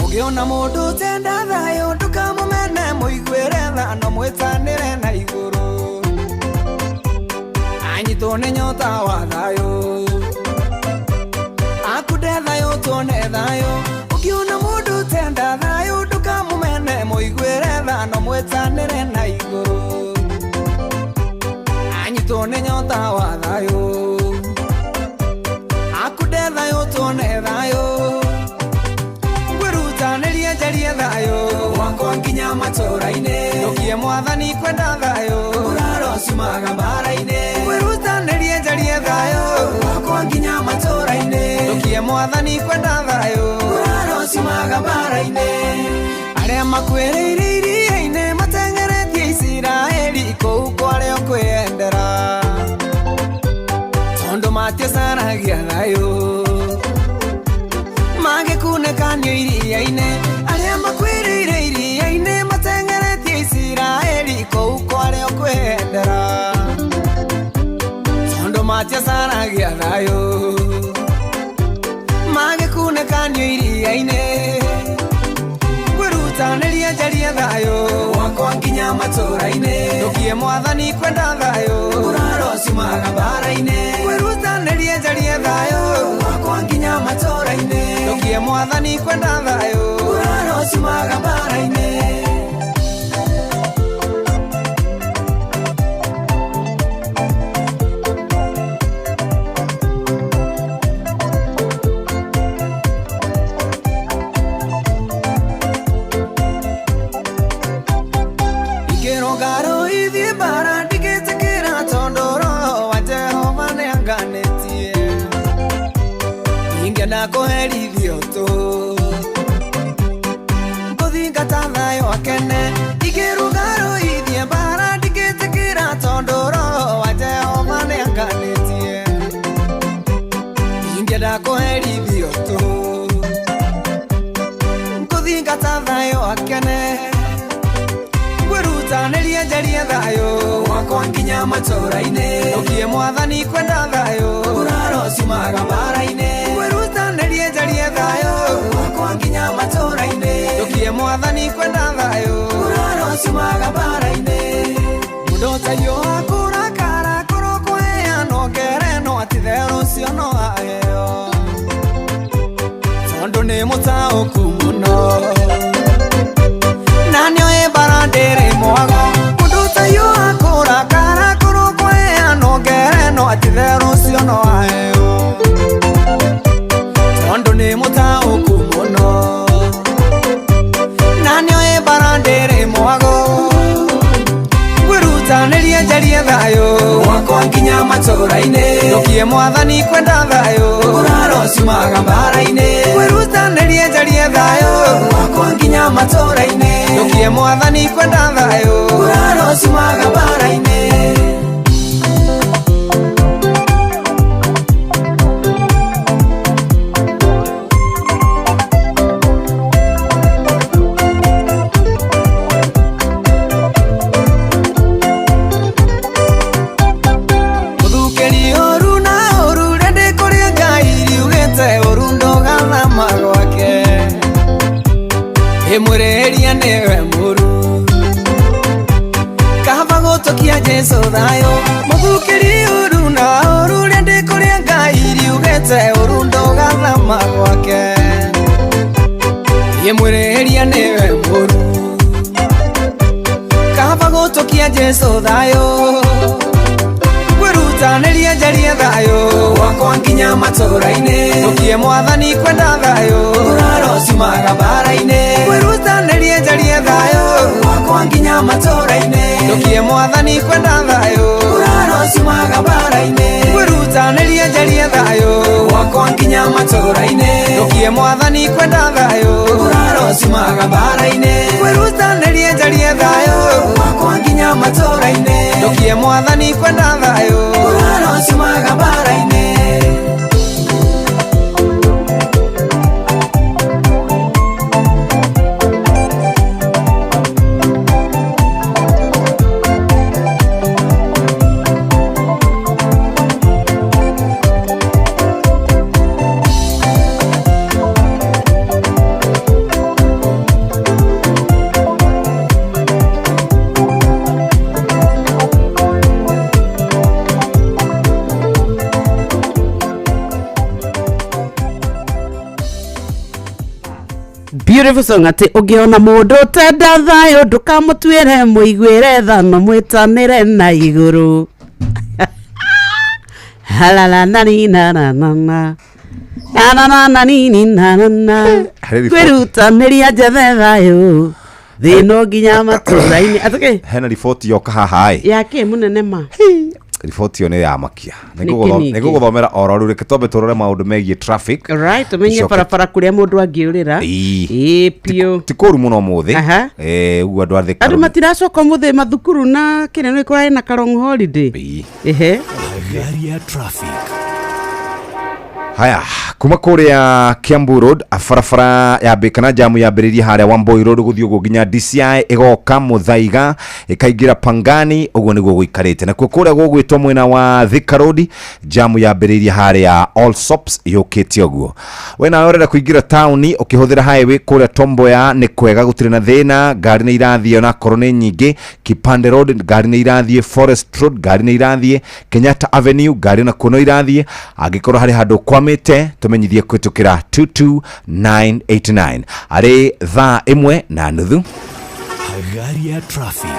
Ũngĩona mũndũ ũtenda thayũ ndũkamũmene mũiguĩre tha no mwĩtanĩre na igũrũ anyitwo nĩ nyota wa thayũ akunde thayũ tuone thayũ. Ũngĩona mũndũ ũtenda thayũ ndũkamũmene mũiguĩre tha no mwĩtanĩre na igũrũ anyitwo nĩ nyota wa thayũ akunde thayũ tuone thayũ. Nĩria njarie thayũ wakwa nginya matũra-inĩ ndukie mwathani kwenda thayũ nguraro ciumaga mbara-inĩ. Ngwĩrutanĩrie njarie thayũ wakwa nginya matũra-inĩ ndukie mwathani kwenda thayũ nguraro ciumaga mbara-inĩ. Arĩa makuĩrĩire iria-inĩ mateng'eretie Isiraeli kũu kwarĩo kwĩyendera tondũ matiacaragia thayũ magĩkunĩkanio iria-inĩ. Arĩa makuĩrĩire iria-inĩ mateng'eretie Isiraeli kũu kwarĩo kwĩyendera tondũ matiacaragia thayũ magĩkunĩkanio iria-inĩ. Ngwĩrutanĩria njarie thayũ wakwa nginya matũra-inĩ ndukie mwathani kwenda thayũ nguraro ciumaga mbara-inĩ. Ngwĩrutanĩria njarie thayũ wakwa nginya matũra-inĩ ndukie mwathani kwenda thayũ nguraro ciumaga mbara-inĩ. akene. Ingĩruga rũithie mbara ndingĩtĩkĩra tondũ roho wa Jehova nĩanganĩtie. Ingĩenda kũherithio tũhũ, ngũthingata thayũ akene. Ngwĩrutanĩria njarie thayũ wakwa nginya matũũra-inĩ. Ndũkie mwathani kwenda thayũ, nguraro ciumaga mbara-inĩ. Ngwĩrutanĩria njarie thayũ wakwa nginya matũũra-inĩ. Ndũkie mwathani kwenda thayũ, nguraro ciumaga mbara-inĩ. Mũndũ ũtaiyo akũrakara korwo kũheanwo ngereno atĩ therũ ũcio no aheo, tondũ nĩ mũtaũku mũno na nĩoĩ mbara ndĩrĩ mwago. Mũndũ ũtaiyo akũrakara korwo kũheanwo ngereno atĩ therũ ũcio no aheo, tondũ nĩ mũtaũku mũno na nĩoĩ mbara ndĩrĩ mwago. Ngwĩrutanĩria njarie thayũ wakwa nginya matũũra-inĩ. Ndũkie mwathani kwenda thayũ, nguraro ciumaga mbara-inĩ. Ngwĩrutanĩria njarie thayũ wakwa nginya matũũra-inĩ. Ndũkie mwathani kwenda thayũ, nguraro ciumaga mbara-inĩ. Mũthukĩri ũru na ũru rĩndĩ kũrĩa Ngai riugĩte ũru ndũgathama gwake. Ĩmwĩrĩria nĩwe mũru, kaba gũtũkia Jesũ thayũ. Mũthukĩri ũru na ũru rĩndĩ kũrĩa Ngai riugĩte ũru ndũgathama gwake. Ĩmwĩrĩria nĩwe mũru, kaba gũtũkia Jesũ thayũ. Ngwĩrutanĩria njarie thayũ wakwa nginya matũũra-inĩ. Ndũkie mwathani kwenda thayũ, nguraro ciumaga mbara-inĩ. Ngwĩrutanĩria njarie thayũ wakwa nginya matũũra-inĩ. Ndũkie mwathani kwenda thayũ, nguraro ciumaga mbara-inĩ. Ngwĩrutanĩria njarie thayũ wakwa nginya matũũra-inĩ. Ndũkie mwathani kwenda thayũ, nguraro ciumaga mbara-inĩ. Ngwĩrutanĩria njarie thayũ wakwa nginya matũũra-inĩ. Ndũkie mwathani kwenda thayũ, nguraro ciumaga mbara-inĩ. Beautiful song ati ũngĩona mũndũ ũtenda thayũ ndũkamũtuĩre mũiguĩre tha no mwĩtanĩre na igũrũ. Halala-na-ni-na-na-na-na. Na-na-na-na-ni-ni-na-na-na. Harĩ riboti. Kwĩrutanĩria njethe thayũ thĩna nginya matũũra-inĩ. Atĩkĩ Hena riboti yoka haha ĩ. ya kĩ mũnene ma? Riboti ĩyo nĩ ya makia. Nĩkĩ ningĩ? Nĩngũgũthomera oro rĩu, reke twambe tũrore maũndũ megiĩ traffic. Right, tũmenye Icoke- barabara kũrĩa mũndũ angĩũrĩra. Ĩĩ. Ĩĩ piũ. Ti kũru mũno ũmũthĩ. Aha. Ũguo andũ a Thika Andũ Road. matiracoka ũmũthĩ mathukuru na kĩrĩa nĩ kũrarĩ na karong holiday. Ehe. Gari ya traffic. Haya, kuma kũrĩa Kiambu Road barabara yambĩ kana jamu yambĩrĩirie harĩa Wamboi Road gũthiĩ ũguo nginya DCI, ĩgoka Mũthaiga ĩkaingĩra Pangani, ũguo nĩguo gũikarĩte. Nakuo kũrĩa gũgwĩtwo mwena wa Thika Road jamu yambĩrĩirie harĩa All Sops yũkĩte ũguo. We nawe ũrenda kũingĩra taũni ũkĩhũthĩra highway kũrĩa Tomboya nĩ kwega, gũtirĩ na thĩna, ngari nĩ irathiĩ onakorwo nĩ nyingĩ. Kipande Road ngari nĩ irathiĩ, Forest Road ngari nĩ irathiĩ, Kenyatta Avenue ngari onakuo no irathiĩ. Angĩkorwo harĩ handũ ũkwamĩte tũmenyithie kũhĩtũkĩra 22989 arĩ thaa 1:30. Hagari ya traffic.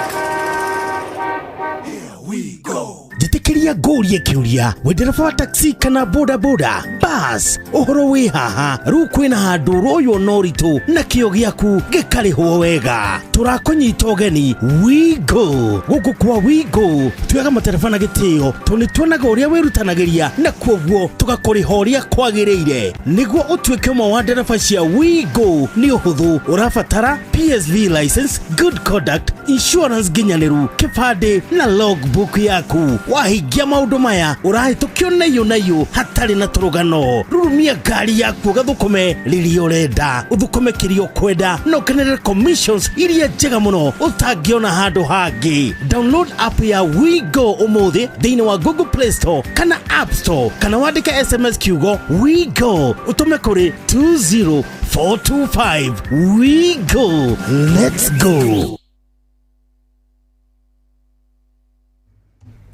Njĩtĩkĩria ngũrie kĩũria, wĩ ndereba wa taxi kana bodaboda bas, ũhoro wĩ haha rĩu kwĩna handũ ũroywo na ũritũ na kĩo gĩaku gĩkarĩhwo wega. Tũrakũnyita ũgeni Wigo. Gũkũ kwa Wigo tuoyaga matereba na gĩtĩo tondũ nĩ tuonaga ũrĩa wĩrutanagĩria na kwoguo tũgakũrĩha ũrĩa kwagĩrĩire. Nĩguo ũtuĩke ũmwe wa ndereba cia Wigo nĩ ũhũthũ, ũrabatara PSV license, good conduct, insurance nginyanĩru, kĩbandĩ na logbook yaku. Wahingia maũndũ maya ũrahĩtũkio na iyũ na iyũ hatarĩ na tũrũgano. Rurumia ngari yaku ũgathũkũme rĩrĩa ũrenda, ũthũkũme kĩrĩa ũkwenda na ũkenerere commissions iria njega mũno ũtangĩona handũ hangĩ. Download app ya WeGo ũmũthĩ thĩinĩ wa Google Play Store kana App Store, kana wandĩke SMS kiugo WeGo ũtũme kũrĩ 20425. WeGo, let's go.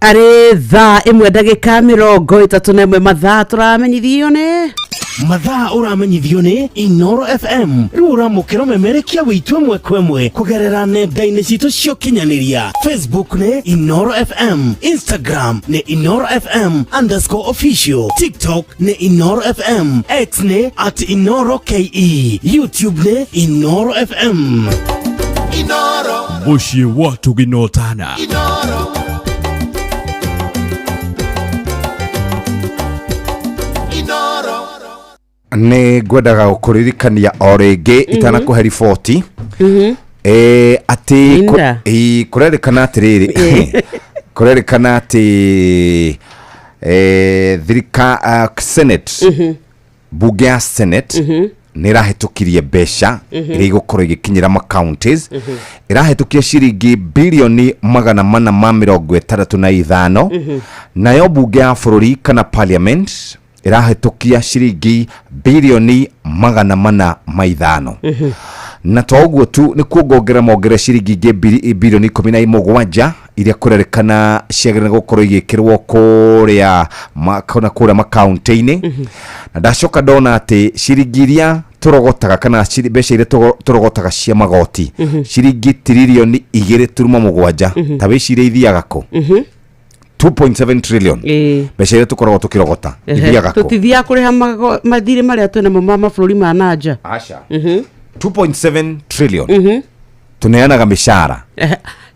Arĩ thaa 1 ndagĩka 31 mathaa tũramenyithio nĩ mathaa ũramenyithio nĩ Inoro FM. Rĩu ũramũkĩra ũmemerekia witũ ĩmwe kwa ĩmwe kũgerera nenda-inĩ citũ cia ũkinyanĩria. Facebook nĩ Inoro FM, Instagram nĩ Inoro FM underscore official, TikTok nĩ Inoro FM, X nĩ at Inoro KE, YouTube nĩ Inoro FM. Inoro. Mũciĩ wa Tũginotana. Inoro. Inoro. Nĩ ngwendaga gũkũririkania o rĩngĩ itanakũhe riboti atĩ Linda. Kũrerĩkana atĩrĩrĩ, kũrerĩkana atĩ thirika senate, bunge ya senate nĩ ĩrahĩtũkirie mbeca iria igũkorwo igĩkinyĩra ma counties. Ĩrahĩtũkia ciringi bilioni 465, nayo bunge ya bũrũri kana parliament ĩrahĩtũkia ciringi bilioni 405. Na to ũguo tu, nĩ kuongongerera mongerera ciringi ingĩ bilioni 17 iria kũrerĩkana ciagĩrĩire gũkorwo igĩkĩrwo kũrĩa kana kũrĩa makaunti-inĩ. Na ndacoka ndona atĩ ciringi iria tũrogotaga kana mbeca iria tũrogotaga cia magoti, ciringi tiririoni 2.7, ta wĩcirie ithiaga kũ? 2.7 trillion, mbeca iria tũkoragwo tũkĩrogota ithiaga kũ? Tũtithiaga kũrĩha mathirĩ marĩa twĩnamo ma mabũrũri ma nanja. Aca. 2.7 trillion tũneanaga mĩcara.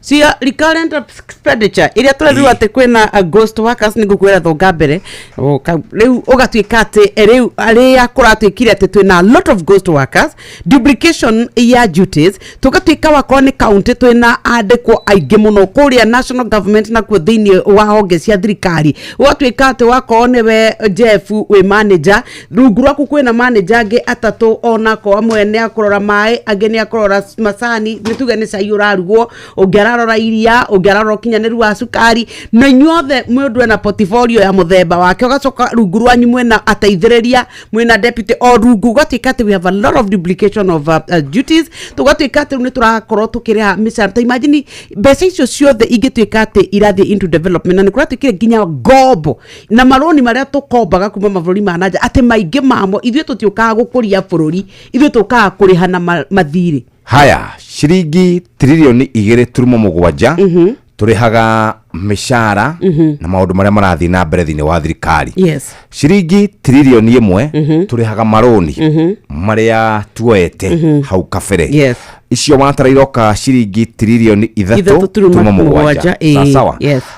Cia recurrent expenditure iria tũrerirwo atĩ kwĩna ghost workers. Nĩ ngũkwĩra thonga mbere. Rĩu ũgatuĩka atĩ rĩu arĩa kũratuĩkire atĩ twĩna a lot of ghost workers, duplication ya duties, tũgatuĩka wakorwo nĩ county twĩna andĩkwo aingĩ mũno kũrĩa national government nakuo thĩinĩ wa honge cia thirikari. Ũgatuĩka atĩ wakorwo nĩwe Jeff wĩ manager, rungu rwaku kwĩna manager angĩ atatũ, onako amwe nĩ akũrora maĩ, angĩ nĩ akũrora macani, nĩ tuge nĩ cai ũrarugwo, ũngĩ ararora iria, ũngĩ ararora ũkinyanĩru wa cukari, na inyuothe mũndũ ena portfolio ya mũthemba wake. Ũgacoka rungu rwanyu mwĩna ateithĩrĩria, mwĩna deputy o rungu, ũgatuĩka atĩ we have a lot of duplication of duties. Tũgatuĩka atĩ rĩu nĩ tũrakorwo tũkĩrĩha mĩcara. Ta imagine mbeca icio ciothe ingĩtuĩka atĩ irathiĩ into development, na nĩ kũratuĩkire nginya ngombo na marũni marĩa tũkombaga kuma mabũrũri ma nanja, atĩ maingĩ mamo ithuĩ tũtiũkaga gũkũria bũrũri, ithuĩ tũkaga kũrĩha na mathirĩ. Haya, ciringi tiririoni 2.7 tũrĩhaga mĩcara na maũndũ marĩa marathiĩ na mbere thĩinĩ wa thirikari. Ciringi tiririoni 1 tũrĩhaga marũni marĩa tuoete hau kabere. Icio watara iroka ciringi tiririoni 3 ithatũ turuma turuma 7, 7. Sawa.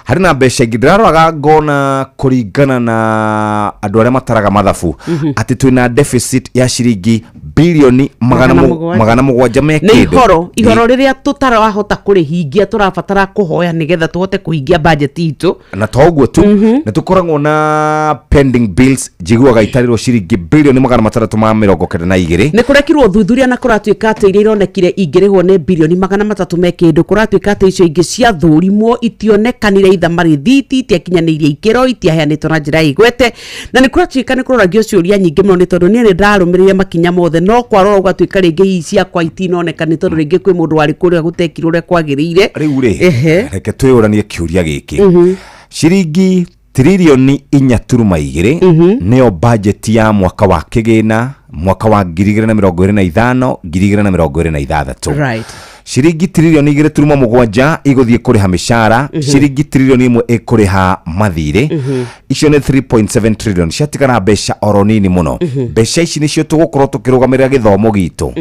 Harĩ na mbeca ingĩ ndĩraroraga ngona kũringana na andũ arĩa mataraga mathabu atĩ twĩna deficit ya ciringi bilioni 700. 700 me Nĩ kĩndũ. ihoro rĩrĩa tũtarahota kũrĩhingia, tũrabatara kũhoya nĩgetha tũhote kũhingia budget itũ. Na to ũguo tu, nĩ tũkoragwo na pending bills njiguaga itarĩrwo ciringi bilioni 692. Nĩ kũrekirwo ũthuthuria na kũratuĩka atĩ iria ironekire ingĩrĩhwo nĩ bilioni 300 me kĩndũ, kũratuĩka atĩ icio ingĩ ciathũrimwo itionekanire itha marĩthiti, itiakinyanĩirie ikĩro, itiaheanĩtwo na njĩra ĩgwete, na nĩ kũratuĩka nĩ kũroragio ciũria nyingĩ mũno, nĩ tondũ niĩ nĩ ndarũmĩrĩire makinya mothe, no kwarora ũgatuĩka rĩngĩ hihi ciakwa itinoneka nĩ tondũ rĩngĩ kwĩ mũndũ warĩ kũrĩa gũtekirwo ũrĩa kwagĩrĩire. Rĩu rĩ, reke twĩyũranie kĩũria gĩkĩ. Ciringi tiririoni 4.2 nĩyo bajeti ya mwaka wa kĩgĩna, mwaka wa 2025 2026. Ciringi 7.7 tiririoni igũthiĩ kũrĩha mĩcara, ciringi 1 tiririoni ĩkũrĩha mathirĩ. Icio nĩ 3.7 trillion, ciatigara mbeca oro nini mũno. Mbeca ici nĩcio tũgũkorwo tũkĩrũgamĩrĩra gĩthomo gitũ,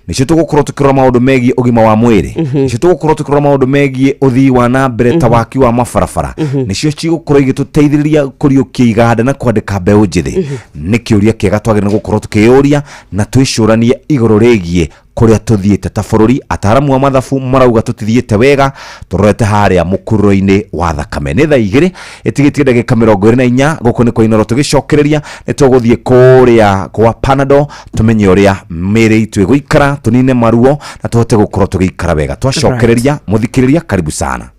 nĩcio tũgũkorwo tũkĩrora maũndũ megiĩ ũgima wa mwĩrĩ, nĩcio tũgũkorwo tũkĩrora maũndũ megiĩ ũthii wa na mbere ta waki wa mabarabara, nĩcio cigũkorwo igĩtũteithĩrĩria kũriũkia iganda na kwandĩka mbeũ njĩthĩ. Nĩ kĩũria kĩega twagĩrĩire gũkorwo tũkĩyũria na twĩcũranie igũrũ rĩgiĩ kũrĩa tũthiĩte ta bũrũri. Ataramu a mathabu marauga tũtithiĩte wega, tũrorete harĩa mũkururo-inĩ wa thakame. Nĩ thaa 2 ĩtigĩtie ndagĩka 24. Gũkũ nĩ kwa Inoro. Tũgĩcokereria nĩ tũgũthiĩ kũrĩa kwa Panadol, tũmenye ũrĩa mĩĩrĩ itũ ĩgũikara, tũnine maruo na tũhote gũkorwo tũgĩikara wega. Twacokereria, mũthikĩrĩria, karibu sana.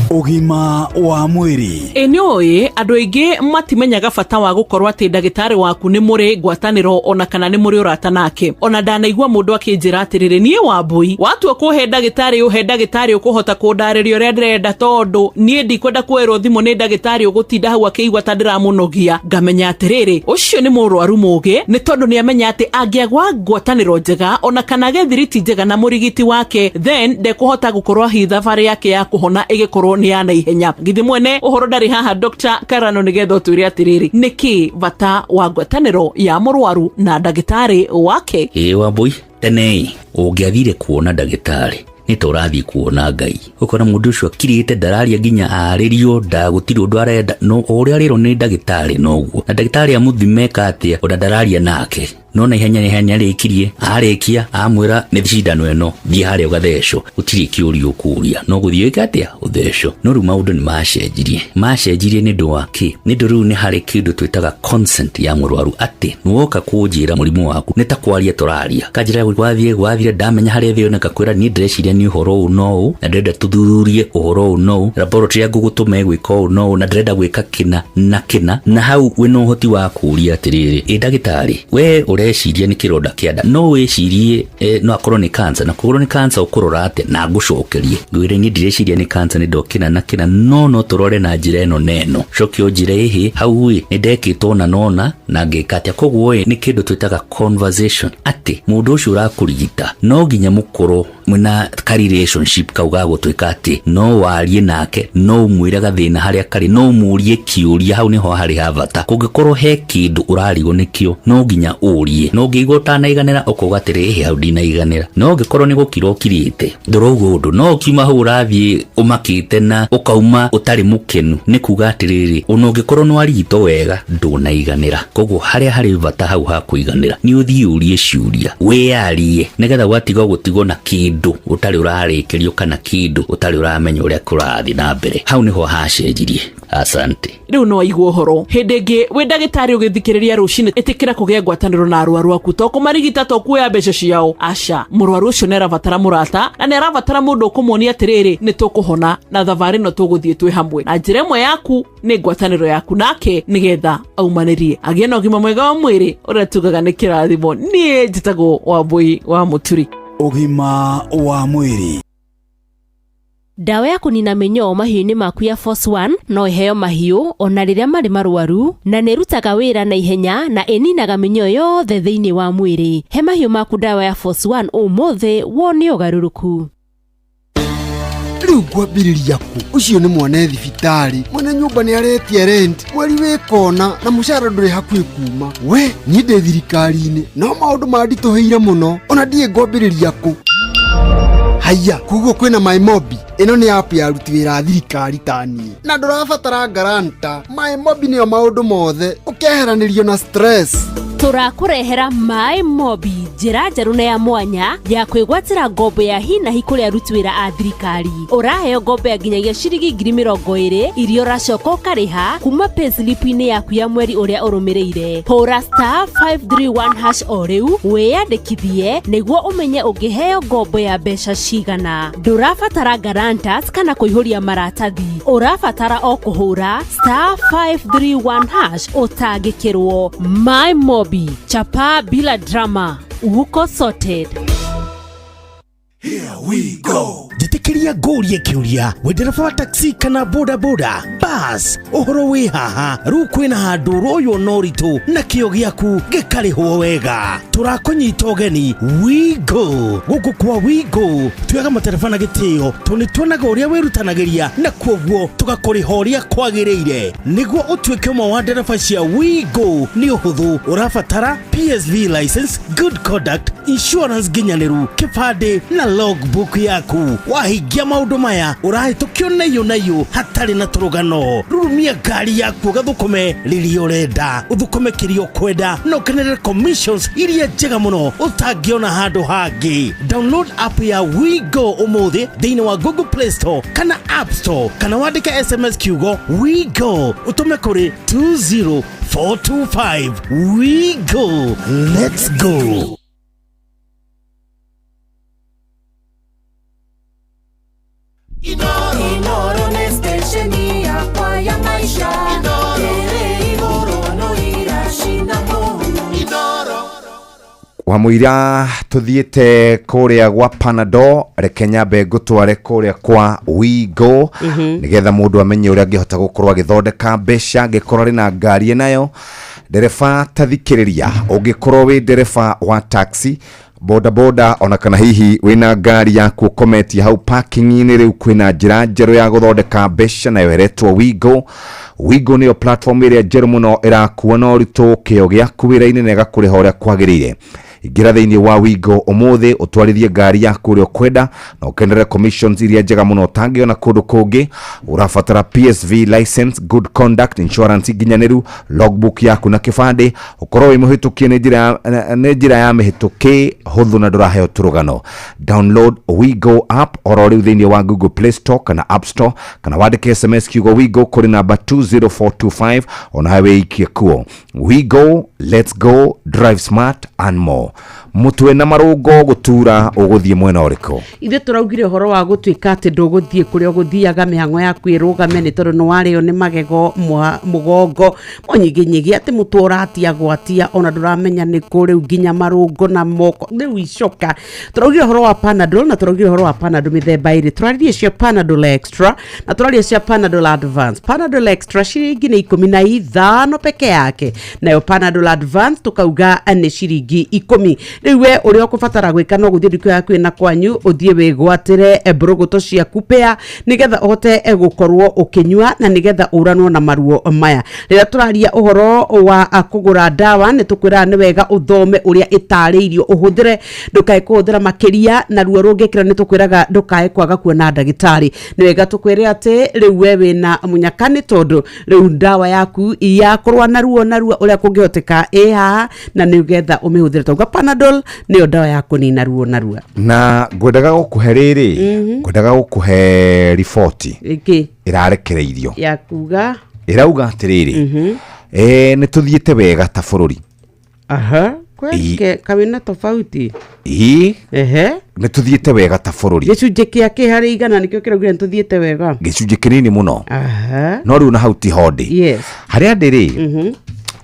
Ũgima wa mwĩrĩ. Ĩ nĩ ũĩ andũ aingĩ matimenyaga bata wa gũkorwo atĩ ndagĩtarĩ waku nĩ mũrĩ ngwatanĩro ona kana nĩ mũrĩ ũrata nake. Ona ndanaigua mũndũ akĩnjĩra atĩrĩrĩ, niĩ Wambui, watua kũhe ndagĩtarĩ, ũhe ndagĩtarĩ ũkũhota kũndarĩria ũrĩa ndĩrenda, tondũ niĩ ndikwenda kuoerwo thimũ nĩ ndagĩtarĩ ũgũtinda hau akĩigua ta ndĩramũnogia. Ngamenya atĩrĩrĩ, ũcio nĩ mũrwaru mũgĩ, nĩ tondũ nĩ amenya atĩ angĩagwa ngwatanĩro njega ona kana gethiriti njega na mũrigiti wake, then ndekũhota gũkorwo hihi thabarĩ yake ya kũhona ĩgĩkorwo nĩ ya naihenya. Githĩ mwene ũhoro ndarĩ haha, Dr. Karano, nĩgetha ũtwĩre atĩrĩrĩ, nĩkĩ bata wa ngwatanĩro ya mũrwaru na ndagĩtarĩ wake? Ĩĩ Wambui, tene ũngĩathire kuona ndagĩtarĩ nĩ ta ũrathiĩ kuona Ngai. Ũkona mũndũ ũcio akirĩte, ndararia nginya arĩrio, ndagũtirĩ ũndũ arenda, no o ũrĩa arĩrwo nĩ ndagĩtarĩ noguo. Na ndagĩtarĩ amũthime eka atĩa, ona ndararia nake, no na ihenya ihenya rĩkirie arĩkia amwĩra nĩ cindano ĩno, thiĩ harĩa ũgathecwo. Gũtirĩ kĩũria ũkũria, no gũthiĩ wĩke atĩa, ũthecwo. No rĩu maũndũ nĩ macenjirie. Macenjirie nĩ ũndũ wa kĩ? Nĩ ũndũ rĩu nĩ harĩ kĩndũ twĩtaga consent ya mũrwaru, atĩ nĩwoka kũnjĩra mũrimũ waku, nĩ ta kwaria tũraria. Kanjĩra gwathiĩ gwathire, ndamenya harĩa thĩ yoneka, kwĩra niĩ ndĩreciria nĩ ũhoro ũũ no ũũ, na ndĩrenda tũthuthurie ũhoro ũũ no ũũ, laboratory ya ngũgũtũma ĩgwĩka ũũ no ũũ, na ndĩrenda gwĩka kĩna na kĩna. Na hau wĩna ũhoti wa kũũria atĩrĩrĩ, ĩ ndagĩtarĩ, we ũreciria nĩ kĩronda kĩa nda, no wĩcirie no akorwo nĩ cancer, na kũgorwo nĩ cancer ũkũrora atĩa? Na ngũcokerie ngwĩre niĩ ndireciria nĩ cancer, nĩ ndokĩna na kĩna, no tũrore na njĩra ĩno na ĩno. Coke ũnjĩre ĩhĩ, hau ĩ nĩ ndekĩtwo na nona na ngĩka atĩa. Koguo ĩ nĩ kĩndũ twĩtaga conversation, atĩ mũndũ ũcio ũrakũrigita no nginya mũkorwo mwĩna ka relationship kau ga gũtuĩka atĩ no warie nake, no ũmwĩre gathĩna harĩa karĩ, no ũmũrie kĩũria. Hau nĩho harĩ ha bata. Kũngĩkorwo he kĩndũ ũrarigwo nĩkĩo, no nginya ũrie. No ũngĩigua ũtanaiganĩra, ũkauga atĩrĩ, ĩhĩ, hau ndinaiganĩra. No ũngĩkorwo nĩ gũkira ũkirĩte, ndũrauga ũndũ, no ũkiuma hau ũrathiĩ ũmakĩte na ũkauma ũtarĩ mũkenu, nĩ kuga atĩrĩrĩ, ona ũngĩkorwo nĩ warigitwo wega, ndũnaiganĩra. Koguo harĩa harĩ bata hau ha kũiganĩra nĩ ũthiĩ ũrie ciũria, wĩyarie, nĩgetha gwatiga gũtigwo na kĩndũ ũtarĩ ũrarĩkĩrio kana kĩndũ ũtarĩ ũramenya ũrĩa kũrathiĩ na mbere. Hau nĩho hacenjirie. Asante. Rĩu no aigua ũhoro. Hĩndĩ ĩngĩ wĩ ndagĩtarĩ ũgĩthikĩrĩria rũcinĩ, ĩtĩkĩra kũgĩa ngwatanĩro na arwaru aku, to kũmarigita, to kuoya mbeca ciao, aca. Mũrwaru ũcio nĩ arabatara mũrata na nĩ arabatara mũndũ ũkũmuonia atĩrĩrĩ, nĩ tũkũhona na thabarĩ ĩno tũgũthiĩ twĩ hamwe. Na njĩra ĩmwe yaku nĩ ngwatanĩro yaku nake, nĩgetha aumanĩrie agĩe na ũgima mwega wa mwĩrĩ ũrĩa tugaga nĩ kĩrathimo. Niĩ njĩtagwo Wambui wa Mũturi. Ũgima wa mwĩrĩ. Ndawa ya kũnina mĩnyoo mahiũ-inĩ maku ya Force One no ĩheo mahiũ ona rĩrĩa marĩ marwaru, na nĩ ĩrutaga wĩra na ihenya na ĩninaga mĩnyoo yothe thĩinĩ wa mwĩrĩ. He mahiũ maku ndawa ya Force One ũmũthĩ wone ũgarũrũku. Rĩu ngwambĩrĩria kũ? Ũcio nĩ mwana e thibitarĩ, mwene nyũmba nĩ aretia rent mweri wĩ kona, na mũcara ndũrĩ hakuhĩ kuma. We niĩ ndĩ thirikari-inĩ, no maũndũ manditũhĩire mũno, ona ndiĩ ngwambĩrĩria kũ. Haiya, koguo kwĩna MyMobi. Ĩno nĩ app ya aruti wĩra a thirikari ta niĩ, na ndũrabatara guarantor. MyMobi nĩyo maũndũ mothe, ũkeheranĩrio na stress. Tũrakũrehera Maĩ Mobi, njĩra njerũ na ya mwanya ya kwĩgwatĩra ngombo ya hinahi kũrĩ aruti wĩra a thirikari. Ũraheo ngombo ya nginyagia ciringi 20,000 iria ũracoka ũkarĩha kuma payslip-inĩ yaku ya mweri ũrĩa ũrũmĩrĩire. Hũra *531# o rĩu wĩyandĩkithie nĩguo ũmenye ũngĩheo ngombo ya mbeca cigana. Ndũrabatara guarantors kana kũihũria maratathi, ũrabatara o kũhũra *531# ũtangĩkĩrwo. My Mobi, chapa bila drama, uko sorted. Here we go. Njĩtĩkĩria ngũrie kĩũria, wĩ ndereba wa taxi kana bodaboda bas, ũhoro wĩ haha rĩu kwĩna handũ ũroywo na ũritũ na kĩo gĩaku gĩkarĩhwo wega. Tũrakũnyita ũgeni Wigo. Gũkũ kwa Wigo tuoyaga matereba na gĩtĩo tondũ nĩ tuonaga ũrĩa wĩrutanagĩria na kuoguo tũgakũrĩha ũrĩa kwagĩrĩire. Nĩguo ũtuĩke ũmwe wa ndereba cia Wigo nĩ ũhũthũ, ũrabatara PSV license, good conduct, insurance nginyanĩru, kĩbandĩ na logbook yaku. Wahingia maũndũ maya ũrahĩtũkio naiyũ naiyũ hatarĩ na tũrũgano. Rurumia ngari yaku ũgathũkũme rĩrĩa ũrenda, ũthũkũme kĩrĩa ũkwenda na ũkenere commissions iria njega mũno ũtangĩona handũ hangĩ. Download app ya WeGo ũmũthĩ thĩinĩ wa Google Play Store kana App Store, kana wandĩke SMS kiugo WeGo ũtũme kũrĩ 20425. WeGo, let's go. Inoro nĩ stesheni yakwa ya maisha ĩrĩ igũrũ no iracina mũhu. Wa mũira tũthiĩte kũrĩa gwa Panadol, reke nyambe ngũtware kũrĩa kwa Wigo nĩgetha mũndũ amenye ũrĩa angĩhota gũkorwo agĩthondeka mbeca angĩkorwo arĩ na ngari ĩnayo. Ndereba tathikĩrĩria, ũngĩkorwo wĩ ndereba wa taxi, bodaboda ona kana hihi wĩna ngari yaku ũkometie hau parking-inĩ, rĩu kwĩna njĩra njerũ ya gũthondeka mbeca nayo ĩretwo Wigo. Wigo nĩyo platform ĩrĩa njerũ mũno ĩrakuo na ũritũ kĩo gĩaku wĩra-inĩ na ĩgakũrĩha ũrĩa kwagĩrĩire. Ingĩra thĩinĩ wa Wigo ũmũthĩ ũtwarithie ngari yaku ũrĩa ũkwenda na ũkenere commissions iria njega mũno ũtangĩona kũndũ kũngĩ. Ũrabatara PSV license, good conduct, insurance nginyanĩru, logbook yaku na kĩbandĩ, ũkorwo wĩ mũhĩtũkie nĩ njĩra ya mĩhĩtũkĩ hũthũ na ndũraheo tũrũgano. Download Wigo app oro rĩu thĩinĩ wa Google Play Store kana App Store, kana wandĩke SMS kiugo Wigo kũrĩ namba 20425 ona hawe wĩikie kuo. Wigo, let's go, drive smart and more. Mũtwe na marũngo gũtura ũgũthiĩ mwena ũrĩkũ? Ithuĩ tũraugire ũhoro wa gũtuĩka atĩ ndũgũthiĩ kũrĩa ũgũthiaga mĩhang'o yaku ĩrũgame nĩ tondũ nĩ warĩo nĩ magego, mũgongo mũnyiginyigi, atĩ mũtwe ũratia gwatia ona ndũramenya nĩ kũ rĩu nginya marũngo na moko rĩu icoka. Tũraugire ũhoro wa Panadol na tũraugire ũhoro wa Panadol mĩthemba ĩrĩ. Tũraririe cia Panadol Extra na tũraria cia Panadol Advance. Panadol Extra ciringi nĩ 15 peke yake, nayo Panadol Advance tũkauga nĩ ciringi 10. Rĩu we ũrĩa ũkũbatara gwĩka no gũthiĩ nduka yaku ĩna kwanyu ũthiĩ wĩgwatĩre mbũrũgũtũ ciaku pea nĩgetha ũhote gũkorwo ũkĩnyua na nĩgetha ũranwo na maruo maya. Rĩrĩa tũraria ũhoro wa kũgũra ndawa nĩ tũkwĩraga nĩ wega ũthome ũrĩa ĩtarĩirio ũhũthĩre, ndũkae kũhũthĩra makĩria, na ruo rũngĩkĩra nĩ tũkwĩraga ndũkae kwaga kuona ndagĩtarĩ. Nĩ wega tũkwĩre atĩ rĩu we wĩna mũnyaka nĩ tondũ rĩu ndawa yaku ya kũrũa na ruo na ruo ũrĩa kũngĩhoteka ĩ haha na nĩgetha ũmĩhũthĩre. Tauga Panadol nĩyo ndawa ya kũnina ruo na ruo. Na ngwendaga gũkũhe rĩrĩ, ngwendaga gũkũhe riboti Ĩkĩ ĩrarekereirio ya kuga ĩrauga atĩrĩrĩ, nĩ tũthiĩte wega ta bũrũri. Aha, kweke kawĩna tofauti. Ĩ Ehe. nĩ tũthiĩte wega ta bũrũri. Gĩcunjĩ kĩa kĩ harĩ igana nĩkĩo kĩraugire nĩ tũthiĩte wega. Gĩcunjĩ kĩnini mũno. Aha. No rĩu na hau tiho ndĩ. Yes. Harĩa ndĩ rĩ,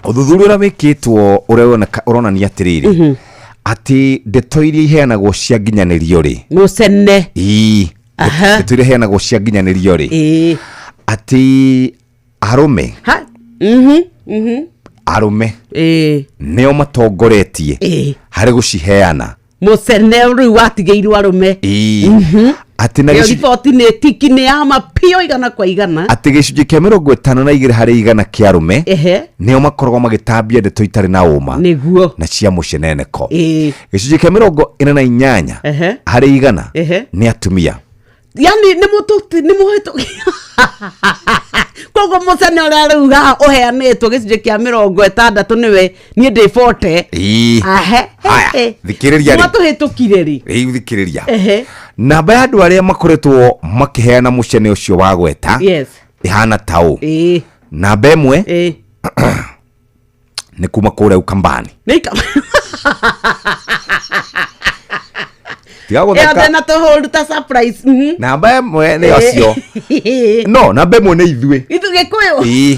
ũthuthuria ũrĩa wĩkĩtwo ũrĩa ũronania atĩrĩrĩ, atĩ ndeto iria iheanagwo cia nginyanĩrio rĩ, Mũcene. ii ndeto iria iheanagwo cia nginyanĩrio rĩ, atĩ arũme Ha. Arũme Ĩĩ. nĩo matongoretie Ĩĩ. harĩ gũciheana. Mũcene rĩu watigĩirwo arũme. Ĩĩ. Atĩ na Ĩyo gĩcunjĩ riboti nĩ tiki nĩ ya ma piũ 100 kwa 100. atĩ gĩcunjĩ kĩa 52 harĩ igana kĩa arũme Ehe. nĩo makoragwo magĩtambia ndeto itarĩ na ũma Nĩguo. na cia mũceneneko. Ĩĩ. Gĩcunjĩ kĩa 48 Ehe. harĩ igana Ehe. nĩ atumia. Yani nĩ mũtũ nĩ mũhĩtũ koguo mũcene ũrĩa rĩu haha ũheanĩtwo gĩcunjĩ kĩa 60 nĩwe niĩ ndĩ 40. Ĩĩ. Ahe. Haya, thikĩrĩria rĩ. Mwatũhĩtũkire rĩ. Rĩu thikĩrĩria. Ehe. Namba ya andũ arĩa makoretwo makĩheana mũcene ũcio wa gweta Yes. ĩhana ta ũũ. Ĩĩ. Namba ĩmwe Ĩĩ. nĩ kuma kũrĩa Ukambani. Nĩ ika Tiga Ĩyo gũtheka. na tũhũru ta surprise. Namba ĩmwe nĩ acio. No, namba ĩmwe nĩ ithuĩ. Ithuĩ Gĩkũyũ. Ĩĩ.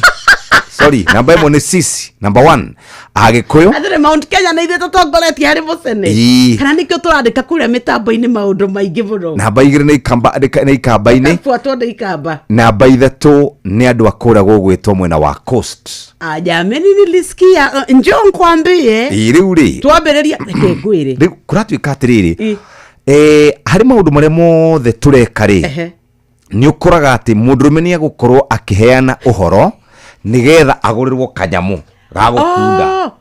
Sorry, namba ĩmwe nĩ sisi, number 1 Agĩkũyũ. Atĩrĩ, Mount Kenya nĩ ithuĩ tũtongoretie harĩ mũcene. Ii. Kana nĩkĩo tũrandĩka kũrĩa mĩtambo-inĩ maũndũ maingĩ mũno. Namba 2 nĩ ikamba, nĩ ikamba-inĩ. Buatwo nĩ ikamba. Namba 3 nĩ andũ a kũrĩa gũgwĩtwo mwena wa coast. Ah, jameni nilisikia, njoo nkwambie. Ĩ, rĩu rĩ, Twambĩrĩria, reke ngwĩre. Rĩu kũratuĩka atĩrĩrĩ, Ĩ. harĩ maũndũ marĩa mothe tũreka rĩ, nĩ ũkoraga atĩ mũndũrũme nĩ egũkorwo akĩheana ũhoro nĩgetha agũrĩrwo kanyamũ ga gũkunda. Oh,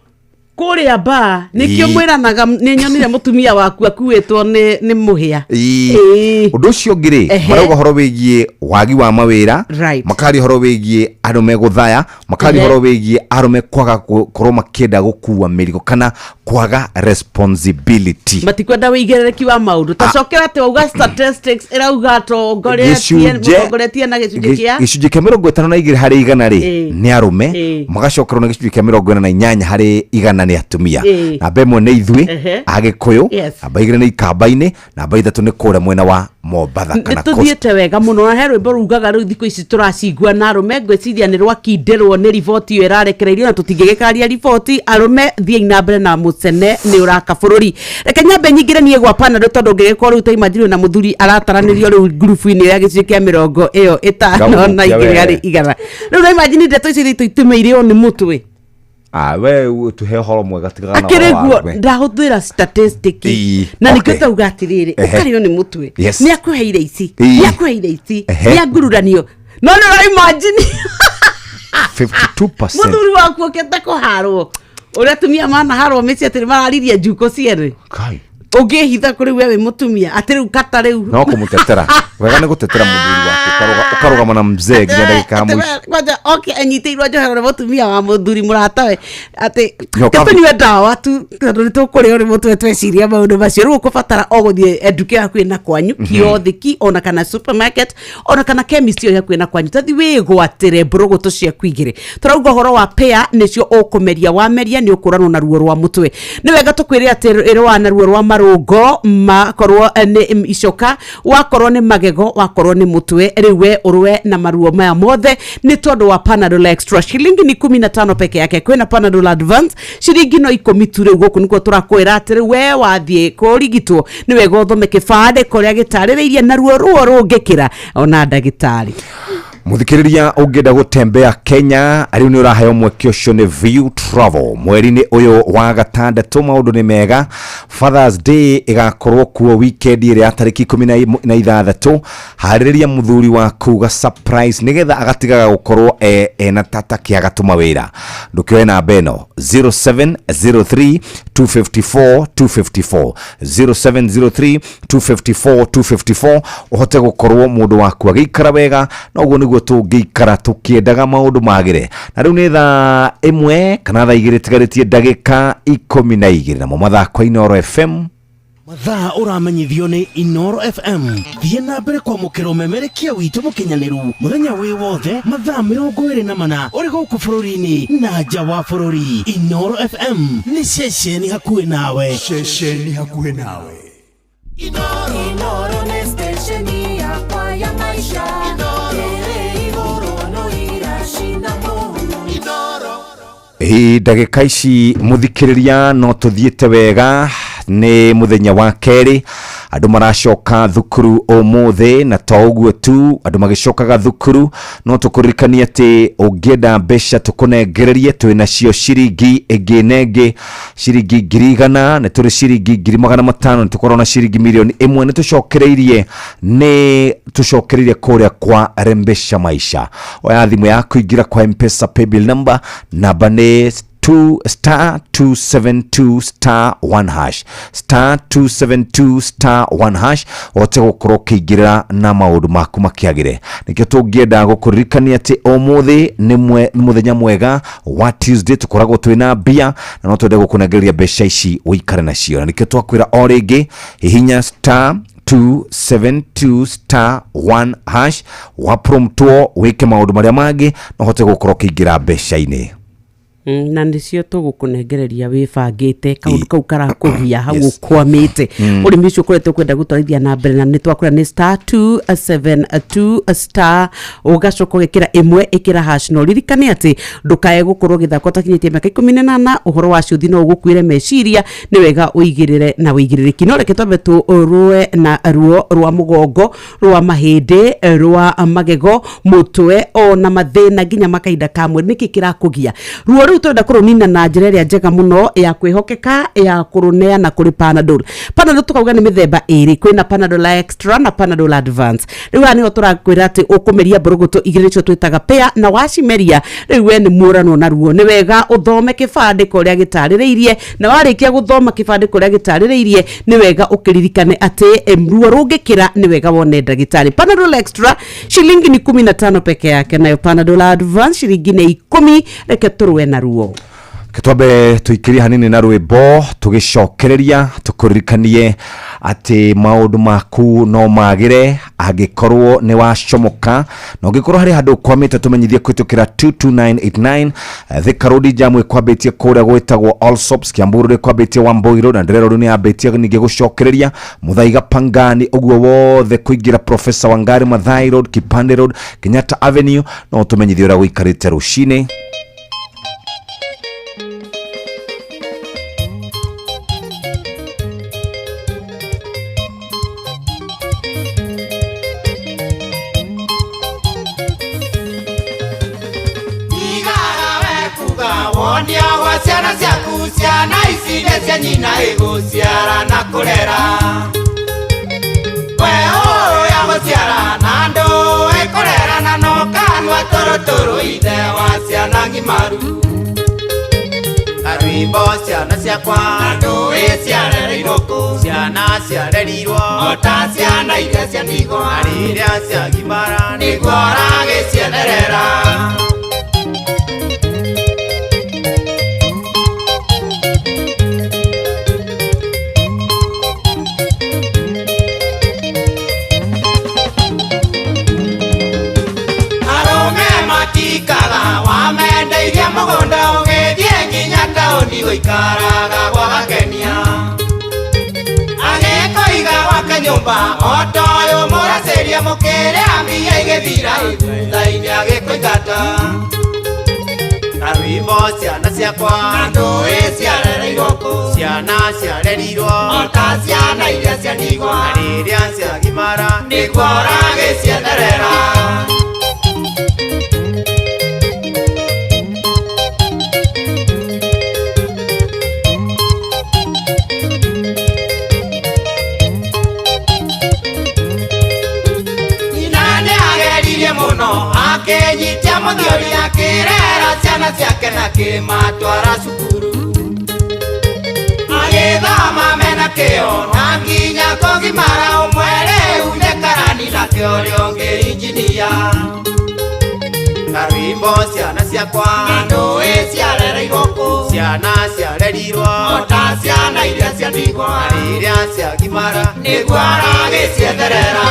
kũrĩa ba nĩkĩo Ii. mwĩranaga nĩ nyonire mũtumia waku akuĩtwo nĩ mũhĩa. Ĩĩ. Ũndũ ũcio ũngĩ rĩ, marauga ũhoro wĩgiĩ wagi wa mawĩra, makaria ũhoro wĩgiĩ arũme gũthaya, makaria ũhoro wĩgiĩ arũme kwaga gũkorwo makĩenda gũkua mĩrigo kana kwaga responsibility. Matikwenda wĩigĩrĩrĩki wa maũndũ. Ta cokera atĩ wauga statistics ĩrauga tongoretie mũtongoretie na gĩcunjĩ kĩa gĩcunjĩ kĩa 52 harĩ igana rĩ, nĩ arũme, magacokerwo na gĩcunjĩ kĩa 48 harĩ igana nĩ atumia. Namba 1 nĩ ithuĩ Agĩkũyũ, namba 2 nĩ ikamba-inĩ, namba 3 nĩ kũrĩa mwena wa Mombatha nĩ kana coast. tũthiĩte wega mũno, na he rwĩmbo rugaga rĩu thikũ ici tũracigua na arũme, ngwĩciria nĩ rwakindĩrwo nĩ riboti ĩyo ĩrarekereirio, na tũtingĩgĩkaria riboti. Arũme, thiĩi na mbere na mũcene, nĩ ũraka bũrũri. Reke nyambe nyingĩre niĩ gwa panado, tondũ ngĩgĩkorwo rĩu ta imagine na mũthuri arataranĩrio rĩu ngurubu-inĩ ya gĩcunjĩ kĩa mĩrongo ĩyo ĩtano na Ngagũthũkia igĩrĩ we. harĩ igana. Rĩu na imagine ndeto icio ithuĩ itũmĩire nĩ mũtwe. Ah, we tuhe ũhoro mwega, tigana na Akĩrĩ ũhoro wa guo arũme. ndahũthĩra statistic na nĩkĩo tauga atĩrĩrĩ, ũkarĩo nĩ mũtwe, nĩ akũheire ici, nĩ akũheire ici, nĩ angururanio, no nĩ ũra imagine 52%. Mũthuri waku okĩte kũharwo ũrĩa atumia manaharwo mĩciĩ atĩ nĩ mararirie njuko cierĩ. Kai. Ũngĩhitha kũrĩ we wĩ mũtumia atĩ rĩu kata rĩu. No kũmũtetera wega nĩ gũtetera mũthuri waku, ũkarũgama na mzee nginya ndagĩka ya mũico. Kwanja oke anyitĩirwo njohero nĩ mũtumia wa mũthuri mũratawe atĩ Nyoka- tũnyue ndawa tu, tondũ nĩ tũkũrĩo nĩ mũtwe tweciria maũndũ macio. Rĩu ũkũbatara o gũthiĩ nduka ĩyo hakuhĩ na kwanyu, kiothiki ona kana supermarket ona kana chemist ĩyo hakuhĩ na kwanyu, tathi wĩgwatĩre mbũrũgũtũ ciaku igĩrĩ. Tũrauga ũhoro wa pea, nĩcio ũkũmeria, wameria nĩ ũkũranwo na ruo rwa mũtwe. Nĩ wega tũkwĩre atĩ ĩrũa na ruo rwa marũngo, makorwo nĩ icoka, wakorwo nĩ magego, wakorwo nĩ mũtwe, rĩu we ũrũe na maruo maya mothe nĩ tondũ wa Panadol Extra. Shilingi ni 15 peke yake. Kwĩna Panadol Advance shilingi no 10 tu. Rĩu gũkũ nĩkuo tũrakwĩra atĩ rĩu we wathiĩ kũrigitwo nĩ wega ũthome kĩbandĩko ũrĩa gĩtarĩrĩirie, na ruo ruo rũngĩkĩra ona ndagĩtarĩ. Muthikiriria, ũngĩenda gũtembea Kenya rĩu nĩ ũraheo mweke ũcio nĩ View Travel mweri-inĩ ũyũ wa gatandatũ. Maũndũ nĩ mega, Fathers Day ĩgakorwo kuo weekend ĩrĩa ya tarĩki 16. Harĩrĩria mũthuri waku ga surprise nĩgetha agatigaga gũkorwo ena tata kĩaga tũma wĩra. Ndũkĩoe namba ĩno 0703 254 254, 0703 254 254, ũhote gũkorwo mũndũ waku agĩikara wega, na ũguo nĩguo tũngĩikara tũkĩendaga maũndũ magĩre. Na rĩu nĩ thaa 1 kana thaa 2 tigarĩtie ndagĩka 12, namo mathaa kwa Inooro FM. Mathaa ũramenyithio nĩ Inoro FM. Thiĩ na mbere kwamũkĩra ũmemerekia witũ mũkinyanĩru mũthenya wĩ wothe mathaa 24 ũrĩ gũkũ bũrũri-inĩ na nja wa bũrũri. Inoro FM nĩ ceceni hakuhĩ nawe. Ceceni hakuhĩ nawe. Inoro nĩ stesheni yakwa ya maisha ĩrĩ igũrũ no iracina mũhu. Ĩ, ndagĩka ici mũthikĩrĩria no tũthiĩte wega, nĩ mũthenya wa kerĩ, andũ maracoka thukuru ũmũthĩ, na to ũguo tu, andũ magĩcokaga thukuru no tũkũririkanie atĩ ũngĩenda mbeca tũkũnengererie, twĩ nacio ciringi ĩngĩ na ĩngĩ, ciringi 100,000, nĩ tũrĩ ciringi 500,000, nĩ tũkorwo na ciringi 1,000,000. Nĩ tũcokereirie, nĩ tũcokereirie kũrĩa kwa Rembesha Maisha. Oya thimũ yaku, ingĩra kwa M-Pesa paybill number, namba nĩ 2 star 272 star 1 hash, star 272 star 1 hash, ũhote gũkorwo ũkĩingĩrĩra na maũndũ maku makĩagĩre. Nĩkĩo tũngĩenda gũkũririkania atĩ ũmũthĩ nĩ mũthenya mwega wa Tuesday, tũkoragwo twĩna mbia na no twende gũkũnengereria mbeca ici ũikare nacio, na nĩkĩo twakwĩra o rĩngĩ, hihinya star 272 star 1 hash, wa promptwo wĩke maũndũ marĩa mangĩ na ũhote gũkorwo ũkĩingĩra mbeca-inĩ. Na nĩcio tũgũkũnengereria wĩbangĩte kaũndũ kau karakũgia hau ũkwamĩte. Ũrĩmi ũcio ũkoretwo kwenda gũtwarithia na mbere, na nĩ twakwĩra nĩ star 272 star, ũgacoka ũgekĩra ĩmwe, ĩkĩra hash, na ũririkane atĩ ndũkae gũkorwo gĩthako ũtakinyĩtie mĩaka 18. Ũhoro wa ciũthi no ũgũkuĩre meciria, nĩ wega ũigĩrĩre na ũigĩrĩrĩki. No reke twambe tũrũe na ruo rwa mũgongo, rwa mahĩndĩ, rwa magego, mũtwe, ona mathĩna nginya makahinda kamwe. Nĩkĩ kĩrakũgia ruo rĩu? Tũrenda kũrũnina na njĩra ĩrĩa njega mũno ya kwĩhokeka ya kũrũneana kũrĩ Panadol. Panadol tukauga nĩ mĩthemba ĩrĩ, kwĩna Panadol Extra na Panadol Advance. Rĩu haha nĩho tũrakwĩra atĩ ũkũmeria mbũrũgũtũ igĩrĩ, nĩcio twĩtaga pea, na wacimeria rĩu we nĩ muoranwo na ruo. Nĩ wega ũthome kĩbandĩko ũrĩa gĩtarĩrĩirie, na warĩkia gũthoma kĩbandĩko ũrĩa gĩtarĩrĩirie, nĩ wega ũkĩririkane atĩ ruo rũngĩkĩra nĩ wega wone ndagĩtarĩ. Panadol Extra shilingi ni 15 peke yake, nayo Panadol Advance shilingi nĩ 10. Reke tũrũe na ruo. Twambe tuikirie hanini na rwimbo, tugicokereria tukuririkanie ati maundu maku no magire angikorwo ni wacomoka, na ungikorwo hari handu ukwamite tumenyithie kwitukira 22989. Thika Road jamu ikwambitie kuria gwitagwo Allsops, Kiambu Road ikwambitie Wambui Road, na Ndere Road ni yambitie ningi gucokereria Muthaiga, Pangani, uguo wothe kuingira Professor Wangari Maathai Road, Kipande Road, Kenyatta Avenue. No tumenyithie uria guikarite rucini. Wonia wa ciana ciaku, ciana ici nĩ cia nyina ĩgũciara na kũrera, we ũya gũciara na ndũĩ kũrera, na no kanua tũrũtũrũ ithe wa ciana ng'imaru. Karwimbo ciana ciakwa na ndũĩ ciarereirwo kũ, ciana ciarerirwo o ta ciana iria cia ndigwa, na rĩrĩa ciagimara nĩguo ũragĩcietherera. Matikaga wamendeirie mũgũnda ũgĩthiĩ nginya taũni gũikaraga gwa gakenia, agĩkũiga gwake nyũmba o ta ũyũ mũracĩria, mũkĩrĩa mbia igĩthira thutha-inĩ agĩkũingata. Karwimbo ciana ciakwa na ndũĩ ciarereirwo kũ, ciana ciarerirwo o ta ciana iria cia ndigwa, na rĩrĩa ciagimara nĩguo ũragĩcietherera. Akenyitia mũthiori akĩrera ciana ciake na kĩmatwara cukuru, agĩthoma mena kĩo na nginya kũgimara, ũmwe rĩu nĩ karani nake ũrĩa ũngĩ injinia. Karwimbo ciana ciakwa na ndũĩ ciarereirwo kũ, ciana ciarerirwo o ta ciana iria cia ndigwa, na rĩrĩa ciagimara nĩguo aragĩcietherera.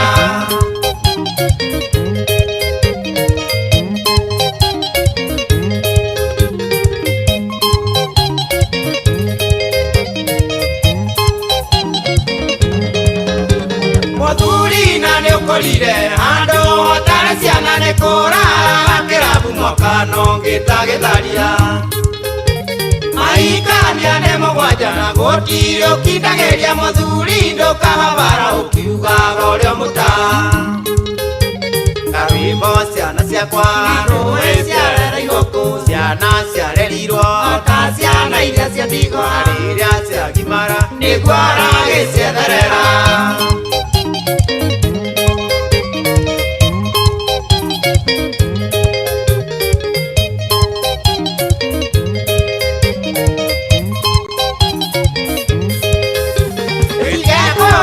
Mũthuri na nĩ ũkũrire handũ hotarĩ ciana, nĩ kũraraga kĩrabu mwaka no ngĩtagĩtharia, maikania nĩ mũgwanja na gũtirĩ ũkindagĩria, mũthuri ndũkahabara ũkiugaga ũrĩa mũtaa. Karwimbo ciana ciakwa na ndũĩ ciarereirwo kũ, ciana ciarerirwo o ta ciana iria cia ndigwa, na rĩrĩa ciagimara nĩguo aragĩcietherera.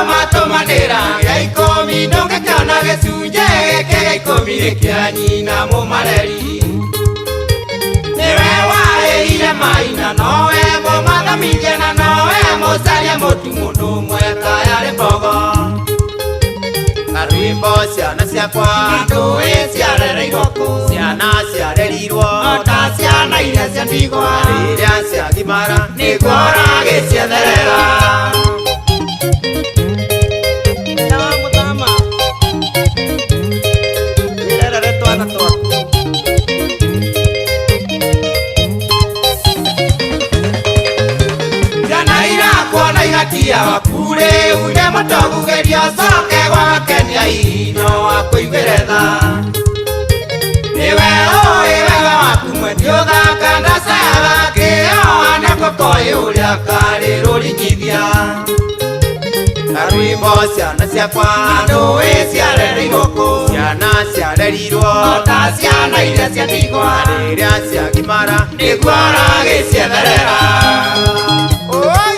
Matũmanĩra gĩa 10 ndũngĩkĩona gĩcunjĩ gĩkĩ gĩa 10 nĩ kĩa nyina mũmareri, nĩwe warĩhire maina nowe mũmathomithia na nowe mũcaria mũtu mũndũ ũmwe kayarĩ mbogo. Rwĩmbo ciana ciakwa ndũĩ ciarereirwo kũ, ciana ciarerirwo ta ciana iria cia ndigwa, rĩrĩa ciagimara nĩguo ũragĩcietherera. Wĩrerere twana twaku. Ciana irakuona igatia waku rĩu nĩ mũtogugeria coke gwagakenia ino wakũiguĩre tha. Nĩwe ũĩ wega waku mwendi ũthaka ndacayaga kĩo anakũkoĩ ũrĩa karĩ rũringithia. Rwĩmbo ciana ciakwa ndũĩ ciarereirwo kũ, ciana ciarerirwo ta ciana iria cia ndigwa, rĩrĩa ciagimara nĩguo ũragĩcietherera. Oi!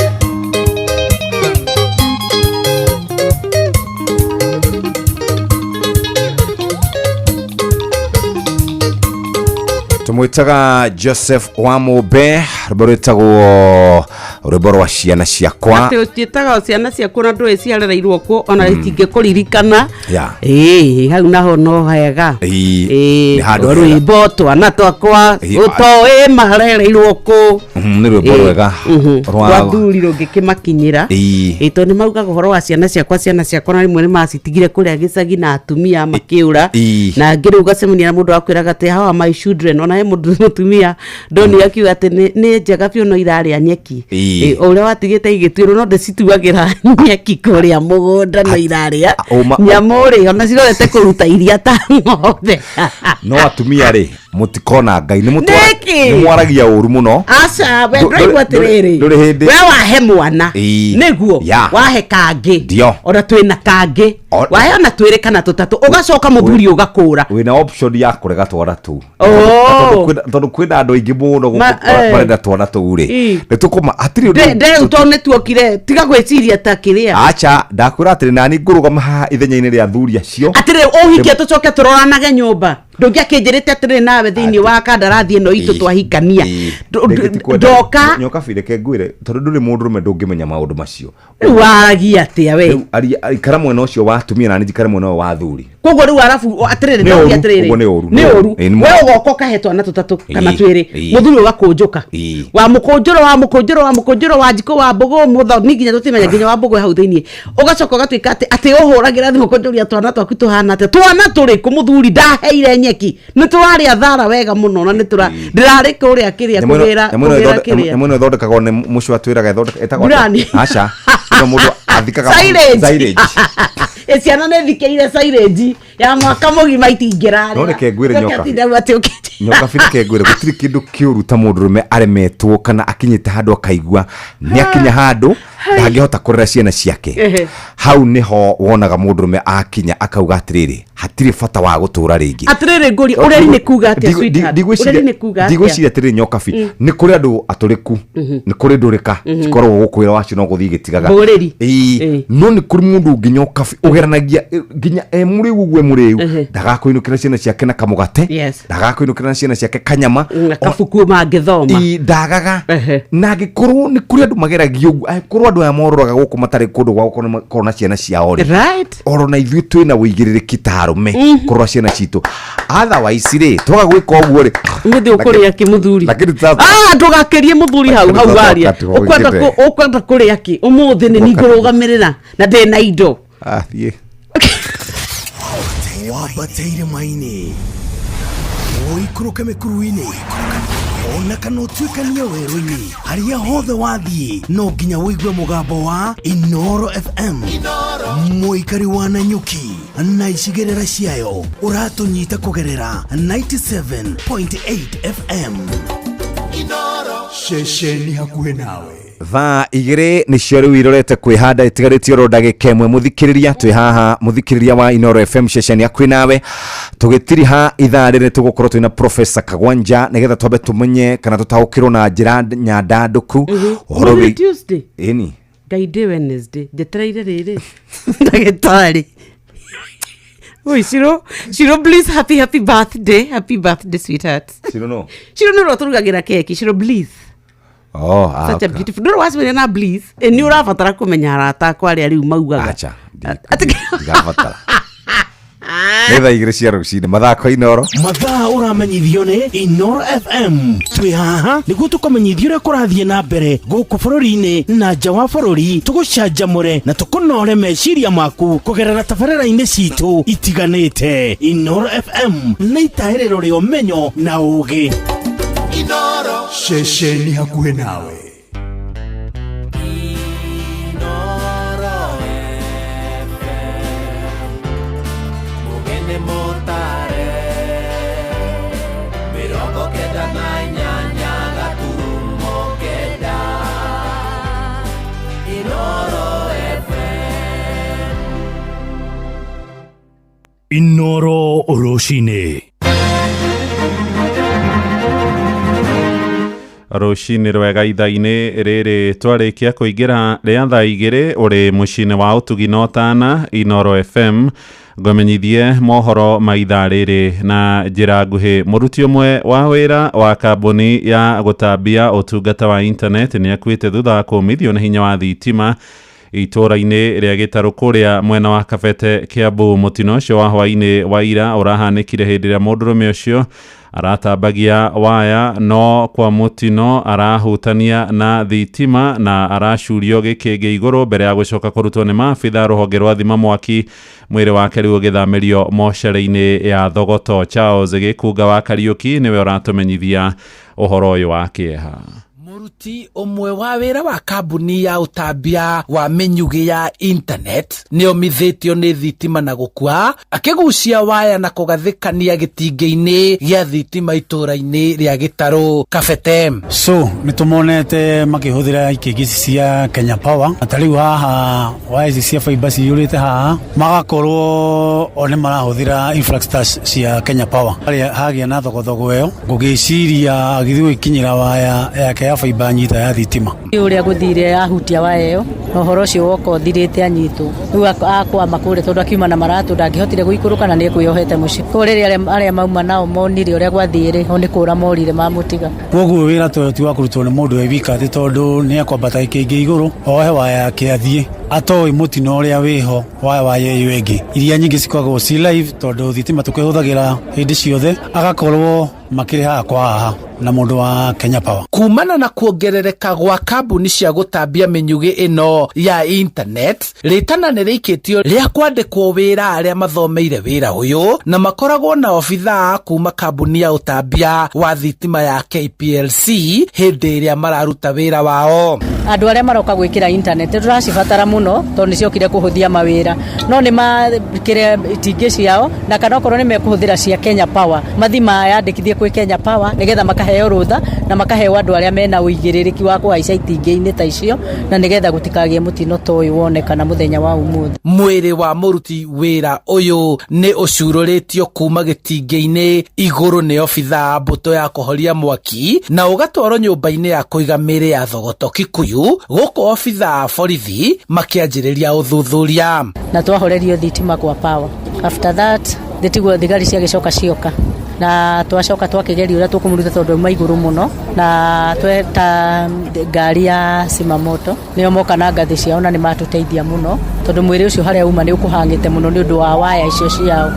Tũmwĩtaga Joseph Wamũmbe, rwĩmbo rwĩtagwo rwĩmbo rwa ciana ciakwa. Atĩ ũciĩtaga ciana ciaku na ndũĩ ciarereirwo kũ ona itingĩkũririkana. Ĩĩ, hau naho no hega. Ĩĩ, Ĩĩ, nĩ handũ hega. rwĩmbo twana twakwa Ĩĩ, ũtoĩ marereirwo kũ. Nĩ rwĩmbo Ĩĩ, rwega rwa thuri rũngĩkĩmakinyĩra. Ĩĩ. Ĩĩ, tondũ nĩ maugaga ũhoro wa ciana ciakwa, ciana ciakwa na rĩmwe nĩ macitigire kũrĩa gĩcagi na atumia makĩũra. Ĩĩ. Na angĩ rĩu ũgacemania na mũndũ wakwĩraga atĩ how are my children, ona he mũndũ mũtumia ndonire akiuga atĩ nĩ njega biũ no irarĩa nyeki. Ĩĩ. Ĩĩ, o ũrĩa watigĩte igĩtuĩrwo no ndĩcituagĩra nyeki kũrĩa mũgũnda no irarĩa nyamũ rĩ ona cirorete kũruta iria ta ng'ombe. No atumia rĩ, mũtikona Ngai nĩ Nĩkĩ? nĩ mwaragia ũru mũno. Aca, we ndũraigua atĩrĩrĩ, Ndũrĩ hĩndĩ. We wahe mwana Ĩĩ. nĩguo wahe kangĩ Ndio. ona twĩna kangĩ wahe ona twĩrĩ kana tũtatũ ũgacoka mũthuri ũgakũra. Wĩna option ya kũrega twana tũu. Oh. Tondũ kwĩna andũ aingĩ mũno gũkũ marenda twana tũu rĩ, nĩ tũkũma hatirĩ ũndũ. Ndeu tondũ nĩ tuokire tiga gwĩciria ta kĩrĩa. Aca, ndakwĩra atĩrĩ, nani ngũrũgama haha ithenya-inĩ rĩa athuri acio. Atĩrĩ, ũhikie tũcoke tũroranage nyũmba, ndũngĩakĩnjĩrĩte atĩrĩ nawe thĩinĩ wa kandarathi ĩno itũ twahikania. Ndoka Nyoka reke ngwĩre, tondũ ndũrĩ mũndũrũme ndũngĩmenya maũndũ macio. Rĩu waragia atĩa we? Rĩu ikara mwena ũcio wa atumia na niĩ njikare mwena ũyũ wa athuri. Koguo rĩu arabu atĩrĩrĩ, Nĩ ndaugia ũru, atĩrĩrĩ, ũguo nĩ ũru, nĩ ũru. Ĩĩ, nĩ We ũgoka ũkahe twana tũtatũ kana twĩrĩ, mũthuri ũgakũnjũka, wa mũkũnjũro wa mũkũnjũro wa mũkũnjũro wa njikũ wa mbũgũ mũthoni nginya tũtimenya nginya wa mbũgũ hau thĩinĩ, ũgacoka ũgatuĩka atĩ ũhũragĩra thimũ kũnjũria twana twaku tũhana atĩa, twana tũrĩkũ mũthuri ndaheire nyeki, nĩ tũrarĩa thara wega mũno na nĩ tũra ndĩrarĩ kũrĩa kĩrĩa Nyamũ ĩno- kũgĩra nyamũ ĩno kũgĩra kĩrĩa nyamũ ĩno ĩthondekagwo nĩ mũcio atwĩraga ĩtagwo atĩa? Burani. Aca, ĩno mũndũ athikaga Silage. silage. Ĩ, ciana nĩ thikĩire silage ya mwaka mũgima itingĩrarĩa. No reke ngwĩre nyoka. Ũgatinda atĩ ũkĩte. Nyoka reke ngwĩre, gũtirĩ kĩndũ kĩũru ta mũndũrũme aremetwo kana akinyĩte handũ akaigua nĩ akinya handũ ndangĩhota kũrera ciana ciake. Hau nĩho wonaga mũndũrũme akinya akauga atĩrĩrĩ, hatirĩ bata wa gũtũra rĩngĩ. Atĩrĩrĩ ngũrie, ũreri nĩ kuga atĩa, sweetheart? Ũreri nĩ kuga atĩa? Ndigwĩciria atĩrĩrĩ nyoka nĩ kũrĩ andũ atũrĩku, nĩ kũrĩ ndũrĩka cikoragwo gũkũ wĩra wacio no gũthiĩ igĩtigaga. Mbũrĩri. Ĩĩ. No nĩ kũrĩ mũndũ ũngĩ nyoka ũgeranagia nginya e mũrĩu ũguo e mũrĩu, ndagakũinũkĩra ciana ciake na kamũgate, ndagakũinũkĩra na ciana ciake kanyama, Na kabuku mangĩthoma. Ĩĩ, ndagaga. Na angĩkorwo nĩ kũrĩ andũ mageragia ũguo, angĩkorwo andũ aya morũraga gũkũ matarĩ kũndũ gwa gũkorwo makorwo na ciana ciao rĩ, oro na ithuĩ twĩna ũigĩrĩrĩki ta arũme kũrora ciana citũ, otherwise rĩ, twaga gwĩka ũguo rĩ, Mũthĩ ũkũrĩa kĩ mũthuri? Lakini Ah, ndũgakĩrie mũthuri hau hau Lakini waria. tũtatoka Ũkwenda tũgĩkĩte. ũkwenda kũrĩa kĩ ũmũthĩ? Nĩ niĩ ngũrũgamĩrĩra na ndĩ na indo. Ah, thiĩ. Wambate irĩma-inĩ, ũikũrũke mĩkuru-inĩ, ona kana ũtuĩkanie werũ-inĩ, harĩa hothe wathiĩ no nginya ũigue mũgambo wa Inoro FM. Mũikari wa Nanyuki na icigĩrĩra ciayo, ũratũnyita kũgerera 97.8 FM, ceceni hakuhĩ nawe. Thaa igĩrĩ nĩcio rĩu irorete kwĩhanda ĩtigarĩtie oro ndagĩka ĩmwe. Mũthikĩrĩria, twĩ haha mũthikĩrĩria wa Inoro FM, ceceni hakuhĩ nawe, tũgĩtiriha ithaa rĩrĩ tũgũkorwo twĩna Professor Kagwanja nĩgetha twambe tũmenye kana tũtaũkĩrwo na njĩra nyandandũku ũhoro Ũmũthĩ wĩ Tuesday. Ĩni. Ngai, ndĩ Wednesday njetereire rĩrĩ ndagĩtarĩ. Oi, Shiro, Shiro, please, happy, happy birthday, happy birthday, sweetheart. Shiro no. Shiro nĩ ũrĩa ũtũrugagĩra keki, Shiro, please. Oh, ah, Such a okay. beautiful. Ndũrĩ wacemania na Bliss. Ĩ, nĩ ũrabatara kũmenya arata akwa arĩa rĩu maugaga. Acha, ndigabatara. Nĩ thaa 2 cia rũcinĩ mathako Inoro. Mathaa ũramenyithio nĩ Inoro FM. Twĩ haha nĩguo tũkũmenyithia ũrĩa kũrathiĩ na mbere gũkũ bũrũri-inĩ na nja wa bũrũri, tũgũcanjamũre na tũkũnore meciria maku kũgerera tabarĩra-inĩ citũ itiganĩte. Inoro FM nĩ itaĩrĩro rĩa ũmenyo na ũũgĩ. Inoro ceceni hakuhĩ nawe. Inoro FM mugene motare 98 gaturumo 9 Inoro FM. Inoro rũcinĩ. Rũcinĩ rwega ithaa-inĩ rĩrĩ twarĩkia kũingĩra rĩa thaa 2 ũrĩ mũciĩ-inĩ wa ũtugi na ũtana Inoro FM. Ngũmenyithie mohoro ma ithaa rĩrĩ na njĩra nguhĩ. Mũruti ũmwe wa wĩra wa kambuni ya gũtambia ũtungata wa internet nĩ akuĩte thutha wa kũmithio nĩ hinya wa thitima itũũra-inĩ rĩa Gĩtarũ kũrĩa mwena wa Kabete, Kiambu. Mũtino ũcio wa hwaĩ-inĩ wa ira ũrahanĩkire hĩndĩ ĩrĩa mũndũrũme ũcio aratambagia waya no kwa mũtino arahutania na thitima na aracurio gĩkĩngĩ igũrũ mbere ya gũcoka kũrutwo nĩ maabitha rũhonge rwa thima mwaki. Mwĩrĩ wake rĩu ũgĩthamĩrio mocarĩ-inĩ ya Thogoto. Charles Gĩkunga wa Kariũki nĩwe ũratũmenyithia ũhoro ũyũ wa kĩeha. Mũruti ũmwe wa wĩra wa kambuni ya ũtambia wa mĩnyugĩ ya internet nĩomithĩtio nĩ thitima na gũkua akĩgucia waya na kũgathĩkania gĩtingĩ-inĩ gĩa thitima itũũra-inĩ rĩa Gĩtarũ, Kabete. So nĩ tũmonete makĩhũthĩra ikĩngĩ ici cia Kenya Power, ta rĩu haha waya ici cia fiber ciyũrĩte haha, magakorwo o nĩ marahũthĩra infrastructure cia Kenya Power. Harĩa hagĩa na thogothogo ĩyo, ngũgĩciria agĩthiĩ gũkinyĩra waya yake ya fiber nyita ya thitima. Ũrĩa gũthire ahutia waya ĩyo na ũhoro ũcio woka ũthirĩte anyitwo, rĩu akwama kũrĩa tondũ akiuma na maratũ ndangĩhotire gũikũrũka na nĩ ekwĩyohete mũciĩ. Koguo rĩrĩa arĩa mauma nao monire ũrĩa gwathiĩ-rĩ, o nĩ kũra morire mamũtiga. Koguo wĩra ta ũyũ ti wa kũrutwo nĩ mũndũ e wika atĩ tondũ nĩ ekwambata gĩkĩngĩ igũrũ ohe waya yake athiĩ atoĩ mũtino ũrĩa wĩho wa waya ĩyo ĩngĩ. Iria nyingĩ cikoragwo ci live tondũ thitima tũkĩhũthagĩra hĩndĩ ciothe, agakorwo makĩrĩ haha kwa haha na mũndũ wa Kenya Power. Kumana na kuongerereka gwa kambuni cia gũtambia mĩnyugĩ ĩno ya internet, rĩtana nĩ rĩikĩtio rĩa kwandĩkwo wĩra arĩa mathomeire wĩra ũyũ na makoragwo na obithaa kuma kambuni ya ũtambia wa thitima ya KPLC hĩndĩ ĩrĩa mararuta wĩra wao. Andũ arĩa maroka gwĩkĩra internet tũracibatara mũno tondũ nĩciokire kũhũthia mawĩra, no nĩ makĩre itingĩ ciao na kana okorwo nĩ mekũhũthĩra cia Kenya Power mathi mayandĩkithie kwĩ Kenya Power nĩgetha makaheo rũtha na makaheo andũ arĩa mena ũigĩrĩrĩki wa kũhaica itingĩ-inĩ ta icio na nĩgetha gũtikagĩe mũtino ta ũyũ wonekana mũthenya wa ũmũthĩ. Mwĩrĩ wa mũruti wĩra ũyũ nĩ ũcurũrĩtio kuma gĩtingĩ-inĩ igũrũ nĩ obithaa mbũtũ ya kũhoria mwaki na ũgatwarwo nyũmba-inĩ ya kũiga mĩĩrĩ ya Thogoto Kikuyu, gũkũ obithaa borithi makĩanjĩrĩria ũthuthuria. Na twahorerio thitima kwa power. After that thitiguo thigari ciagĩcoka cioka na twacoka twakĩgeria ũrĩa tũkũmũruta tondũ auma igũrũ mũno, na tweta ngari ya cimamoto nĩo moka na ngathĩ ciao na nĩ matũteithia mũno tondũ mwĩrĩ ũcio harĩa uma nĩ ũkũhang'ĩte mũno nĩ ũndũ wa waya icio ciao,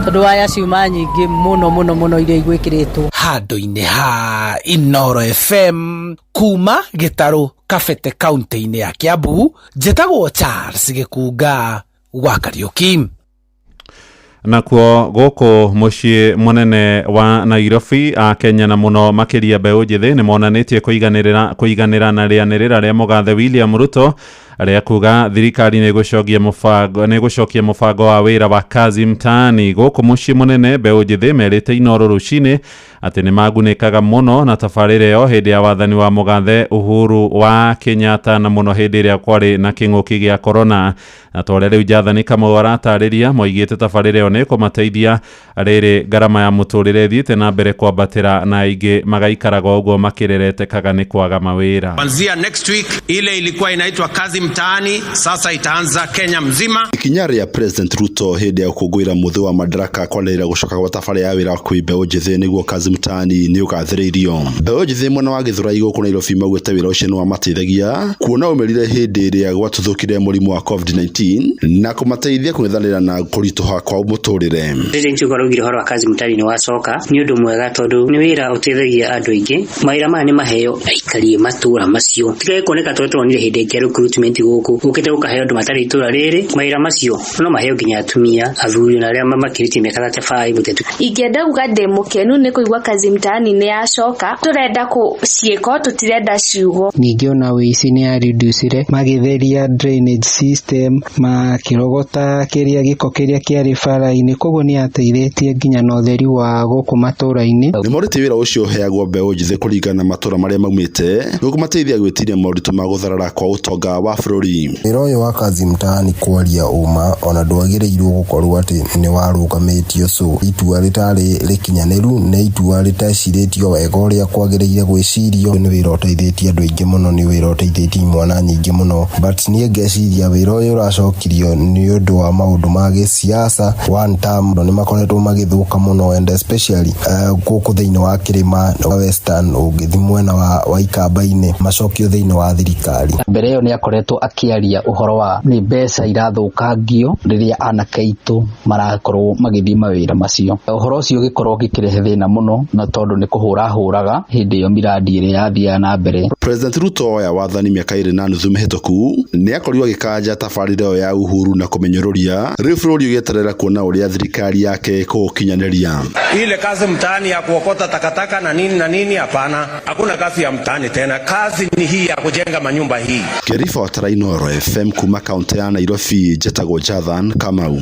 tondũ waya ciuma nyingĩ mũno mũno mũno iria igwĩkĩrĩtwo. Handũ-inĩ ha Inoro FM kuma Gĩtarũ, Kabete, kaunti-inĩ ya Kiambu, njĩtagwo Charles Gĩkunga wa Kariũki. Nakuo gũkũ mũciĩ mũnene wa Nairobi, Akenya na mũno makĩria mbeũ njĩthĩ nĩ monanĩtie kũiganĩra na rĩanĩrĩra rĩa mũgathe William Ruto rĩa kuga thirikari nĩ ĩgũcokia mũbango wa wĩra wa Kazi Mtaani. Gũkũ mũciĩ mũnene mbeũ njĩthĩ merĩte Inoro rũcinĩ atĩ nĩ magunĩkaga mũno na tabarĩra ĩyo hĩndĩ ya wathani wa mũgathe Uhuru wa Kenyatta na mũno hĩndĩ ĩrĩa kwarĩ na kĩng'ũki gĩa korona. Na ta ũrĩa rĩu Jathani Kamau aratarĩria, moigĩte tabarĩra ĩyo nĩ ĩkũmateithia rĩrĩ ngarama ya mũtũrĩre ĩthiĩte na mbere kwambatĩra na aingĩ magaikaraga ũguo makĩreretekaga nĩ kwaga mawĩra. Kuanzia next week ile ilikuwa inaitwa Kazi Mtaani sasa itaanza Kenya mzima. Ikinya rĩa President Ruto hĩndĩ ya gũkũngũĩra mũthĩ wa madaraka kwanĩrĩra gũcoka gwa tabarĩra ya wĩra kwĩ mbeũ njĩthĩ nĩguo Kazi Mtaani nĩ ũgathĩrĩirio. Mbeũ njĩthĩ mwena wa Gĩthũrai gũkũ Nairobi maugĩte wĩra ũcio nĩwamateithagia kuona aumĩrire hĩndĩ ĩrĩa gwatuthũkire mũrimũ wa COVID-19 na kũmateithia kũng'ethanĩra na kũritũha kwa mũtũrĩre. President ugo araugire ũhoro wa Kazi Mtaani nĩ wacoka nĩ ũndũ mwega tondũ nĩ wĩra ũteithagia andũ aingĩ. Mawĩra maya nĩ maheo aikari matũra macio tigage kuoneka tũrĩa turonire hĩndĩ ĩngĩ ya recruitment gũkũ ũkĩte ũkaheo andũ matarĩ itũra rĩrĩ. Mawĩra macio no maheo nginya atumia, athuri na arĩa makĩrĩtie mĩaka 35 gũtetu. Ingĩenda kuga ndĩ mũkenu nĩ kũigua Kazi Mtaani nĩ yacoka. Tũrenda kũ ciĩko, tũtirenda ciugo. Ningĩ ona wĩici nĩ yareducire, magĩtheria drainage system, makĩrogota kĩrĩa gĩko kĩrĩa kĩarĩ bara-inĩ, koguo nĩ yateithĩtie nginya na ũtheri wa gũkũ matũra-inĩ. Nĩmorĩtie wĩra ũcio ũheagwo mbeũ njĩthĩ kũringana na matũra marĩa maumĩte nĩguo kũmateithia gwĩtiria moritũ ma gũtharara kwa ũtonga wa bũrũri. Wĩra ũyũ wa Kazi Mtaani kwaria ũma ona ndwagĩrĩirwo gũkorwo atĩ nĩ warũgamĩtio, so itua rĩtarĩ rĩkinyanĩru, nĩ itua rĩtecirĩtio wega ũrĩa kwagĩrĩire gwĩcirio. Nĩ wĩra ũteithĩtie andũ aingĩ mũno, nĩ wĩra ũteithĩtie imwana nyingĩ mũno, but niĩ ngeciria wĩra ũyũ ũracokirio nĩ ũndũ wa maũndũ ma gĩsiasa one term nĩ makoretwo magĩthũka mũno, and especially gũkũ thĩinĩ wa kĩrĩma Western, ũngĩthi mwena wa Ikamba-inĩ, macokio thĩinĩ wa thirikari. Mbere ĩyo nĩ akoretwo akĩaria ũhoro wa nĩ mbeca irathũkangio rĩrĩa anake aitũ marakorwo magĩthiĩ mawĩra macio. Ũhoro ũcio ũgĩkorwo ũgĩkĩrehe thĩna mũno, na tondũ nĩ kũhũra hũraga hĩndĩ ĩyo miradi ĩrĩa yathiaga na mbere. President Ruto oya wathani mĩaka 2.5 mĩhĩtũku nĩ akorirwo agĩkanja tabarĩra ĩyo ya Uhuru na kũmĩnyũrũria. Rĩu bũrũri ũgĩeterera kuona ũrĩa thirikari yake ĩkũũkinyanĩria. Ile kazi mtaani ya kuokota takataka na nini na nini, hapana. Hakuna kazi ya mtaani tena, kazi ni hii ya kujenga manyumba hii. Ngĩribotera Inooro FM kuma kaunti ya Nairobi, njĩtagwo Jathan Kamau.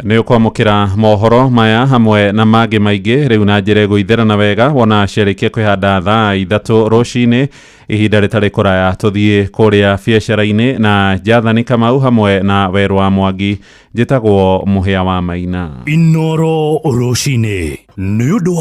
Nĩ ũkwamũkĩra mohoro maya hamwe na mangĩ maingĩ rĩu na njĩra ĩgũitherana wega wona ciarĩkia kwĩhanda thaa 3 rũcinĩ, ihinda rĩtarĩ kũraya tũthiĩ kũrĩa biacara-inĩ na Jathani Kamau hamwe na Werũ wa Mwangi. Njĩtagwo Mũhĩa wa Maina. Inooro rũcinĩ nĩ ũndũ wa